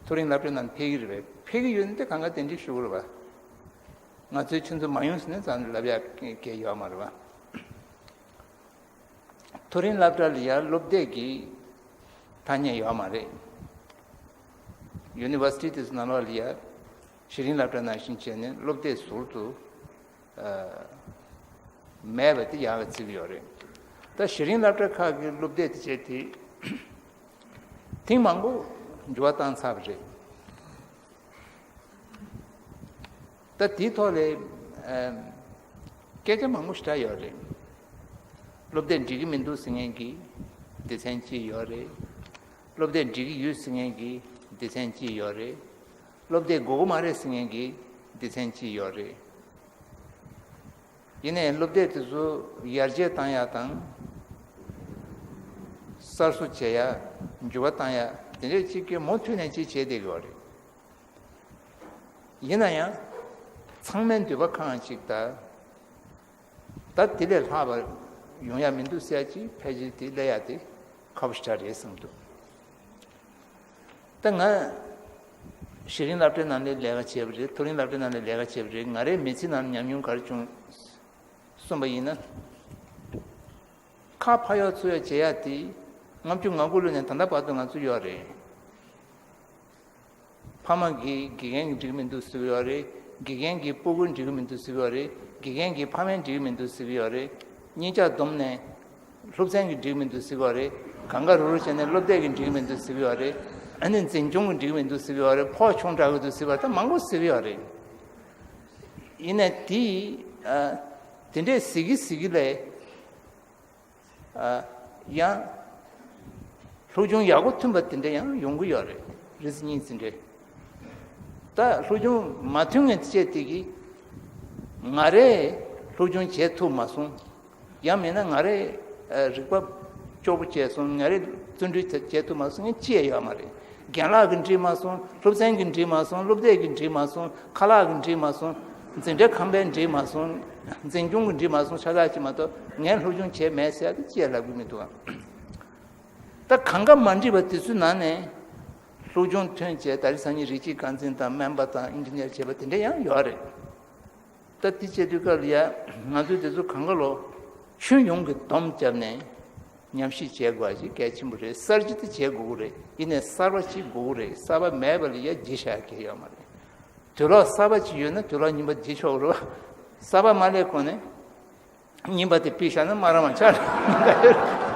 མཐོ་རིམ་སློབ་གྲྭའི་ནང་ཕེབས་ཀྱི་རེད་པས། ཕེབས་ཀྱི་ཡོད་ན་དེ་གང་ག་གདན་འདྲེན་ཞུ་དགོས་རེད་པ། ང་ཚོའི་ཁྱོད་ཚོ་མ་ཡོང་ཟེར་ནས་ཙང་ལབ་ཡ་གལ་ཡོད་མ་རེད་པ། མཐོ་རིམ་སློབ་གྲྭ་ལ་ཡ་སློབ་དེབ་ཀྱི་ཐ་སྙད་ཡོད་མ་རེད། ཡུ་ནི་ཝར་སི་ཊི་དེ་ཚོ་ནང་ལོགས་ལ་ཡ་ཤེས་རིག་སློབ་གྲྭ་ནང་བཞིན་བྱས་ནས་སློབ་དེབ་ཟུར་དུ་མེད་པ་དེ་ཡག་ག་བརྩི་གི་ཡོད་རེད། ད་ཤེས་རིག་སློབ་གྲྭ་ཁག་གི་སློབ་དེབ་དེ་བྱས་དེ་ཐེངས་མང་པོ་འགྱུར་བ་བཏང་ཚར་བ་རེད། ད་དེའི་ཐོག་ལ་ཨམ། སྐད་ཆ་མང་པོ་ཞེ་དྲག་ཡོད་རེད། སློབ་དེབ་འགྲིག་གི་མི་འདུག་ཟེར་མཁན་གྱི་སྡེ་ཚན་གཅིག་ཡོད་རེད། སློབ་དེབ་འགྲིག་གི་ཡོད་ཟེར་མཁན་གྱི་སྡེ་ཚན་གཅིག་ཡོད་རེད། སློབ་དེབ་དགོས་ཀྱི་མ་རེད་ཟེར་མཁན་གྱི་སྡེ་ཚན་གཅིག་ཡོད་རེད། ཡིན་ནའི་སློབ་དེབ་དེ་ཚོ་ཡར་རྒྱས་བཏང་ཡ་དང་། གསར་བཟོ་བྱེད་ཡ། འགྱུར་བ་བཏང་ཡ་དེ་འདྲས་གཅིག་གིས་མུ་མཐུད་ནས་གཅིག་བྱས་བསྡད་ཀྱི་ཡོད་རེད། ཡིན་ན་ཡང་། ཚང་མའི་འདོད་པ་ཁེངས་ཅིག་ད། ད་དེ་ལས་ལྷག་པ་ཡོང་ཡ་མི་འདུག་ཟེར་ཡ་ཅིག་ཕལ་ཆེར་དེ་སླེབས་ཡ་དེ་ཁག་པོ་ཞེ་དྲག་རེད་བསམ་འདུག་ད་ང་ཤེས་རིག་སློབ་གྲྭའི་ནང་ལ་ལས་ཀ་བྱས་པ་རེད། མཐོ་རིམ་སློབ་གྲྭའི་ནང་ལ་ལས་ཀ་བྱས་པ་རེད། ང་རའི་མི་ཚེའི་ནང་ཉམས་མྱོང་ག་རེ་བྱུང་གསུངས་པ་ཡིན་ན། ཁ་ཕར་གཡོག་ཚུར་གཡོག་བྱེད་ཡ་དེ་ལྔ་བཅུ་ང་དགུ་ལོ་ནས་ད་ལྟ་བར་དུ་ང་ཚོ་ཡོད་རེད། ཕ་མ་གིས་དགེ་རྒན་གྱིས་འགྲིག་མི་འདུག་ཟེར་གྱི་ཡོད་རེད། དགེ་རྒན་གྱིས་སྤུ་གུར་འགྲིག་མི་འདུག་ཟེར་གྱི་ཡོད་རེད། དགེ་རྒན་གྱིས་ཕ་མས་འགྲིག་མི་འདུག་ཟེར་གྱི་ཡོད་རེད། གཉིས་ཆ་བསྡོམས་ནས་སློབ་ཚན་གྱིས་འགྲིག་མི་འདུག་ཟེར་གྱི་ཡོད་རེད། གང་ག་རུ་རུ་བྱས་ནས་སློབ་དེབ་ཀྱིས་འགྲིག་མི་འདུག་ཟེར་གྱི་ཡོད་རེད། ཨ་ནི་འཛིན་སྐྱོང་གིས་འགྲིག་མི་འདུག་ཟེར་གྱི་ཡོད་རེད། ཕོགས་ཆུང་དྲགས་ཀྱི་འདུག་ཟེར་གྱི་ཡོད་རེད། ད་མང་པོ་ཟེར་གྱི་ཡོད་རེད། ཡིན་ནའི་དེ་ཨ། དེ་འདྲས་ཟེར་གྱི་ཟེར་གྱི་ལས། ཨ། ཡང་། སློབ་སྦྱོང་ཡག་པོ་ཐོན་པ་དེ་འདྲ་ཡང་ཡོང་གི་ཡོད་རེད། རེས་གཉིས་ཟིན་རེད། ད་སློབ་སྦྱོང་མ་ཐོན་མཁན་བཅས་དེ་གིས་ང་རས་སློབ་སྦྱོང་བྱེད་ཐུབ་མ་སོང་། ཡང་མིན་ན་ང་རས་ཨ། རིག་པ་སྐྱོ་པོ་བྱས་སོང་། ང་རས་བརྩོན་འགྲུས་བྱེད་ཐུབ་མ་སོང་ངས་ཅི་ཡང་ཡོད་མ་རེད། རྒན་ལགས་ཀྱིས་འགྲིག་མ་སོང་། སློབ་ཚན་གྱིས་འགྲིག་མ་སོང་། སློབ་དེབ་ཀྱིས་འགྲིག་མ་སོང་། ཁ་ལག་གིས་འགྲིག་མ་སོང་། འཛིན་གྲྭ་ཁང་པས་འགྲིག་མ་སོང་། འཛིན་སྐྱོང་གིས་འགྲིག་མ་སོང་། ཆ་ཚང་ཅིག་མ་གཏོགས་ངས་སློབ་སྦྱོང་བྱས་མེད་ཟེར་ཡ་དེ་ཅི་ཡང་ལབ་གི་མི་འདུག་ཨ། ད་གང་ག་མ་འགྲིག་པ་དེ་ཚོའི་ནང་ནས་སློབ་སྦྱོང་ཐོན་བྱས་ད་རེས་སང་ཉིན་རིགས་གཅིག་རྐང་འཛིན་དང་སྨན་པ་དང་ཨིན་ཇི་ནེར་བྱས་པ་དེ་འདྲ་ཡང་ཡོད་རེད། ད་དེ་བྱེད་དུས་སྐབས་ལ་ཡ་ང་ཚོས་དེ་ཚོ་གང་ག་ལོ་ཁྱོན་ཡོངས་ཀྱི་སྡོམ་བརྒྱབ་ནས་ཉམས་ཞིབ་བྱེད་དགོས་པ་ཞིག་གལ་ཆེན་པོ་རེད། གསར་བརྗེ་དེ་བྱེད་དགོས་ཀྱི་རེད། ཡིན་ནའི་གསར་པ་ཞིག་དགོས་ཀྱི་རེད། གསར་པ་མེད་པ་ལ་ཡ་བརྗེད་བཞག་གི་ཡོད་མ་རེད། དུག་ལོག་གསར་པ་ཅིག་ཡོད་ན་དུག་ལོག་རྙིང་པ་བརྗེ་ཆོག་རེད་བ། གསར་པ་མ་སླེབས་གོང་ནས་རྙིང་པ་དེ་ཕུད་བཞག་ན་མ་རང་བ་ཆགས་རེད།